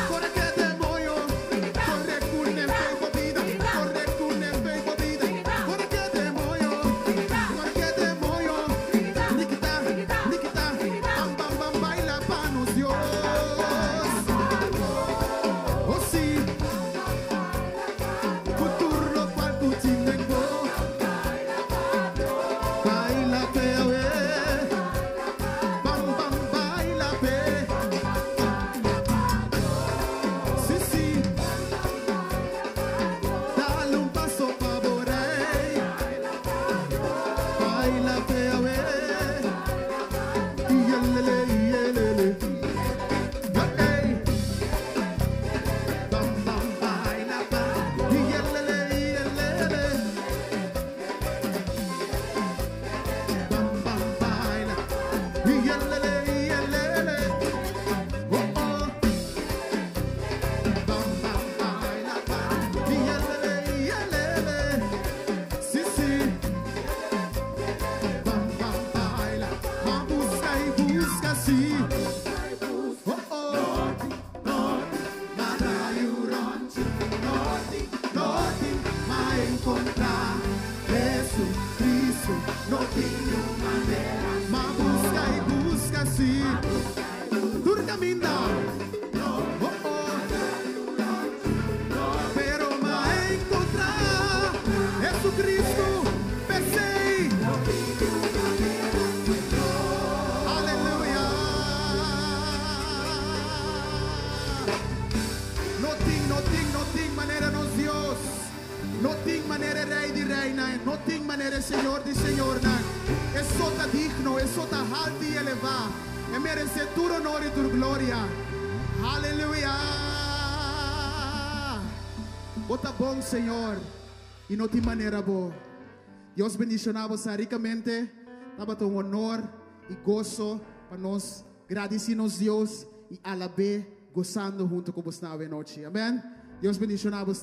core cu e demoño, core cu ne fey bo bida, core cu ne fey bo bida, core cu e demoño, core cu e demoño, Rikita, Rikita, bam bam bam baila pa nos Dios. Oh si, futuro cual cu tin den bo. Baila pe awe, bam bam baila pe. Si si, dale un paso pa bo rey. Baila pe awe, yelele yelele. Hey. Bam bam baila pa, yelele yelele. Bam bam baila, yelele yelele. Oh oh. Bam bam baila pa, yelele yelele. Si si. Bam bam baila, ma busca y busca si. Oh oh. M'a rond, nothing, nothing, m'a encontra Jesucristo, no tin manera. M'a busca y busca si. Tur caminda. Oh oh. Pero m'a encontra Jesucristo, p'esey. Aleluya. No tin, no tin, no tin manera nos Dios. No tin manera Rey di Reynan. No tin manera Señor di Señornan. E so ta digno, e so ta halto y eleva. E merece tur honor y tur gloria. Aleluya. Bo ta bon, Señor. Y no tin manera bo. Dios bendiciona bo ricamente. Tabata un honor y goso pa nos gradici nos Dios y alab'e gosando hunto cu bo anochi. Amen. Dios bendiciona bo.